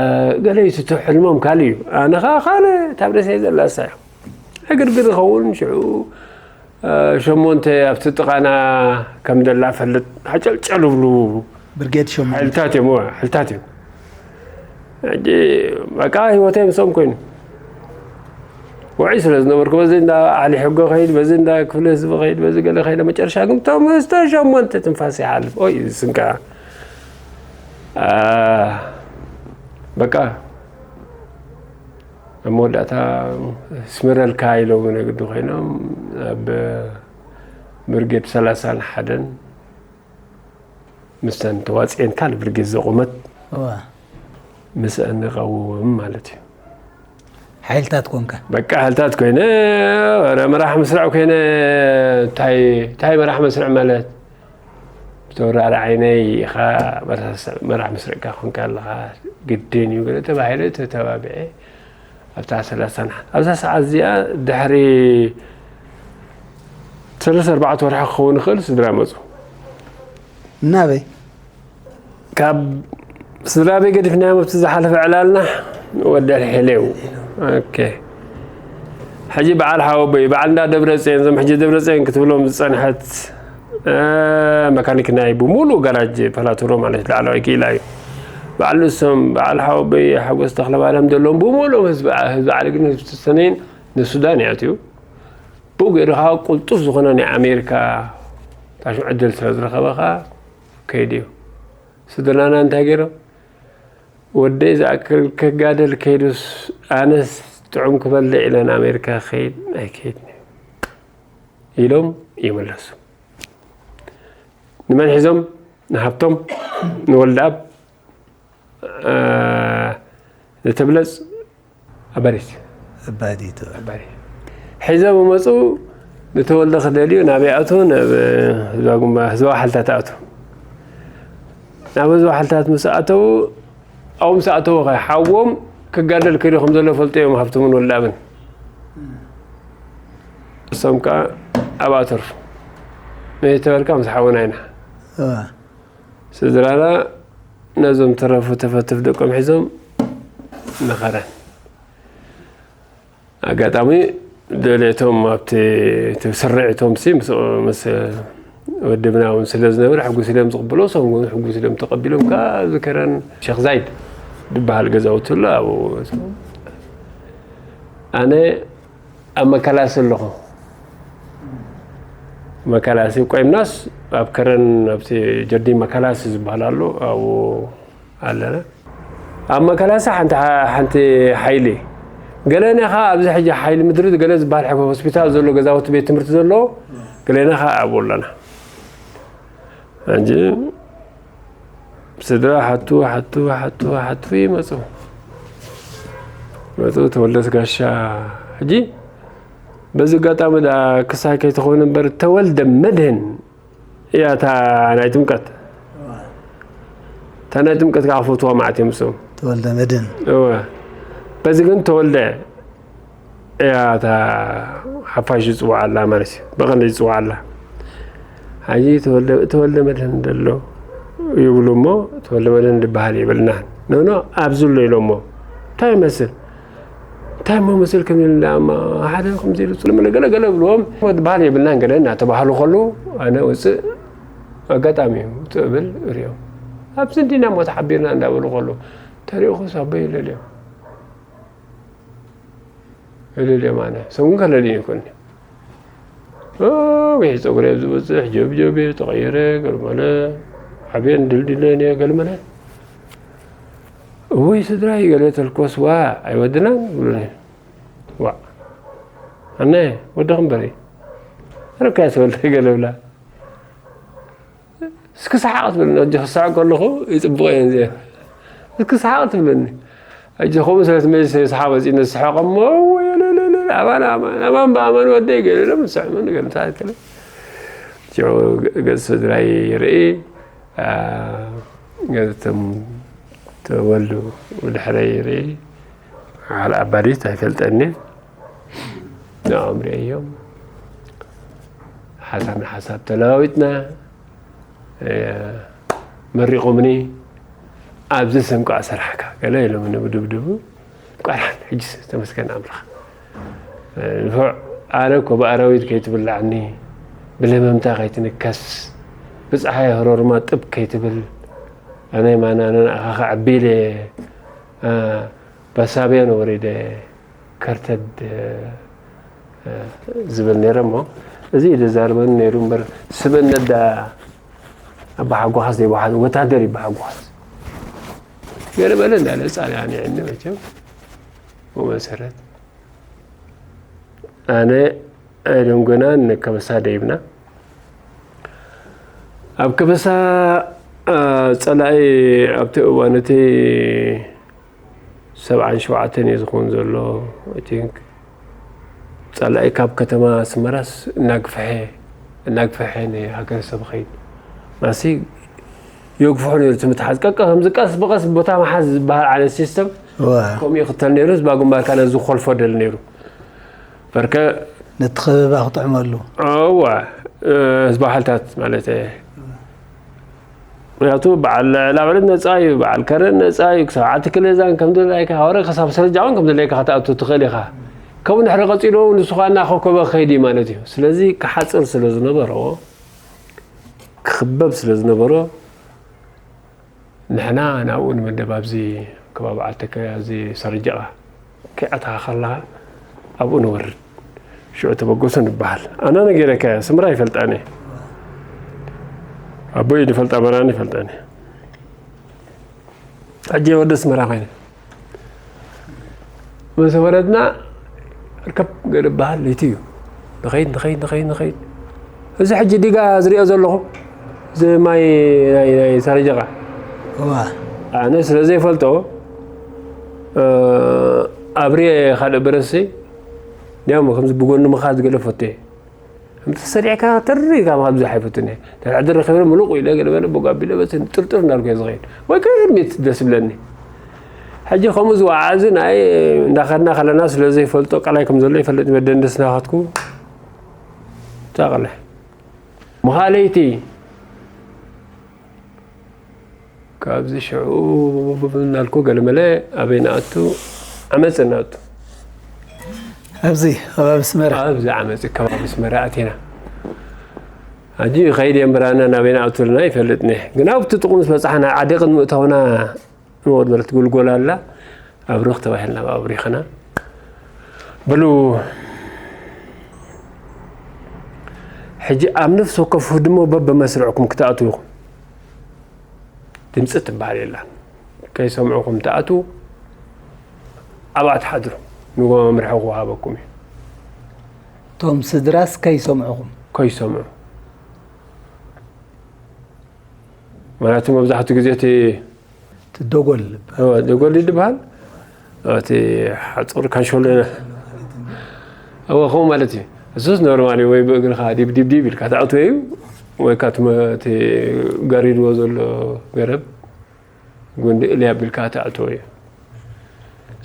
ገለ እዩ እቲ ሕልሞም ካልእ እዩ። ኣነ ኸኣ ካልእ እታ ኣብ ርእሰይ ዘላ እሳ እያ። ዕግርግር ይኸውን ሽዑ ሸሞንተ ኣብቲ ጥቓና ከም ደላ ፈልጥ፣ ሓጨልጨል ይብሉ። ብርጌድ ሸሞንተ። ሓይልታት እዮም፣ እወ፣ ሓይልታት እዮም። ሕጂ በቃ ህይወተይ ምስኦም ኮይኑ። ውዑይ ስለ ዝነበርኩ፣ በዚ እንዳ ዓሊ ሕጎ ኸይድ፣ በዚ እንዳ ክፍለ ህዝቢ ኸይድ፣ በዚ ገለ ኸይደ፣ መጨረሻ ግን እቶም ምስቶም ሸሞንተ ትንፋስ ይሓልፍ። ኦይ፣ ስንካ። አ፣ በቃ ኣብ መወዳእታ ስምረልካ ኢሎም ነግዲ ኮይኖም ኣብ ብርጌድ ሰላሳን ሓደን ምስተን ተዋፅኤን ካልእ ብርጌድ ዘቑመት እዋ። ምስአን ንቐውም ማለት እዩ። ሓይልታት ኮንካ? በቃ ሓይልታት ኮይነ፣ ኧረ መራሕ ምስራዕ ኮይነ፣ ታይ፣ ታይ መራሕ መስርዕ ማለት? ብተወራሪ ዓይነይ ኢኻ መራሕ መስርዕካ ኮንካ ኣለኻ፣ ግድን እዩ ገለ ተባሂለ ተተባቢዐ። ኣብታ ሰላሳን ኣብዛ ሰዓት እዚኣ ድሕሪ ሰለስተ ኣርባዕተ ወርሒ ክኸውን ይኽእል፣ ስድራ መጹ። ናበይ? ካብ ስድራ ቤት ገዲፍናዮም ኣብቲ ዝሓለፈ ዕላልና ወዲ ኣልሒሌው። ኦኬ። ሕጂ በዓል ሓወቦይ፣ በዓል እንዳ ደብረጽዮን፣ እዞም ሕጂ ደብረጽዮን ክትብሎም ዝጸንሐት፣ እ፣ መካኒክ ናይ ብምሉእ ጋራጅ ፓላቱሮ ማለት ላዕለዋይ ክኢላ እዩ። በዓል ንሶም፣ በዓል ሓወቦይ ሓጎስ ተኽለማርያም ዘለዎም ብምሉኦም ህዝቢ፣ ህዝቢ ዓድግን ህዝቢ ተሰነይን ንሱዳን እዩ ኣትዩ። ብኡ ገይሩ ከዓ ቅልጡፍ ዝኾነ ናይ ኣሜሪካ ታሽም ዕድል ስለ ዝረኸበ ከዓ ከይዱ እዩ። ስድራና እንታይ ገይሮም? ወደይ ዝኣክል ክጋደል ከይዱስ ኣነስ ጥዑም ክበልዕ ኢለ ንኣሜሪካ ክኸይድ ኣይከይድን ኢሎም ይምለሱ። ንመን ሒዞም? ንሃብቶም፣ ንወልደኣብ፣ እ፣ ንተብለጽ፣ ኣባዲት። ኣባዲት። ኣባዲት። ሒዞም መጹ። ንተወልደ ክደልዩ ናበይ ኣቱ? ናብ ህዝባዊ ግንባር፣ ህዝባዊ ሓይልታት ኣቱ። ናብ ህዝባዊ ሓይልታት ምስ ኣተዉ፣ ኣብኡ ምስ ኣተዉ ኸ ሓዎም ክጋደል ክኢሉ ከም ዘሎ ፈልጡ እዮም ሃብቶምን ወልደኣብን። እሶም ከኣ ኣብኣ ተርፉ። መን ተበልካ? ምስ ሓውና ኢና። እዋ። ስድራና ነዞም ተረፉ ተፈትፍ ደቆም ሒዞም ንኸረን። ኣጋጣሚ ደሌቶም ኣብቲ፣ እቲ ስርዒቶም ሲ ምስ፣ ምስ ወደብና እውን ስለ ዝነበረ ሕጉስ ኢሎም ዝቕበሎ፣ እሶም እውን ሕጉስ ኢሎም ተቐቢሎም። ካብ ዝከረን ሸኽ ዛይድ ዝበሃል ገዛውቲ ኣሎ ኣብኡ። ኣነ ኣብ መከላሲ ኣለኹ። መከላሲ ቆይምናስ ኣብ ከረን ኣብቲ ጀርዲን መከላሲ ዝበሃል ኣሎ ኣብኡ ኣለና። ኣብ መከላሲ ሓንቲ ሓ- ሓንቲ ሓይሊ ገለና ኸዓ ኣብዚ ሕጂ ሓይሊ ምድሪ ገለ ዝበሃል ሕኮ ሆስፒታል ዘሎ ገዛውቲ ቤት ትምህርቲ ዘሎ ገለና ኸዓ ኣብኡ ኣለና። ሕጂ ስድራ ሓቱ ሓቱ ሓቱ ሓቱ ይመፁ መፁ ተወልደስ ጋሻ ሕጂ በዚ ኣጋጣሚ ዳ ክሳይ ከይትኸውን እምበር ተወልደ መድህን እያ እታ ናይ ጥምቀት እታ ናይ ጥምቀት ከዓ ክፈትዋ ማለት እዮም እሶም ተወልደ መድህን እወ በዚ ግን ተወልደ እያ እታ ሓፋሽ ዝፅዋዓላ ማለት እዩ ብቐንደ ዝፅዋዓላ ሕጂ ተወልደ መድህን ደሎ ይብሉ እሞ ተወልደ መድህን ዝበሃል የብልናን ኖኖ ኣብዚ ኣሎ ኢሎሞ እንታይ ይመስል እንታይ እሞ መስል ከም ይብል ሓደ ከምዚ ኢሉ ጽልምለ ገለ ገለ ብልዎም ዝበሃል የብልናን ገለ እናተባህሉ ከለዉ ኣነ ውፅእ ኣጋጣሚ እዩ ውፅእ እብል እሪኦም ኣብዚ እንዲና እሞ ተሓቢርና እንዳበሉ ከለዉ ተሪእኹስ ኣቦይ ይለልዮም ይለልዮም ኣነ ሰውን ከለልዩ ይኮን ዊሕ ፀጉሪ ኣብ ዝበፅሕ ጀብጀብ ተቐየረ ገልመለ ዓብየን ድልድለን እየ ገልመለ እወይ ስድራይ ገለ ተልኮስ ዋ ኣይወድናን ይብሉኒ ዋ ኣነ ወድኺ እምበሪ ኣረካያ ተወልደ ገለ ብላ እስኪ ሰሓቕ ትብለኒ ሕጂ ክስሕቕ ከለኹ ይፅብቕ እየን እዚአን እስኪ ሰሓቕ ትብለኒ ሕጂ ከምኡ ስለ ትመልስ ሰሓቕ መፂእኒ ዝስሕቕ እሞ ኣባን ኣባን ኣባን ብኣማን ወደይ ገለ ኢሎም ዝስሕሙኒ ገለ ምሳሌ ከለ ሽዑ ገፅ ስድራይ ይርኢ ገፅቶም ተወልዱ ብድሕረይ ይርኢ ዓል ኣባዲት ኣይፈልጠኒ ንዕኦም ርእዮም ሓሳብ ንሓሳብ ተለዋዊጥና መሪቖምኒ ኣብዚ ስም ከዓ ሰራሕካ ገለ ኢሎምኒ ብድብድቡ ቋርሓን ሕጅስ ተመስገን ኣምላኽ ንፉዕ ኣነ እኮ ብኣራዊት ከይትብላዕኒ ብለመምታ ከይትንከስ ብፀሓይ ህሮርማ ጥብ ከይትብል ኣነ ማና ነንኣኻ ከዕቢ ኢለ ባሳብያን ወሪደ ከርተድ ዝብል ነይረ እሞ እዚ እዩ ዘዛርበኒ ነይሩ እምበር ስብእነት ዳ ኣባሓጎኻስ ዘይባሓ ወታደር ይባሓጎኻስ ገለ በለ እንዳለ ፃልያን ይዕኒ መቸም ብመሰረት ኣነ ኣይደንጎናን ከበሳ ደይብና ኣብ ከበሳ ፀላኢ ኣብቲ እዋን እቲ ሰብዓን ሸውዓተን እዩ ዝኸውን ዘሎ I think ጸላኢ ካብ ከተማ ኣስመራስ እናግፍሐ እናግፍሐ ንሃገረሰብ ኸይድ ማሲ የግፍሑ ነይሩ እቲ ምትሓዝ ቀቀ ከምዚ ቀስ ብቐስ ቦታ ምሓዝ ዝበሃል ዓይነት ሲስተም ከምኡ ይኽተል ነይሩ ህዝባ ግንባር ካነ ዝኾልፎ ደል ነይሩ በርከ ነቲ ከበባ ክጥዕመሉ እዋ ህዝባዊ ሓይልታት ማለት ምክንያቱ በዓል ላዕበለት ነፃ እዩ በዓል ከረን ነፃ እዩ ክሳብ ዓቲ ክለዛን ከም ድላይካ ወረ ክሳብ ሰረጃውን ከም ድላይካ ክትኣቱ ትኽእል ኢኻ ካብኡ ድሕሪ ቀፂሉ ንሱ ከዓ እናኸኮበ ክኸይድ እዩ ማለት እዩ ስለዚ ክሓፅር ስለ ዝነበሮ ክኽበብ ስለ ዝነበሮ ንሕና ናብኡ ንመደብ ኣብዚ ከባቢ ዓልተከ ኣብዚ ሰረጃ ከይኣተኻ ከለኻ ኣብኡ ንወርድ ሽዑ ተበገሱ ንበሃል ኣነ ነጊረካ ስምራ ይፈልጣኒ ኣቦይ ንፈልጣ በራኒ ይፈልጣኒ ሕጂ ወዲ ኣስመራ ኮይነ ምስ ወረድና ርከብ ገለ በሃል ለይቲ እዩ ንኸይድ ንኸይድ ንኸይድ ንኸይድ እዚ ሕጂ ዲጋ ዝሪኦ ዘለኹ እዚ ማይ ናይ ናይ ሳረጀቓ እዋ ኣነ ስለ ዘይፈልጦ ኣብርየ ካልእ በረሲ ዲያሞ ከምዚ ብጎኒ ምኻድ ገለ ፈቴ ተሰሪዕካ ተሪካ ምኻድ ብዙሕ ኣይፈትን እየ ድሕሪ ረኺበ ምሉቕ ኢለ ገለ በለ ቦግ ኣቢለ በቲ ጥርጥር እንዳልኩ እየ ዝኸይድ ወይ ከድሚት ደስ ብለኒ ሕጂ ከምኡ ዝወዓዚ ናይ እንዳኸድና ከለና ስለ ዘይፈልጦ ቀላይ ከም ዘሎ ይፈልጥ መደንደስ ናኻትኩ ዛቐለ ምኻለይቲ ካብዚ ሽዑ እናልኩ ገለመለ ኣበይ ንኣቱ ዓመፅ እናቱ ኣብዚ ከባቢ ስመራ ኣብዚ ዓመፅ ከባቢ ስመራ ኣቴና ሕጂ ይኸይድ እየ እምበር ኣነ ናበይ ንኣትውልና ይፈልጥኒ። ግን ኣብቲ ጥቕኡ ምስ በጻሕና ዓዲ ቅድሚ እታውና ንወድ በለት ጉልጎል ኣላ ኣብርኽ ተባሂልና ኣብሪኽና። በሉ ሕጂ ኣብ ነፍሲ ወከፍ ህድሞ በብመስርዕኩም ክትኣትዉ ኢኹም። ድምፂ ትበሃል የላን። ከይሰምዑኹም ትኣትዉ ኣብኣ ትሓድሩ። ንጎ መምርሒ ክወሃበኩም እዩ። እቶም ስድራስ ከይሰምዑኹም ከይሰምዑ ማለት መብዛሕትኡ ግዜ እቲ ትደጎል ደጎል ድበሃል እቲ ሓፁር ካንሾሎ እወ ከምኡ ማለት እዩ። እሱስ ኖርማል እዩ። ወይ ብእግርኻ ዲብ ዲብ ዲብ ኢልካ ትኣትዎ እዩ ወይ ካትመ እቲ ጋሪድዎ ዘሎ ገረብ ጉንዲ እልያ ቢልካ ትኣትዎ እዩ።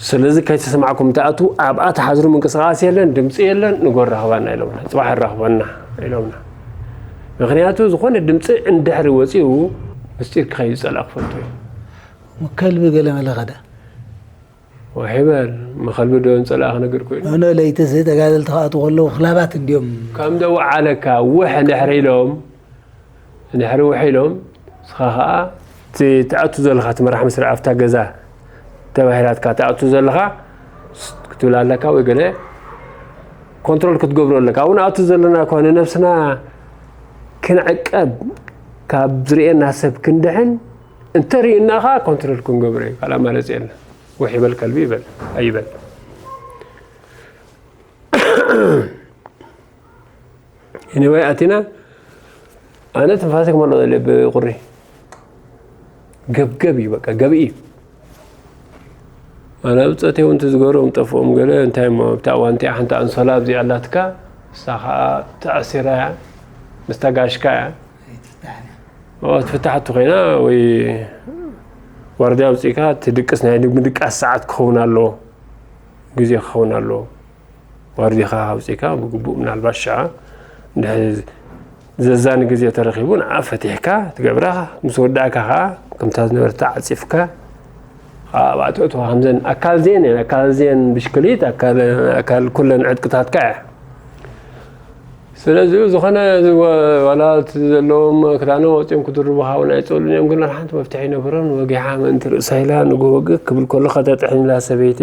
ስለዚ ከይተሰማዕኩም ትኣትዉ ኣብኣ ትሓዝሩ ምንቅስቃስ የለን ድምፂ የለን ንጎ ራኽባና ኢሎምና ፅባሕ ራኽበና ኢሎምና። ምክንያቱ ዝኾነ ድምፂ እንድሕሪ ወፂኡ ምስጢር ክኸይድ ዝፀልኣ ክፈልጡ እዩ። ከልቢ ገለ መለ ኸዳ ወሒበል መኸልቢ ዶ ንፀልኣ ክነግር ኮይኑ ኖ ለይቲ ተጋደልቲ ክኣትዉ ከለዉ ክላባት እንዲዮም ከም ደውዓለካ ውሕ እንድሕር ኢሎም እንድሕሪ ውሕ ኢሎም ንስኻ ከዓ እቲ ትኣቱ ዘለኻ እቲ መራሕ መስርዕ ኣብታ ገዛ ተባሂላትካ ትኣቱ ዘለኻ ክትብል ኣለካ ወይ ገለ ኮንትሮል ክትገብሮ ኣለካ። ኣብኡ ንኣቱ ዘለና እኳ ንነብስና ክንዕቀብ ካብ ዝርእየና ሰብ ክንድሕን እንተርእዩና ከዓ ኮንትሮል ክንገብሮ እዩ። ካልእ ኣማራፂ የለን። ውሕ ይበል ከልቢ ይበል ኣይበል። Anyway ኣቲና ኣነ ትንፋሰ ክመልኦ ዘለ ብቁሪ ገብገብ እዩ በቃ ገብኢ እዩ። ኣነ ኣብ ፀተይ እውን ትዝገሮም ጠፍኦም ገለ እንታይ እሞ ኣብታ እዋን እቲኣ ሓንቲ ኣንሶላ ኣብዚኣ ኣላትካ እሳ ከዓ ተኣሲራ እያ ምስ ተጋሽካ እያ ትፍታሓቱ ኮይና ወይ ዋርድያ ኣውፅእካ ትድቅስ ናይ ምድቃስ ሰዓት ክኸውን ኣለዎ ግዜ ክኸውን ኣለዎ። ዋርዲኻ ኣውፂእካ ብግቡእ ምናልባት ሽዓ እንድሕር ዘዛኒ ግዜ ተረኺቡ ንዓ ፈቲሕካ ትገብራ ምስ ወዳእካ ከዓ ከምታ ዝነበርታ ዓፂፍካ ከዓ ኣብኣ ተእትዋ ከምዘን ኣካል ዜን እየን ኣካል ዜን ብሽክሊት ኣካል ኩለን ዕጥቅታትካ እያ። ስለዚ ዝኾነ ዋላ እቲ ዘለዎም ክዳኖም ኣውፂኦም ክድርቡ ካብኡ ኣይፀሉን እዮም ግን ሓንቲ መፍትሒ ይነበሮም ወጊሓ ምእንቲ ርእሳ ኢላ ንጎ ወግእ ክብል ከሎ ከተጥሕን ኢላ ሰበይቲ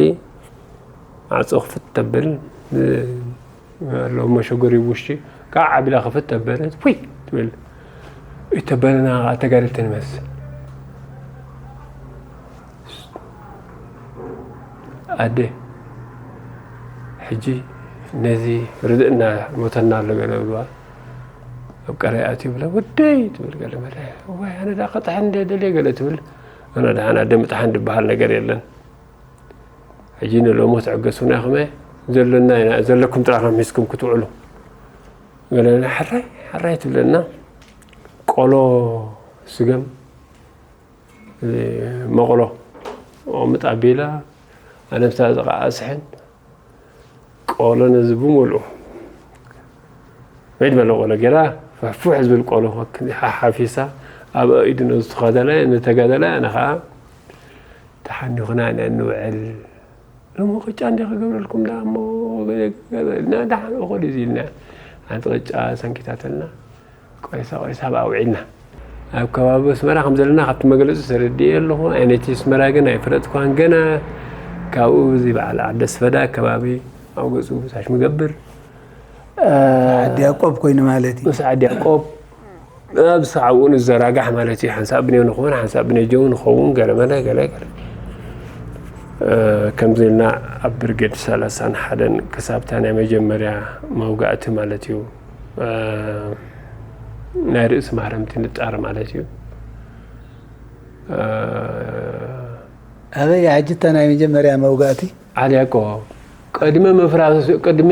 ማዕፆ ክፍት ተብል ኣለዎ መሸጎሪ ውሽጢ ከዓ ዓቢላ ክፍት ተበለት ይ ትብል ይተበለና ተጋደልቲ ንመስል ኣደ ሕጂ ነዚ ርድእና ሞተና ኣሎ ገለ ብልዋ ኣብ ቀረይ ኣትዩ ብለ ወደይ ትብል ገለ መለ ወይ ኣነ ዳ ከጥሐን እንደ ደልየ ገለ ትብል ኣነ ደሓን ኣደ ምጥሓን ዝበሃል ነገር የለን። ሕጂ ንሎሞ ትዕገሱና ኢኹም ዘሎና ኢና ዘለኩም ጥራይ ከም ሒዝኩም ክትውዕሉ ገለና ሕራይ ሕራይ ትብለና ቆሎ ስገም መቕሎ ኦምጥ ኣቢላ ኣነ ምስታ ዝቐዓ ስሕን ቆሎ ነዚ ብምልኡ መይድ በለ ቆሎ ገይራ ፍሕፉሕ ዝብል ቆሎ ሓሓፊሳ ኣብ ኢዱ ነዚ ተጋዳላይ ነተጋዳላይ ኣነ ከዓ ተሓኒኹና ኢና እንውዕል ሎሚ ቅጫ እንዲ ክገብረልኩም ዳ እሞ ገለ ገለ ኢልና ደሓን እኹል እዩ ኢልና ሓንቲ ቅጫ ሰንኪታተልና ቆይሳ ቆይሳ ኣብኣ ውዒልና ኣብ ከባቢ ኣስመራ ከም ዘለና ካብቲ መግለፂ ተረዲኤ ኣለኹ ኣይነቲ ኣስመራ ግን ኣይፈለጥኳን ገና ካብኡ እዚ በዓል ዓዲ ኣስፈዳ ኣከባቢ ኣብ ገፁ ሳሽ ምገብር ዓዲ ያቆብ ኮይኑ ማለት እዩ ምስ ዓዲ ያቆብ ኣብ ሰዓብኡ ንዘራጋሕ ማለት እዩ ሓንሳብ ብኔው ንኸውን ሓንሳብ ብኔጀው ንኸውን ገለመለ ገለ ገለ ከምዚ ኢልና ኣብ ብርጌድ ሰላሳን ሓደን ክሳብታ ናይ መጀመርያ መውጋእቲ ማለት እዩ ናይ ርእሲ ማህረምቲ ንጣር ማለት እዩ ኣበይ ሕጂ እታ ናይ መጀመርያ መውጋእቲ ዓዲ ያቆብ ቅድሚ ምፍራስ ቅድሚ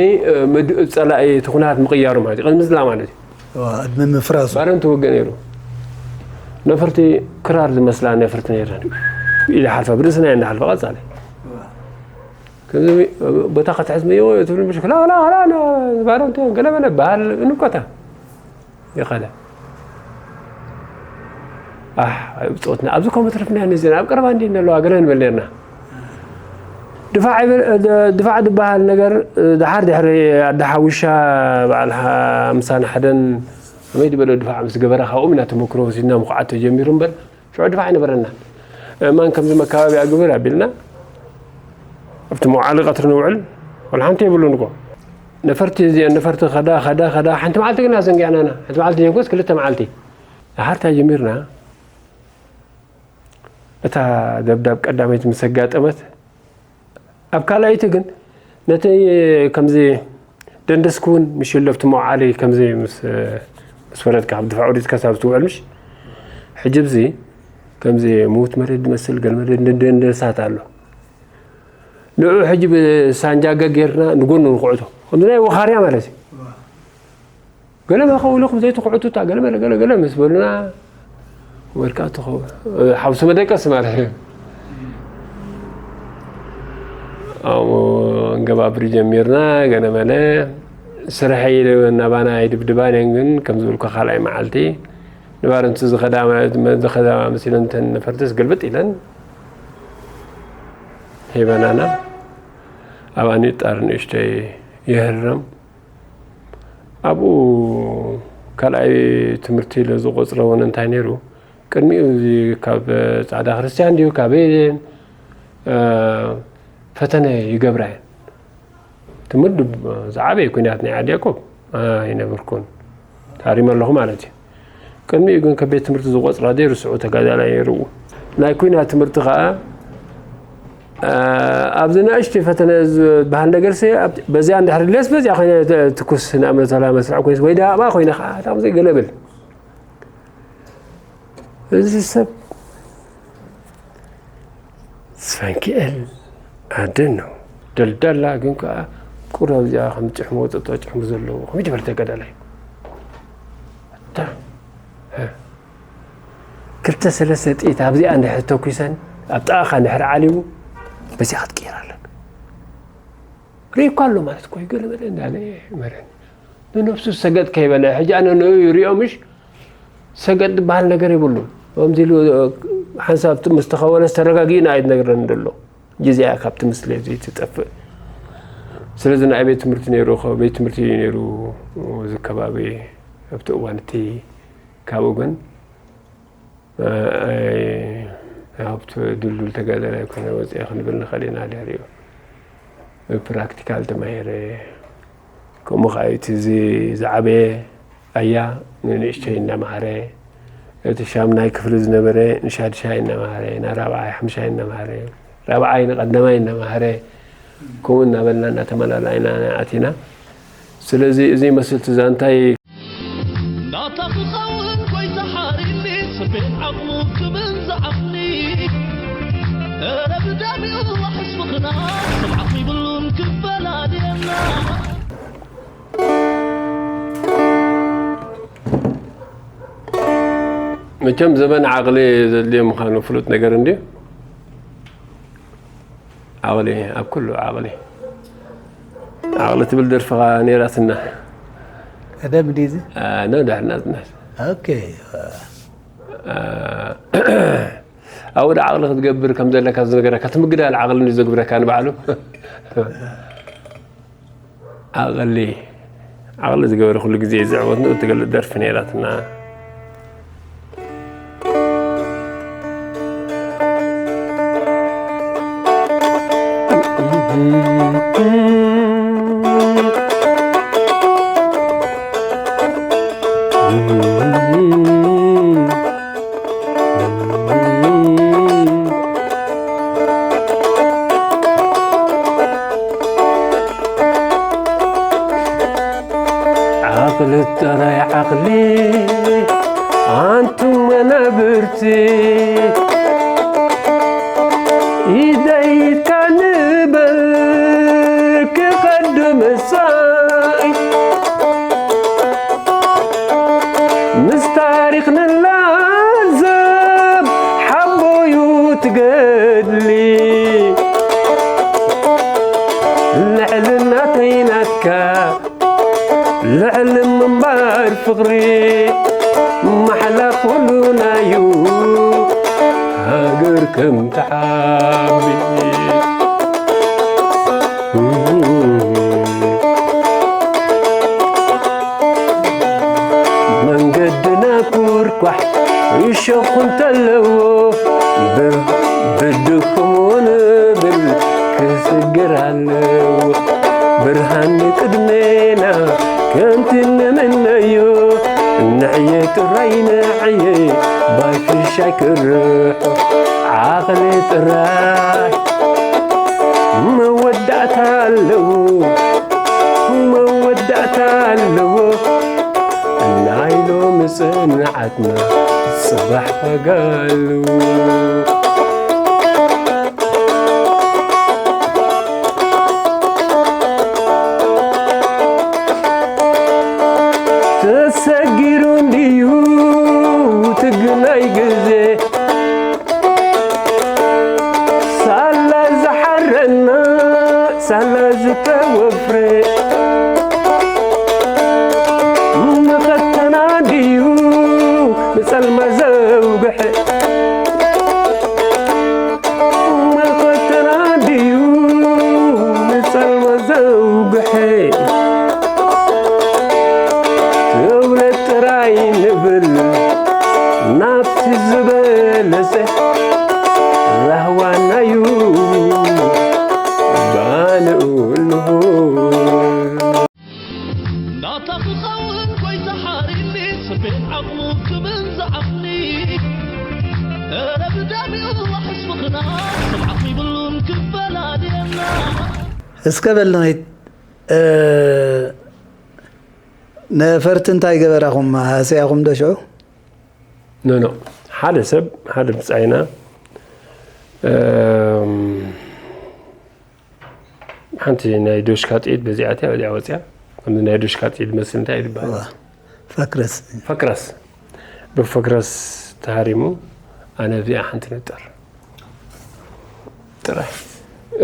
ምድ- ፀላኢ እቲ ኩናት ምቕያሩ ማለት እዩ ቅድሚ ዝላ ማለት እዩ ቅድሚ ምፍራሱ ባረንቲ ውግእ ነይሩ ነፍርቲ ክራር ዝመስላ ነፍርቲ ነይረን ኢለ ሓልፋ ብርእስና እየ እንዳሓልፋ ቀፃለ ከምዚ ቦታ ከተሕዝ መየዎ ትብል ምሽ ክላ ክላ ክላ ባረንቲ ገለመለ በሃል እንቆታ ይኸለ ብፆትና ኣብዚ ከምኡ ትርፍና ንዜና ኣብ ቀረባ እንዲ ነለዋ ገለ ንብል ነርና ድፋዕ ዝበሃል ነገር ድሓር ድሕሪ ኣደ ሓዊሻ በዓል ሓምሳን ሓደን ከመይ ዝበለ ድፋዕ ምስ ገበረ ካብኦም ኢና ተመክሮ ወሲድና ምኹዓት ተጀሚሩ እምበር ሽዑ ድፋዕ ኣይነበረናን። እማን ከምዚ መካባቢያ ግብር ኣቢልና ኣብቲ መውዓሊ ቀትሪ ንውዕል ወላ ሓንቲ የብሉን እኮ። ነፈርቲ እዚአን ነፈርቲ ከዳ ከዳ ከዳ ሓንቲ መዓልቲ ግና ዘንጊዕናና ሓንቲ መዓልቲ ዘይኮንስ ክልተ መዓልቲ ድሓር እንታይ ጀሚርና። እታ ደብዳብ ቀዳመይቲ ምስ ኣጋጠመት ኣብ ካልኣይቲ ግን ነቲ ከምዚ ደንደስኩ እውን ምሽ ለብቲ መውዓሊ ከምዚ ምስ ምስ ወረድካ ካብ ድፋዕ ወሪድካ ሳብ ትውዕል ምሽ ሕጂ ብዚ ከምዚ ምውት መሬት ዝመስል ገለ መለ ደንደሳት ኣሎ። ንዑ ሕጂ ብሳንጃገ ጌርና ንጎኑ ንኩዕቶ ከምዚ ናይ ወኻርያ ማለት እዩ። ገለ መኸው ኢልኩም ዘይትኩዕቱታ ገለ መለ ገለ ገለ ምስ በሉና ወድካ ትኸው ሓውሲ መደቀስ ማለት እዩ። ኣብኡ እንገባብሪ ጀሚርና ገለ መለ ስርሐይ ኢለ እናባና ኣይድብድባን እየን ግን ከም ዝበልኩ ካልኣይ መዓልቲ ንባረንቱ ዝኸዳ ዝኸዳ መሲለን እተን ነፈርትስ ግልብጥ ኢለን ሄበናና። ኣብ ኣንጣር ንእሽተይ ይህረም ኣብኡ ካልኣይ ትምህርቲ ኢለ ዝቆፅረ እውን እንታይ ነይሩ ቅድሚኡ እዚ ካብ ፃዕዳ ክርስቲያን ድዩ ካበይ ፈተነ ይገብራ እየን። ትምህርት ዝዓበየ ኩናት ናይ ዓዲ ያዕቆብ ኣይነበርኩን ታሪም ኣለኹ ማለት እዩ። ቅድሚኡ ግን ከቤት ትምህርቲ ዝቆፅራ ደይ ርስዑ ተጋዳላይ ይርኡ ናይ ኩናት ትምህርቲ ከዓ ኣብዚ ንእሽተይ ፈተነ ዝበሃል ነገር በዚኣ እንድሕር ድሌስ በዚኣ ኮይነ ትኩስ ንኣምነታላ መስርዕ ኮይነ ወይ ዳባ ኮይነ ከዓ ታምዘይ ገለብል እዚ ሰብ ስፈንኪኤል ኣደን ነው ደልዳላ ግን ከዓ ቁራብ እዚኣ ከም ጭሕሙ ወጠጦ ጭሕሙ ዘለዎ ከመይ ዝበለ ተጋዳላይ እታ ክልተ ሰለስተ ጥይት ኣብዚኣ እንድሕር ተኩሰን ኣብ ጥቓኻ እንድሕር ዓሊቡ በዚኣ ክትቅይር ኣለካ ርእይኳ ኣሎ ማለት እኮ እዩ ገለ በለ እንዳለ መረኒ ንነፍሱ ሰገጥ ከይበለ ሕጂ ኣነ ንኡ ይሪኦ ምሽ ሰገጥ ዝበሃል ነገር የብሉን። ከምዚ ኢሉ ሓንሳብ ምስ ተኸወለስ ተረጋጊእና ኣይትነግረን ዘሎ። ግዜኣ ካብቲ ምስሊ እዚ ትጠፍእ። ስለዚ ንኣይ ቤት ትምህርቲ ነይሩ፣ ቤት ትምህርቲ እዩ ነይሩ እዚ ከባቢ ኣብቲ እዋን እቲ። ካብኡ ግን ኣይ ሃብቱ ድልዱል ተጋዳላይ ኣይኮነ ወፂአ ክንብል ንኽእል ኢና ድሕሪኡ። ብፕራክቲካል ተማሂረ። ከምኡ ከዓ እቲ እዚ ዝዓበየ ኣያ ንንእሽተይ እናምሃረ፣ እቲ ሻምናይ ክፍሊ ዝነበረ ንሻድሻይ እናምሃረ፣ ናብ ራብዓይ ሓምሻይ እናምሃረ፣ ራብዓይ ንቐዳማይ እናምሃረ፣ ከምኡ እናበልና እናተመላላእና ኣቲና። ስለዚ እዚ ይመስል እቲ ዛንታይ። ናታ ክኸውን ጎይታ ሓሪኒ ስቤን ዓቕሙ ክብል ዝዓቕኒ እረ ብዳሚኡ ዋሕስ ምኽና ስምዓት ይብሉን ክፈላልየና መቸም ዘበን ዓቕሊ ዘድልዮ ምዃኑ ፍሉጥ ነገር እንድዩ። ዓቕሊ ኣብ ኩሉ ዓቕሊ ዓቕሊ ትብል ደርፍኻ ነይራትና። ቀደም ድዩ እዚ? ኖ ዳሕና ጽናት። ኦኬ። ኣብኡ ዳ ዓቕሊ ክትገብር ከም ዘለካ ዝነገረካ ትምግዳል ዓቕሊ እንድዩ ዘግብረካ ንባዕሉ። ዓቕሊ ዓቕሊ ዝገበረ ኩሉ ግዜ ዝዕወት ንኡ ትገልጽ ደርፊ ነይራትና። ዓቕሊ ጥራይ ዓቕሊ ኣንቱም መናብርቲ ኢደይካ ንበል ክኸዱ ምሳይ ምስ ታሪኽ ንላዘብ ሓቦዩ ትገድሊ ልዕልናተይ ናትካ ልዕሊ ምንባር ፍቕሪ ማሕላ ኩሉናዩ ሃገር ከም ትሓቢ። መንጎ ኣለዎ። ብርሃን ቅድሜና ከምቲ ንምነዮ፣ ንዕየ ጥራይ ንዕየ፣ ባይፍሻይ ክርሑ ዓቕሊ ጥራይ። መወዳእታ ኣለዎ፣ መወዳእታ ኣለዎ። ናይ ሎሚ ጽንዓትና ጽባሕ ዋጋ ኣለዎ። ተሰጊሩ እንድዩ ትግናይ ግዜ፣ ሳላ ዝሓረና ሳላ ዝተወፍረ፣ መኸተና ድዩ ንጸልማ ዘውግሐ? መኸተና ድዩ ንጸልማ ዘውግሐ? ትውለድ ጥራይ ንብል ናብቲ ዝበለጸ፣ ራህዋናዩ ባንኡ ንኹን። ናታ ክኸውን ጎይታ ሓሪኒ፣ ስቤን ዓቕሙ ክብል ዝዓቕኒ። እረ ብደሚኡ ዋሕስ ምኽና፣ ስምዓት ይብሉን ክፈላልየና። እስከ በል ንኺድ፣ እ፣ ነፈርቲ እንታይ ገበራኹም? ሃሰያኹም ዶ ሽዑ? ኖ፣ ኖ። ሓደ ሰብ፣ ሓደ ብጻይና፣ እም፣ ሓንቲ ናይ ዶሽካ ጥይት በዚኣ እትያ፣ በዚኣ ወጽያ። ከምዚ ናይ ዶሽካ ጥይት ዝመስል እንታይ እዩ ዝበሃል? እዋ፣ ፈክረስ። ፈክረስ። ብፈክረስ ተሃሪሙ፣ ኣነ ኣብዚኣ ሓንቲ ንጠር ጥራሕ።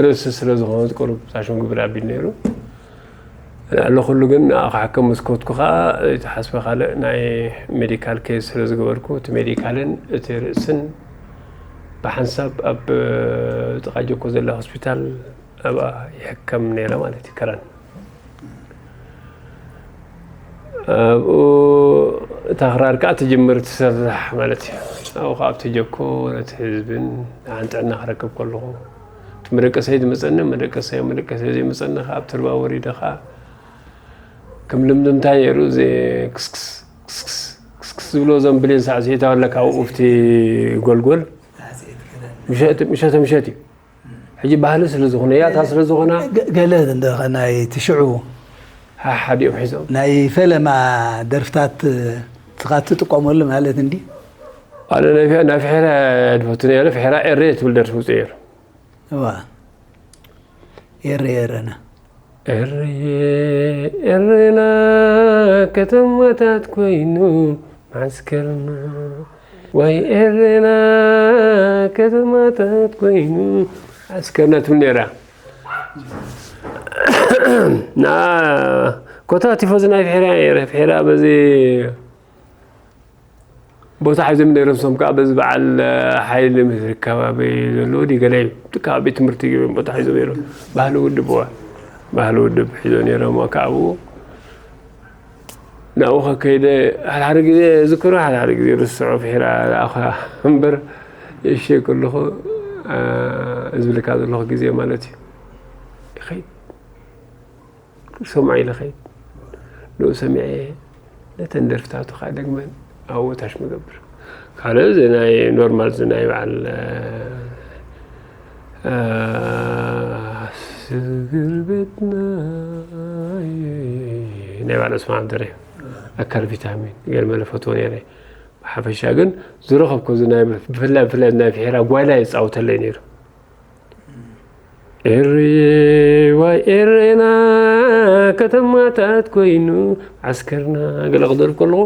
ርእሲ ስለ ዝኾነ፣ ቁሩብ ታሽም ግብር ኣቢሉ ነይሩ። ንዕሊ ኩሉ ግን ንኣ ክሕከም ምስ ከድኩ ኸኣ፣ እቲ ሓስበ ካልእ ናይ ሜዲካል ኬዝ ስለ ዝገበርኩ፣ እቲ ሜዲካልን እቲ ርእስን ብሓንሳብ ኣብ ጥቓ ጀኮ ዘላ ሆስፒታል ኣብኣ ይሕከም ነይረ ማለት እዩ፣ ከረን። ኣብኡ እታ ክራር ከኣ ትጅምር ትሰርሕ ማለት እዩ። ኣብኡ ከኣ ኣብቲ ጀኮ ነቲ ህዝብን ንዓን ጥዕና ክረክብ ከለኹ፣ እቲ መደቀሰይ ዝመጸኒ፣ መደቀሰይ፣ መደቀሰይ ዘይመጸኒ ከኣ ኣብ ተርባ ወሪደ ከኣ ከም ልምድምታይ ነይሩ፣ እዚ ክስክስ፣ ክስክስ፣ ክስክስ ዝብሎ እዞም ብሌን ሳዕስዒት ኣለካ ኣብኡ ኣብቲ ጎልጎል። ምሸት፣ ምሸት፣ ምሸት እዩ። ሕጂ ባህሊ ስለ ዝኾነ፣ ያታ ስለ ዝኾና፣ ገ-፣ ገለ እንደ ናይ ትሽዑ ሓሓዲኦም ሒዞም። ናይ ፈለማ ደርፍታት ትኻ ትጥቀመሉ ማለት እንዲ? ኣነ ናይ ፍሐ-፣ ናይ ፍሒራ ድፈቱ ነይረ፣ ፍሒራ ኤሬ ትብል ደርፊ ውፅእ ነይሩ። እዋ። ኤሬ ኤረና። ኤሬ ኤሬና ከተማታት ኮይኑ መዓስከርና፣ ወይ ኤሬና ከተማታት ኮይኑ መዓስከርና ትብል ነይራ። ና ኮታ ቲፎዚ ናይ ፍሒራ እየ። ፍሒራ በዚ ቦታ ሒዞም ነይሮም። እሶም ከዓ በዚ በዓል ሓይሊ ምትሪ ከባቢ ዘለዎ ድዩ ገለ እዩ። እቲ ከባቢ ቤት ትምህርቲ ገይሮም ቦታ ሒዞም ነይሮም። ባህሊ ውድብ፣ እዋ፣ ባህሊ ውድብ ሒዞ ነይሮም። ካብኡ ናብኡ ከከይደ ሓደ ሓደ ግዜ ዝክሮ፣ ሓደ ሓደ ግዜ ርስዖ። ፍሒራ ዝኣኻ እምበር፣ የእሸ ከለኹ፣ አ፣ ዝብልካ ዘለኹ ግዜ ማለት እዩ። ይኸይድ። ክሰምዖ ኢለ ኸይድ። ንኡ ሰሚዐ ነተን ደርፍታቱ ከዓ ደግመን ኣብኡ ታሽ መገብር። ካልእ እዚ ናይ ኖርማል፣ እዚ ናይ በዓል፣ አ፣ ስግር ቤትና ናይ በዓል ዑስማን ዓብደረ ኣካል ቪታሚን ገለ መለ ፈትዎ ነይረ። ብሓፈሻ ግን ዝረኸብኮ እዚ ናይ ብፍላይ፣ ብፍላይ ናይ ፍሒራ ጓይላ ይጻወተለይ ነይሩ። ኤርዬ ዋይ ኤሬና ከተማታት ኮይኑ ዓስከርና ገለ ክደርፍ ከለኹ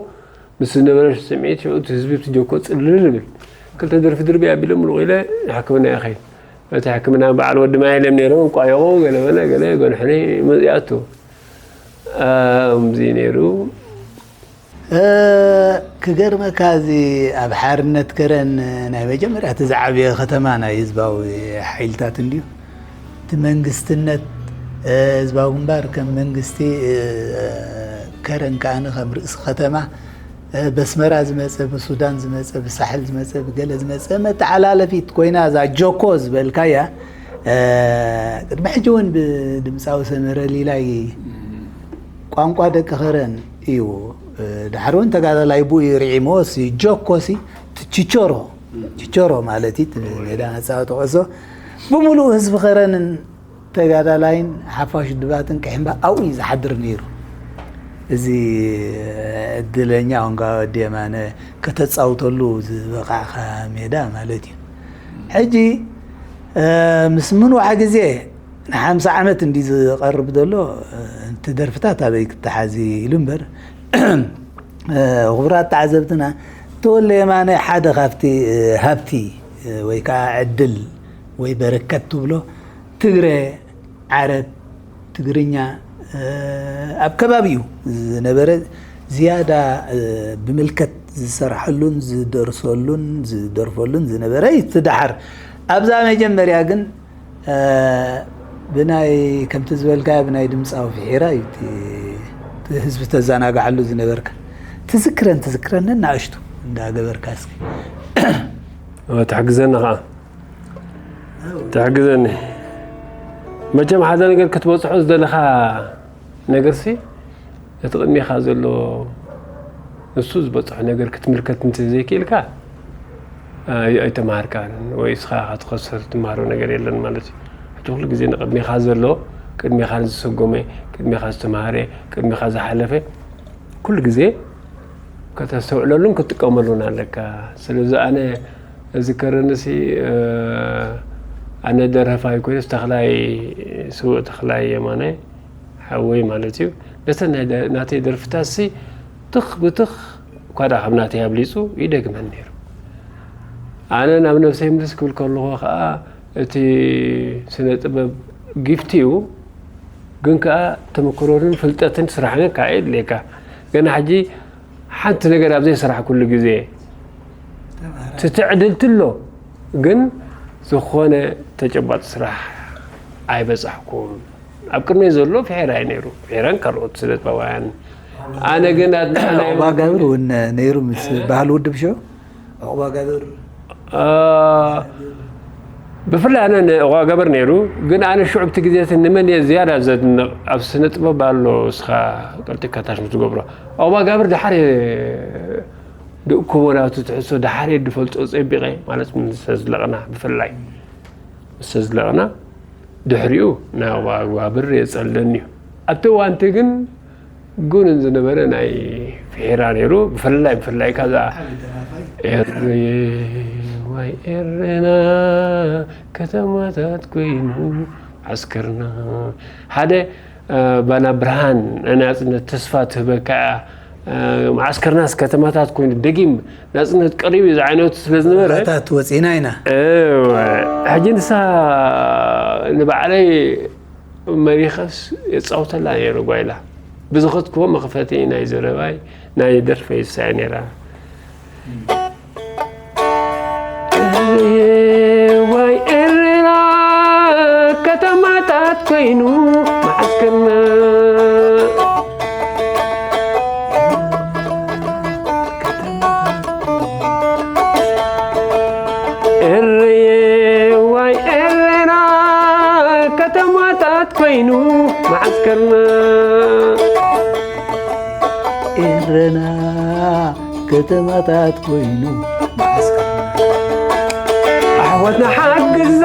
ምስ ዝነበረ ስምዒት ሽዑ እቲ ህዝቢ እቲ ጀኮ ጽልል ይብል። ክልተ ደርፊ ድርቢ ኣቢለ ምሉቕ ኢለ ሕክምና ይኸይድ። እቲ ሕክምና በዓል ወዲ ማይ ኢሎም ነይሮም፣ እንቋየቑ ገለ በለ ገለ ገንሕኒ መጺኣቱ። ከምዚ ነይሩ። እ፣ ክገርመካ፣ እዚ ኣብ ሓርነት ከረን ናይ መጀመርያ እቲ ዝዓበየ ከተማ ናይ ህዝባዊ ሓይልታት እንድዩ። እቲ መንግስትነት፣ እ፣ ህዝባዊ ግንባር ከም መንግስቲ፣ እ፣ ከረን ከኣነ ከም ርእሲ ከተማ፣ እ፣ በስመራ ዝመጸ፣ ብሱዳን ዝመጸ፣ ብሳሕል ዝመጸ፣ ብገለ ዝመጸ መተሓላለፊት ኮይና እዛ ጆኮ ዝበልካያ፣ ቅድሚ ሕጂ እውን ብድምፃዊ ሰመረ ሊላይ ቋንቋ ደቂ ኸረን እዩ። ዳሕሪ እውን ተጋዳላይ ብኡ እዩ ርዒሞ ሲ ጆኮ ሲ ችቾሮ ችቾሮ ማለት እዩ። እቲ ሜዳ መፃወቲ ኩዕሶ ብምሉኡ ህዝቢ ኸረንን ተጋዳላይን ሓፋሽ ድባትን ቅሒምባ ኣብኡ እዩ ዝሓድር ነይሩ። እዚ እድለኛ ኮንካ ወዲ የማነ ከተፃውተሉ ዝበቃዕካ ሜዳ ማለት እዩ። ሕጂ ምስ ምንዋሕ ግዜ ንሓምሳ ዓመት እንዲ ዝቐርብ ዘሎ እቲ ደርፍታት ኣበይ ክተሓዝ ኢሉ እምበር ክቡራት ተዓዘብትና ተወለ የማነ ሓደ ካብቲ ሃብቲ ወይ ከዓ ዕድል ወይ በረከት ትብሎ ትግረ ዓረብ ትግርኛ ኣብ ከባቢኡ ዝነበረ ዝያዳ ብምልከት ዝሰርሐሉን ዝደርሰሉን ዝደርፈሉን ዝነበረ እዩ። እቲ ደሓር ኣብዛ መጀመርያ ግን ብናይ ከምቲ ዝበልካ ብናይ ድምፃዊ ፍሒራ እዩ እቲ ህዝቢ ተዘናግዓሉ ዝነበርካ ትዝክረን ትዝክረን ነናእሽቱ እንዳገበርካ እስኪ ትሕግዘኒ ከዓ ትሕግዘኒ መቸም ሓደ ነገር ክትበፅሖ ዝደለካ ነገርሲ እቲ ቅድሜኻ ዘሎ ንሱ ዝበፅሖ ነገር ክትምልከት እንተዘይክእልካ ኣይተማሃርካን ወይ እስኻ ክትኸስር ትማሃሮ ነገር የለን ማለት እዩ። ሕጂ ኩሉ ግዜ ንቅድሜኻ ዘሎ ቅድሜኻ ዝሰጎመ ቅድሜኻ ዝተማሃረ ቅድሜኻ ዝሓለፈ ኩሉ ግዜ ከተስተውዕለሉን ክትጥቀመሉን ኣለካ። ስለዚ ኣነ እዚ ከረንሲ ኣነ ደረፋ ኣይኮይነስ ተኽላይ ስውእ ተኽላይ የማነ ሓወይ ማለት እዩ። ነተን ናይ ደ- ናተይ ደርፍታት ሲ ትኽ ብትኽ እኳ ደኣ ካብ ናተይ ኣብሊጹ ይደግመን ነይሩ። ኣነ ናብ ነብሰይ ምልስ ክብል ከለኹ ከኣ እቲ ስነ ጥበብ ጊፍት እዩ፣ ግን ከኣ ተመክሮን ፍልጠትን ስራሕን ከኣ የድልየካ። ገና ሕጂ ሓንቲ ነገር ኣብ ዘይሰራሕኩሉ ግዜ ትትዕድልቲ ኣሎ፣ ግን ዝኾነ ተጨባጢ ስራሕ ኣይበጻሕኩን። ኣብ ቅድመይ ዘሎ ፍሒራይ ነይሩ፣ ፍሒራን ካልኦት ስነጥበባውያን። ኣነ ግን ኣድናቂ ናይ ዑቕባ ጋብር እውን ነይሩ ምስ ባህሊ ውድብ ሸው ዑቕባ ጋብር ብፍላይ ኣነ ንዕቕባ ጋብር ነይሩ፣ ግን ኣነ ሽዑ ብቲ ግዜ እቲ ንመን እየ ዝያዳ ዘድንቕ ኣብ ስነ ጥበብ ኣሎ እስኻ ቀልጢፍካ ታሽ ምስ ትገብሮ ዑቕባ ጋብር ደሓር እየ ድእኩቦ ናቱ ትሕዝቶ ደሓር እየ ድፈልጦ ጸቢቐ ማለት ምስ ተዝለቕና ብፍላይ ምስ ተዝለቕና ድሕሪኡ ናይ ዑቕባ ጋብር የጸልለኒ እዩ ኣብቲ እዋንቲ ግን ጉንን ዝነበረ ናይ ፍሒራ ነይሩ ብፍላይ ብፍላይ ካዛ ኤርየ ዋይ ኤረና ከተማታት ኮይኑ ዓስከርና ሓደ ባና ብርሃን ናይ ናፅነት ተስፋ ትህበካ እያ መዓስከርናስ ከተማታት ኮይኑ ደጊም ናፅነት ቀሪቡ እዩ ዝዓይነቱ ስለ ዝነበረ ታት ወፂና ኢና ሕጂ ንሳ ንባዕለይ መሪኸስ የጻውተላ ነይሩ ጓይላ ብዝኸትክዎ መኽፈቲ ናይ ዘረባይ ናይ ደርፈይ እሳ እያ ነይራ ዋይ ኤረና ከተማታት ኮይኑ መዓስከርና ኤረየ ዋይ ኤረና ከተማታት ኮይኑ መዓስከርና ኤረና ከተማታት ኮይኑ መዓስከርና ኣሕዋትና ሓግዛ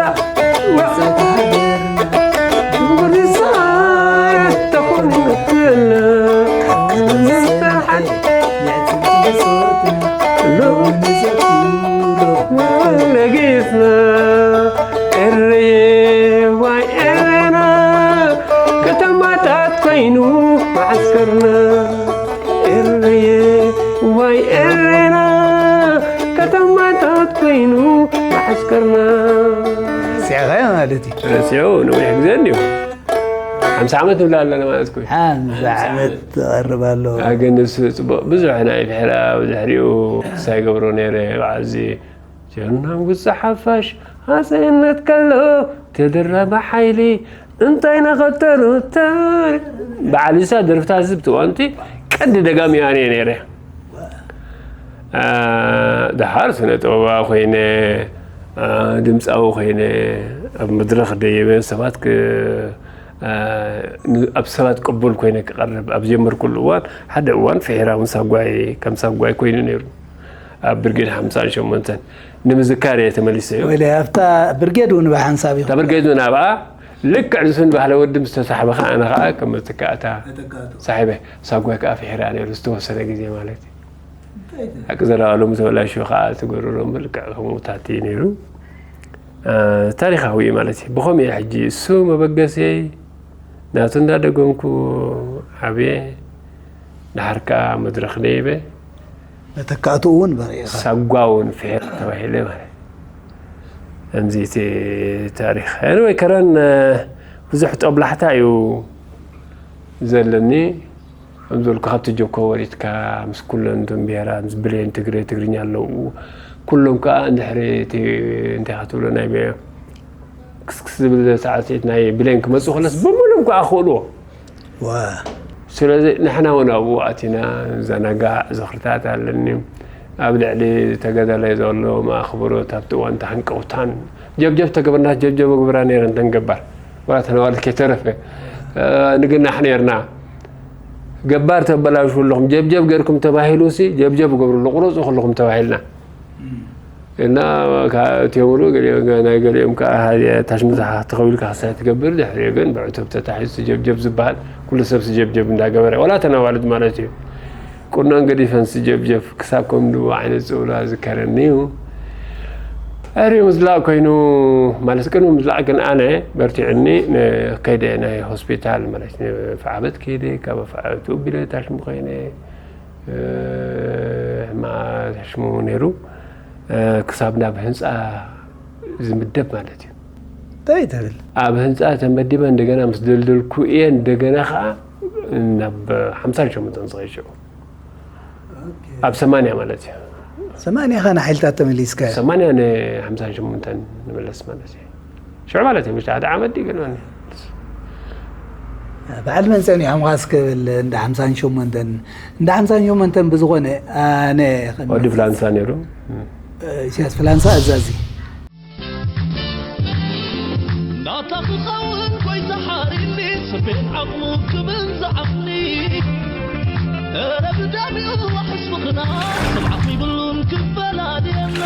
ረሲዑ ነዊሕ ግዜ እንድዩ ሓምሳ ዓመት ንብላ ኣለና ማለት እኮ እዩ። ሓምሳ ዓመት ትቐርብ ኣሎ። ኣገንስ ጽቡቕ ብዙሕ ናይ ብሕራ ብድሕሪኡ ክሳይ ገብሮ ነይረ በዓልዚ ጀርናን ጉጽ ሓፋሽ ሃፀይነት ከሎ ተደራቢ ሓይሊ እንታይ ነኸተሉ በዓል ኢሳ ደርፍታት ዝብትዋ እንቲ ቀንዲ ደጋሚዋን እየ ነይረ። ደሓር ስነ ጥበባ ኮይነ ድምፃዊ ኮይነ ኣብ መድረኽ ደየበ ሰባት ክ- እ፣ ን- ኣብ ሰባት ቅቡል ኮይነ ክቐርብ ኣብ ጀመርኩሉ እዋን፣ ሓደ እዋን ፍሒራ እውን ሳጓይ ከም ሳጓይ ኮይኑ ነይሩ። ኣብ ብርጌድ ሓምሳን ሸሞንተን ንምዝካር እየ ተመሊሰ እዩ። ወይለ ኣብታ ብርጌድ እውን ብሓንሳብ እዩ። እታ ብርጌድ እውን ኣብኣ ልክዕ ዝስን ባህለ ወዲ ምስ ተሳሕበ ከዓ ኣነ ከዓ ከም መተካእታ ሳሒበ። ሳጓይ ከዓ ፍሒራ ነይሩ ዝተወሰነ ግዜ ማለት እዩ። ሓቂ ዘለኣሎም ተበላሽዩ ከዓ ትገብርሎም ልክዕ ከምኡታት እዩ ነይሩ። እ፣ ታሪኻዊ እዩ ማለት እዩ። ብኸምኡ እየ ሕጂ እሱ መበገሰይ ናቱ እንዳደገምኩ ዓብየ። ድሓር ከዓ መድረኽ ደይበ መተካእትኡ እውን በሪእኻ። ሳጓ እውን ፍሒር ተባሂለ ማለት እዩ። ከምዚ እቲ ታሪኽ ወይ ከረን ብዙሕ ጦብላሕታ እዩ ዘለኒ። ከም ዝበልኩ ካብቲ ጆኮ ወሪድካ ምስ ኩለን እቶም ብሄራት ምስ ብሌን ትግረ ትግርኛ ኣለዉ። ኩሎም ከዓ እንድሕሪ እቲ እንታይ ክትብሎ ናይ ክስክስ ዝብል ሳዕስዒት ናይ ብሌን ክመፁ ከለስ ብምሉም ከዓ ክኽእልዎ። ዋ ስለዚ ንሕና እውን ኣብኡ ኣቲና ዘናጋዕ ዝኽርታት ኣለኒ። ኣብ ልዕሊ ተጋዳላይ ዘለዎም ኣኽብሮት ኣብቲ እዋን ተሃንቀውታን ጀብጀብ ተገብርና ጀብጀብ ግብራ ነይረን ተን ገባር ዋላ ተነዋልድ ከይተረፈ ንግናሕ ነርና። ገባር ተበላሹ ኣለኹም ጀብጀብ ገርኩም ተባሂሉ ሲ ጀብጀብ ገብርሉ ቁረፁ ከለኹም ተባሂልና እና እቲኦምሉ ናይ ገሊኦም ከዓ ታሽምዛሓ ተኸቢልካ ክሳይ ትገብር ድሕሪኡ ግን ብዕቱብ ተታሒዙ ጀብጀብ ዝበሃል ኩሉ ሰብ ጀብጀብ እንዳገበረ ዋላ ተናዋልድ ማለት እዩ። ቁኖን ገዲፈን ስጀብጀብ ክሳብ ከም ድቡ ዓይነት ጽውላ ዝከረኒ እዩ። ድሕሪኡ ምዝላቕ ኮይኑ ማለት ቅድሚ ምዝላቕ ግን ኣነ በርቲዕኒ ከይደ ናይ ሆስፒታል ማለት ፍዓበት ከይደ ካብ ፍዓበት ቢለ ታሽሙ ኮይነ ሕማ ታሽሙ ነይሩ ክሳብ ናብ ህንፃ ዝምደብ ማለት እዩ። እንታይ ትብል? ኣብ ህንፃ ተመዲበ እንደገና ምስ ደልደልኩ እየ እንደገና ከዓ ናብ ሓምሳን ሸሞንተን ዝኸይሸው ኣብ ሰማንያ ማለት እዩ። ሰማንያ ኸ ንሓይልታት ተመሊስካ? ሰማንያ ንሓምሳን ሸሞንተን ንመለስ ማለት እዩ። ሽዑ ማለት እዩ ብሽተ ሓደ ዓመት ድዩ ገለ በዓል መን ጸኒሖም ኻስ ክብል እንዳ ሓምሳን ሸሞንተን እንዳ ሓምሳን ሸሞንተን ብዝኾነ ኣነ ወዲ ፍላንሳ ነይሩ። ኢሳያስ ፍላንሳ ኣዛዚ ናታ ክኸውን ኮይታ ሓሪኒ ስቤን ዓቕሙ ክብል ዝዓቕኒ እረ ብዳሚኡ ዋሕስ ምኽና ስምዓኹ ይብሉን ክፈላልየና